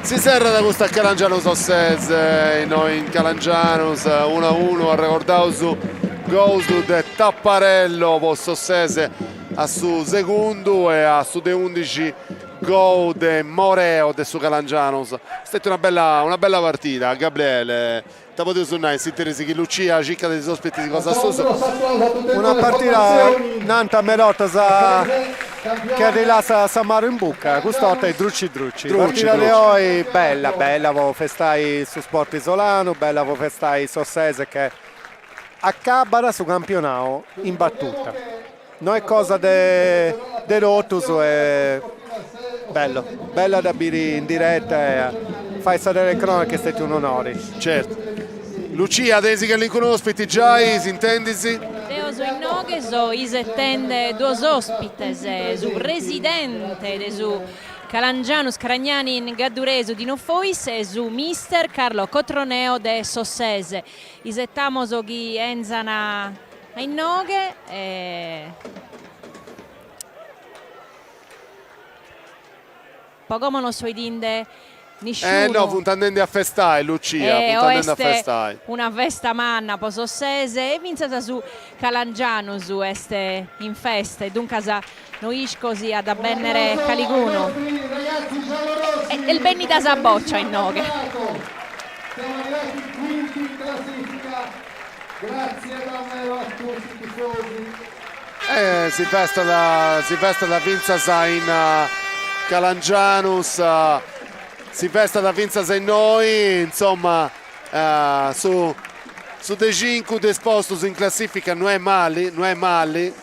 Si serrat custa Calangianus Ossese, innoi in Calangianus, unu a unu, arregordaus gols de Tapparello po s'Ossese a su segundu e a su de undixi gol de Moreo de su Calangianus. Est stetia una bella una bella partida, Gabriele, ita podeus nai in s'interis chi Lucia circat is ospitis cosa suus. Una partida nant meda 'ortas chi ti lassat s'amaru in bucca, custa 'orta est druci druci. Partida de oi bella bella po festai su sport isolanu, bella po festai s'Ossese che acabat su campionau in battuta. No est cosa de de totus e bellu, bella a dda biri in diretta e a fai sa telecronaca est stetiu un'onori. Certu. Lucia, tenis calincunu ospiti giai, s'intendis? Deo so inoghe, so isetende duos ospites, su presidente de su Calangianus Caragnani in gadduresu Dino Fois e su mister Carlo Cotroneo de s'Ossese. Isetamos chi 'enzan a inoghe e po como non so 'idinde nisciunu. Eh no, funt andendi a festai Lucia, funt andendi a festai. Est una festa manna po s'Ossese e fintzas su Calangianus est in festa e duncas no isco si at a bennere calicunu. Est bennida sa boccia inoghe. E si festat si festat fintzas in Calangianus, si festat fintzas innoi, insoma su su de cincu de is postus in classifica no est mali, no est mali,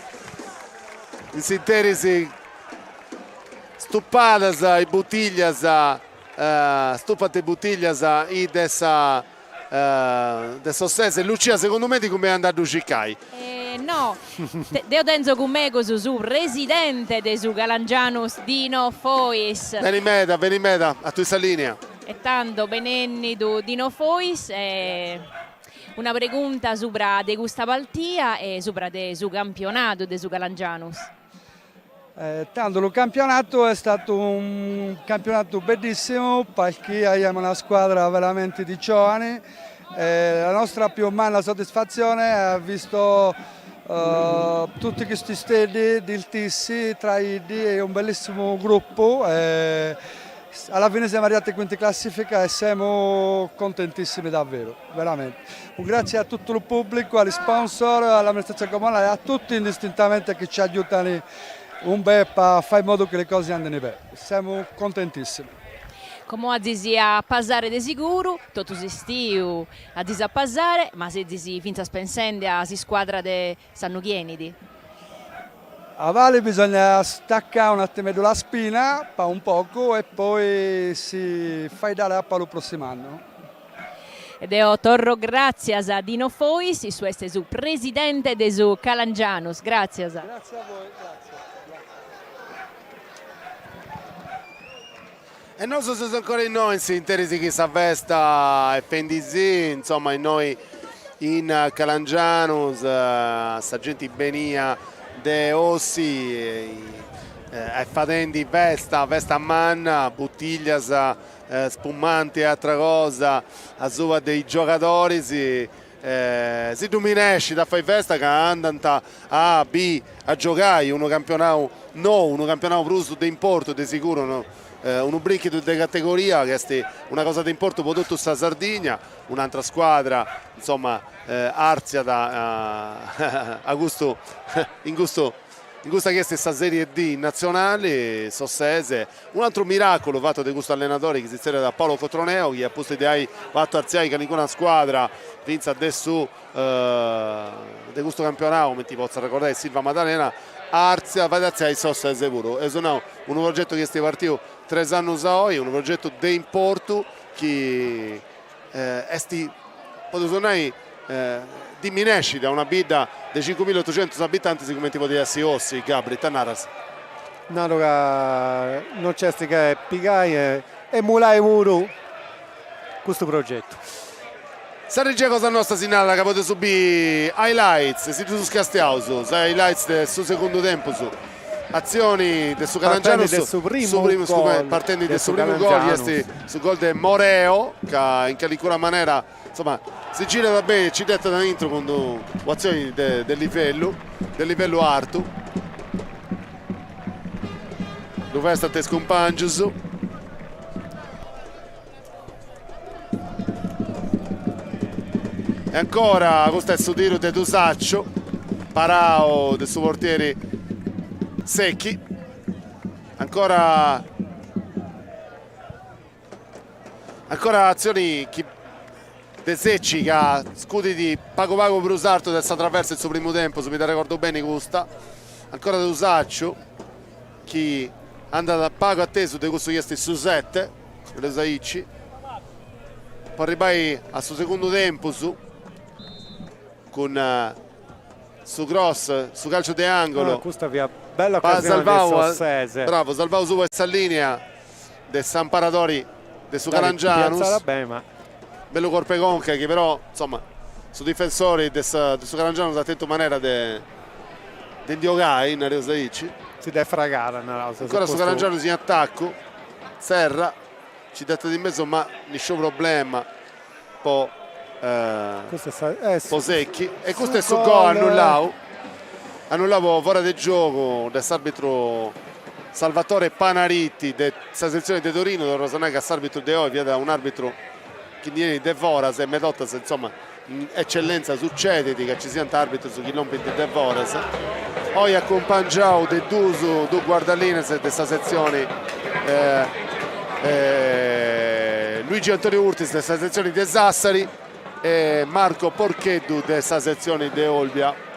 in s'interis stupadas is butiglias, stupant is butiglias is de sa de s'Ossese. Lucia, segundu mei ti cumbenit andai a ddu circai. No, deo tenzo cun megus su presidente de su Calangianus Dino Fois. Beni meda, beni meda, a tui sa linea. E tando benennidu Dino Fois e una pregunta subra de custa partia e subra de su campionadu de su Calangianus. Tando lu campionato è stato un campionato bellissimo perché abbiamo una squadra veramente di giovani e la nostra più manna soddisfazione è visto tutti questi steddi del Tissi tra iddi è un bellissimo gruppo e alla fine siamo arrivati quinti in classifica e siamo contentissimi davvero, veramente. Un grazie a tutto il pubblico, agli sponsor, all'amministrazione comunale e a tutti indistintamente che ci aiutano un bel a fare in modo che le cose andino bene. Siamo contentissimi. Como azis a pasare de siguru, totu s'istiu azis a pasare, ma sezis fintzas pensende a s'iscuadra de s'annu chi 'enit. Avali bisogna staccare un attimeddu la spina, pa un poco, e poi si faeddare a pa lu prossimu annu. E deo torro gràtzias a Dino Fois, issu est su presidente de su Calangianus. Gràtzias. Grazie a voi, grazie. E nosu seus ancora innoi in s'interis chi sa festa est fendisì, insoma innoi in Calangianus sa genti benia de Ossi est fadendi festa, festa manna, butiglias, spumanti e atra cosa asuba de is giogadoris, si ddu minescit a fai festa ca andant a B a giogai unu campionau nou, unu campionau prus de importu de siguru, unu brinchidu de categoria chi est una cosa de importu po totu sa Sardigna, un'antra scuadra insoma artziat a custu in custu in custa chi est sa Serie D natzionali, s'Ossese, Un'atru miraculu fatu de custu allenadori chi si zerriat Paolo Cotroneo chi a pustis de ai fatu artziai calincuna scuadra fintzas de su de custu campionau cumenti potzu arregordai s'Ilvamaddalena artziat fait artziai s'Ossese puru. Eus nau unu progetu chi est partiu tres annus a oi, unu progetu de importu chi est podeus nai diminescit a una bidda de cincumilaotucentus abitantis cumenti podit essi Ossi, Gabri, ita naras? Naru ca non nc'est che pigai e emulai puru custu progetu. Sa regia cosa nosta si narat ca podeus biri highlights, si ddus castiaus, is highlights de su segundu tempus. Atzioni de su Calangianus, Partendi de su primu gol partendi de de su su primu gol Calangianus. est su gol de Moreo ca in calincuna manera insoma si girat beni e ci dd'etat aintru cun un'atzioni de de livellu de livellu artu. Ddu festant is cumpangius. E ancora custu est su tiru de Tusacciu, parau de su portieri Secchi. Ancora ancora atzioni chi de Secchi ca scudit pagu pagu prus artu de sa traversa in su primu tempus, mi dd'arregordu beni custa. Ancora Tusacciu chi andat pagu atesu de cussu chi est su sete, nareus aici, po arribbai a su segundu tempus cun su cross, su calciu de angolo. Ah, custa fiat bella occasione de s'Ossese. Bravo, salvau asuba 'e sa linea de s'amparadori de su Calangianus. Bene, ma... Bellu corp'e conca chi però, insoma, su difensori de su Calangianus at tentu manera de de ndi 'ogai, nareus aici. Si dd'est fragada, naraus. Ancora su Calangianus in atacu, Serra, ci dd'etat in mesu ma nisciunu problema po po Secchi e custu est su gol annullau, annullau po fora de giogu de s'arbitru Salvatore Panariti de sa setzioni de Torino, torraus a nai ca s'arbitru de oi fiat un'arbitru chi ndi 'enit de foras e meda 'ortas insoma In Eccellenza sucedit ca ci siant arbitrus chi lompint de foras. Oi acumpangiau de dus dus guardalinas de sa setzioni Luigi Antonio Urtis de sa setzioni de Sassari e Marco Porcheddu de sa setzioni de Olbia.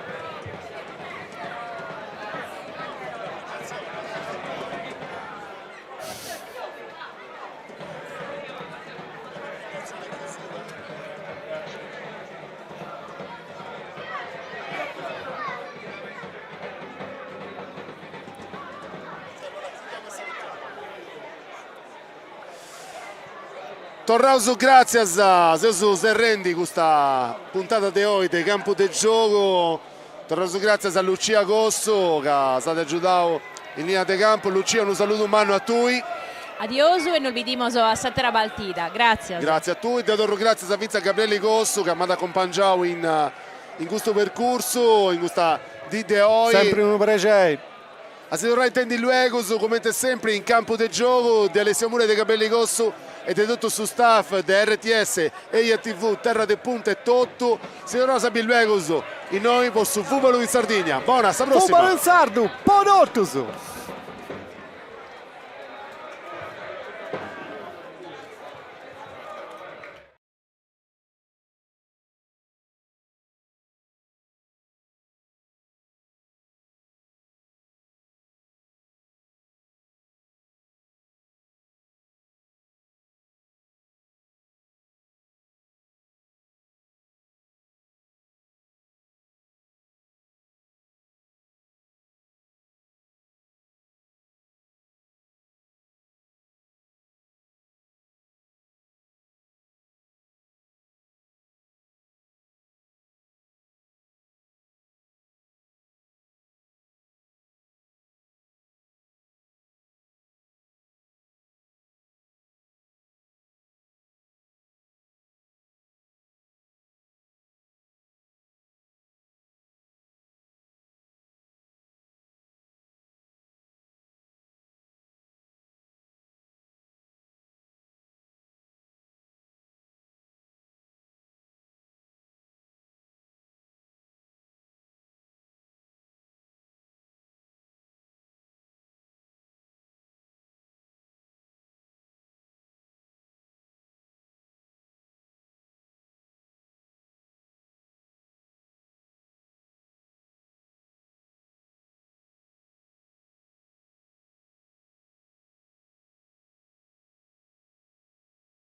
Torraus gràtzias, seus serrendi custa puntada de oi de Campu de Giogu. Torraus gràtzias a Lucia Cossu ca s'at agiudau in linea de campu. Lucia unu saludu mannu a tui. Adiosu e nos bidimos a s'atera partida. Gràtzias. Gràtzias a tui. Deu torru gràtzias fintzas a Gabrieli Cossu ca m'at acumpangiau in in custu percursu, in custa dì de oi. Sempri unu prexeri. A si torrai a intendi luegus, comente sempri, in campu de giogu, de Alessio Mura e de Gabrieli Cossu e de totu su staff de RTS, Eia TV, Terra de Punt e totu. Si torraus a biri luegus innoi po su Fùbalu in Sardigna. Bona, a sa prossima! Fùbalu in sardu po totus!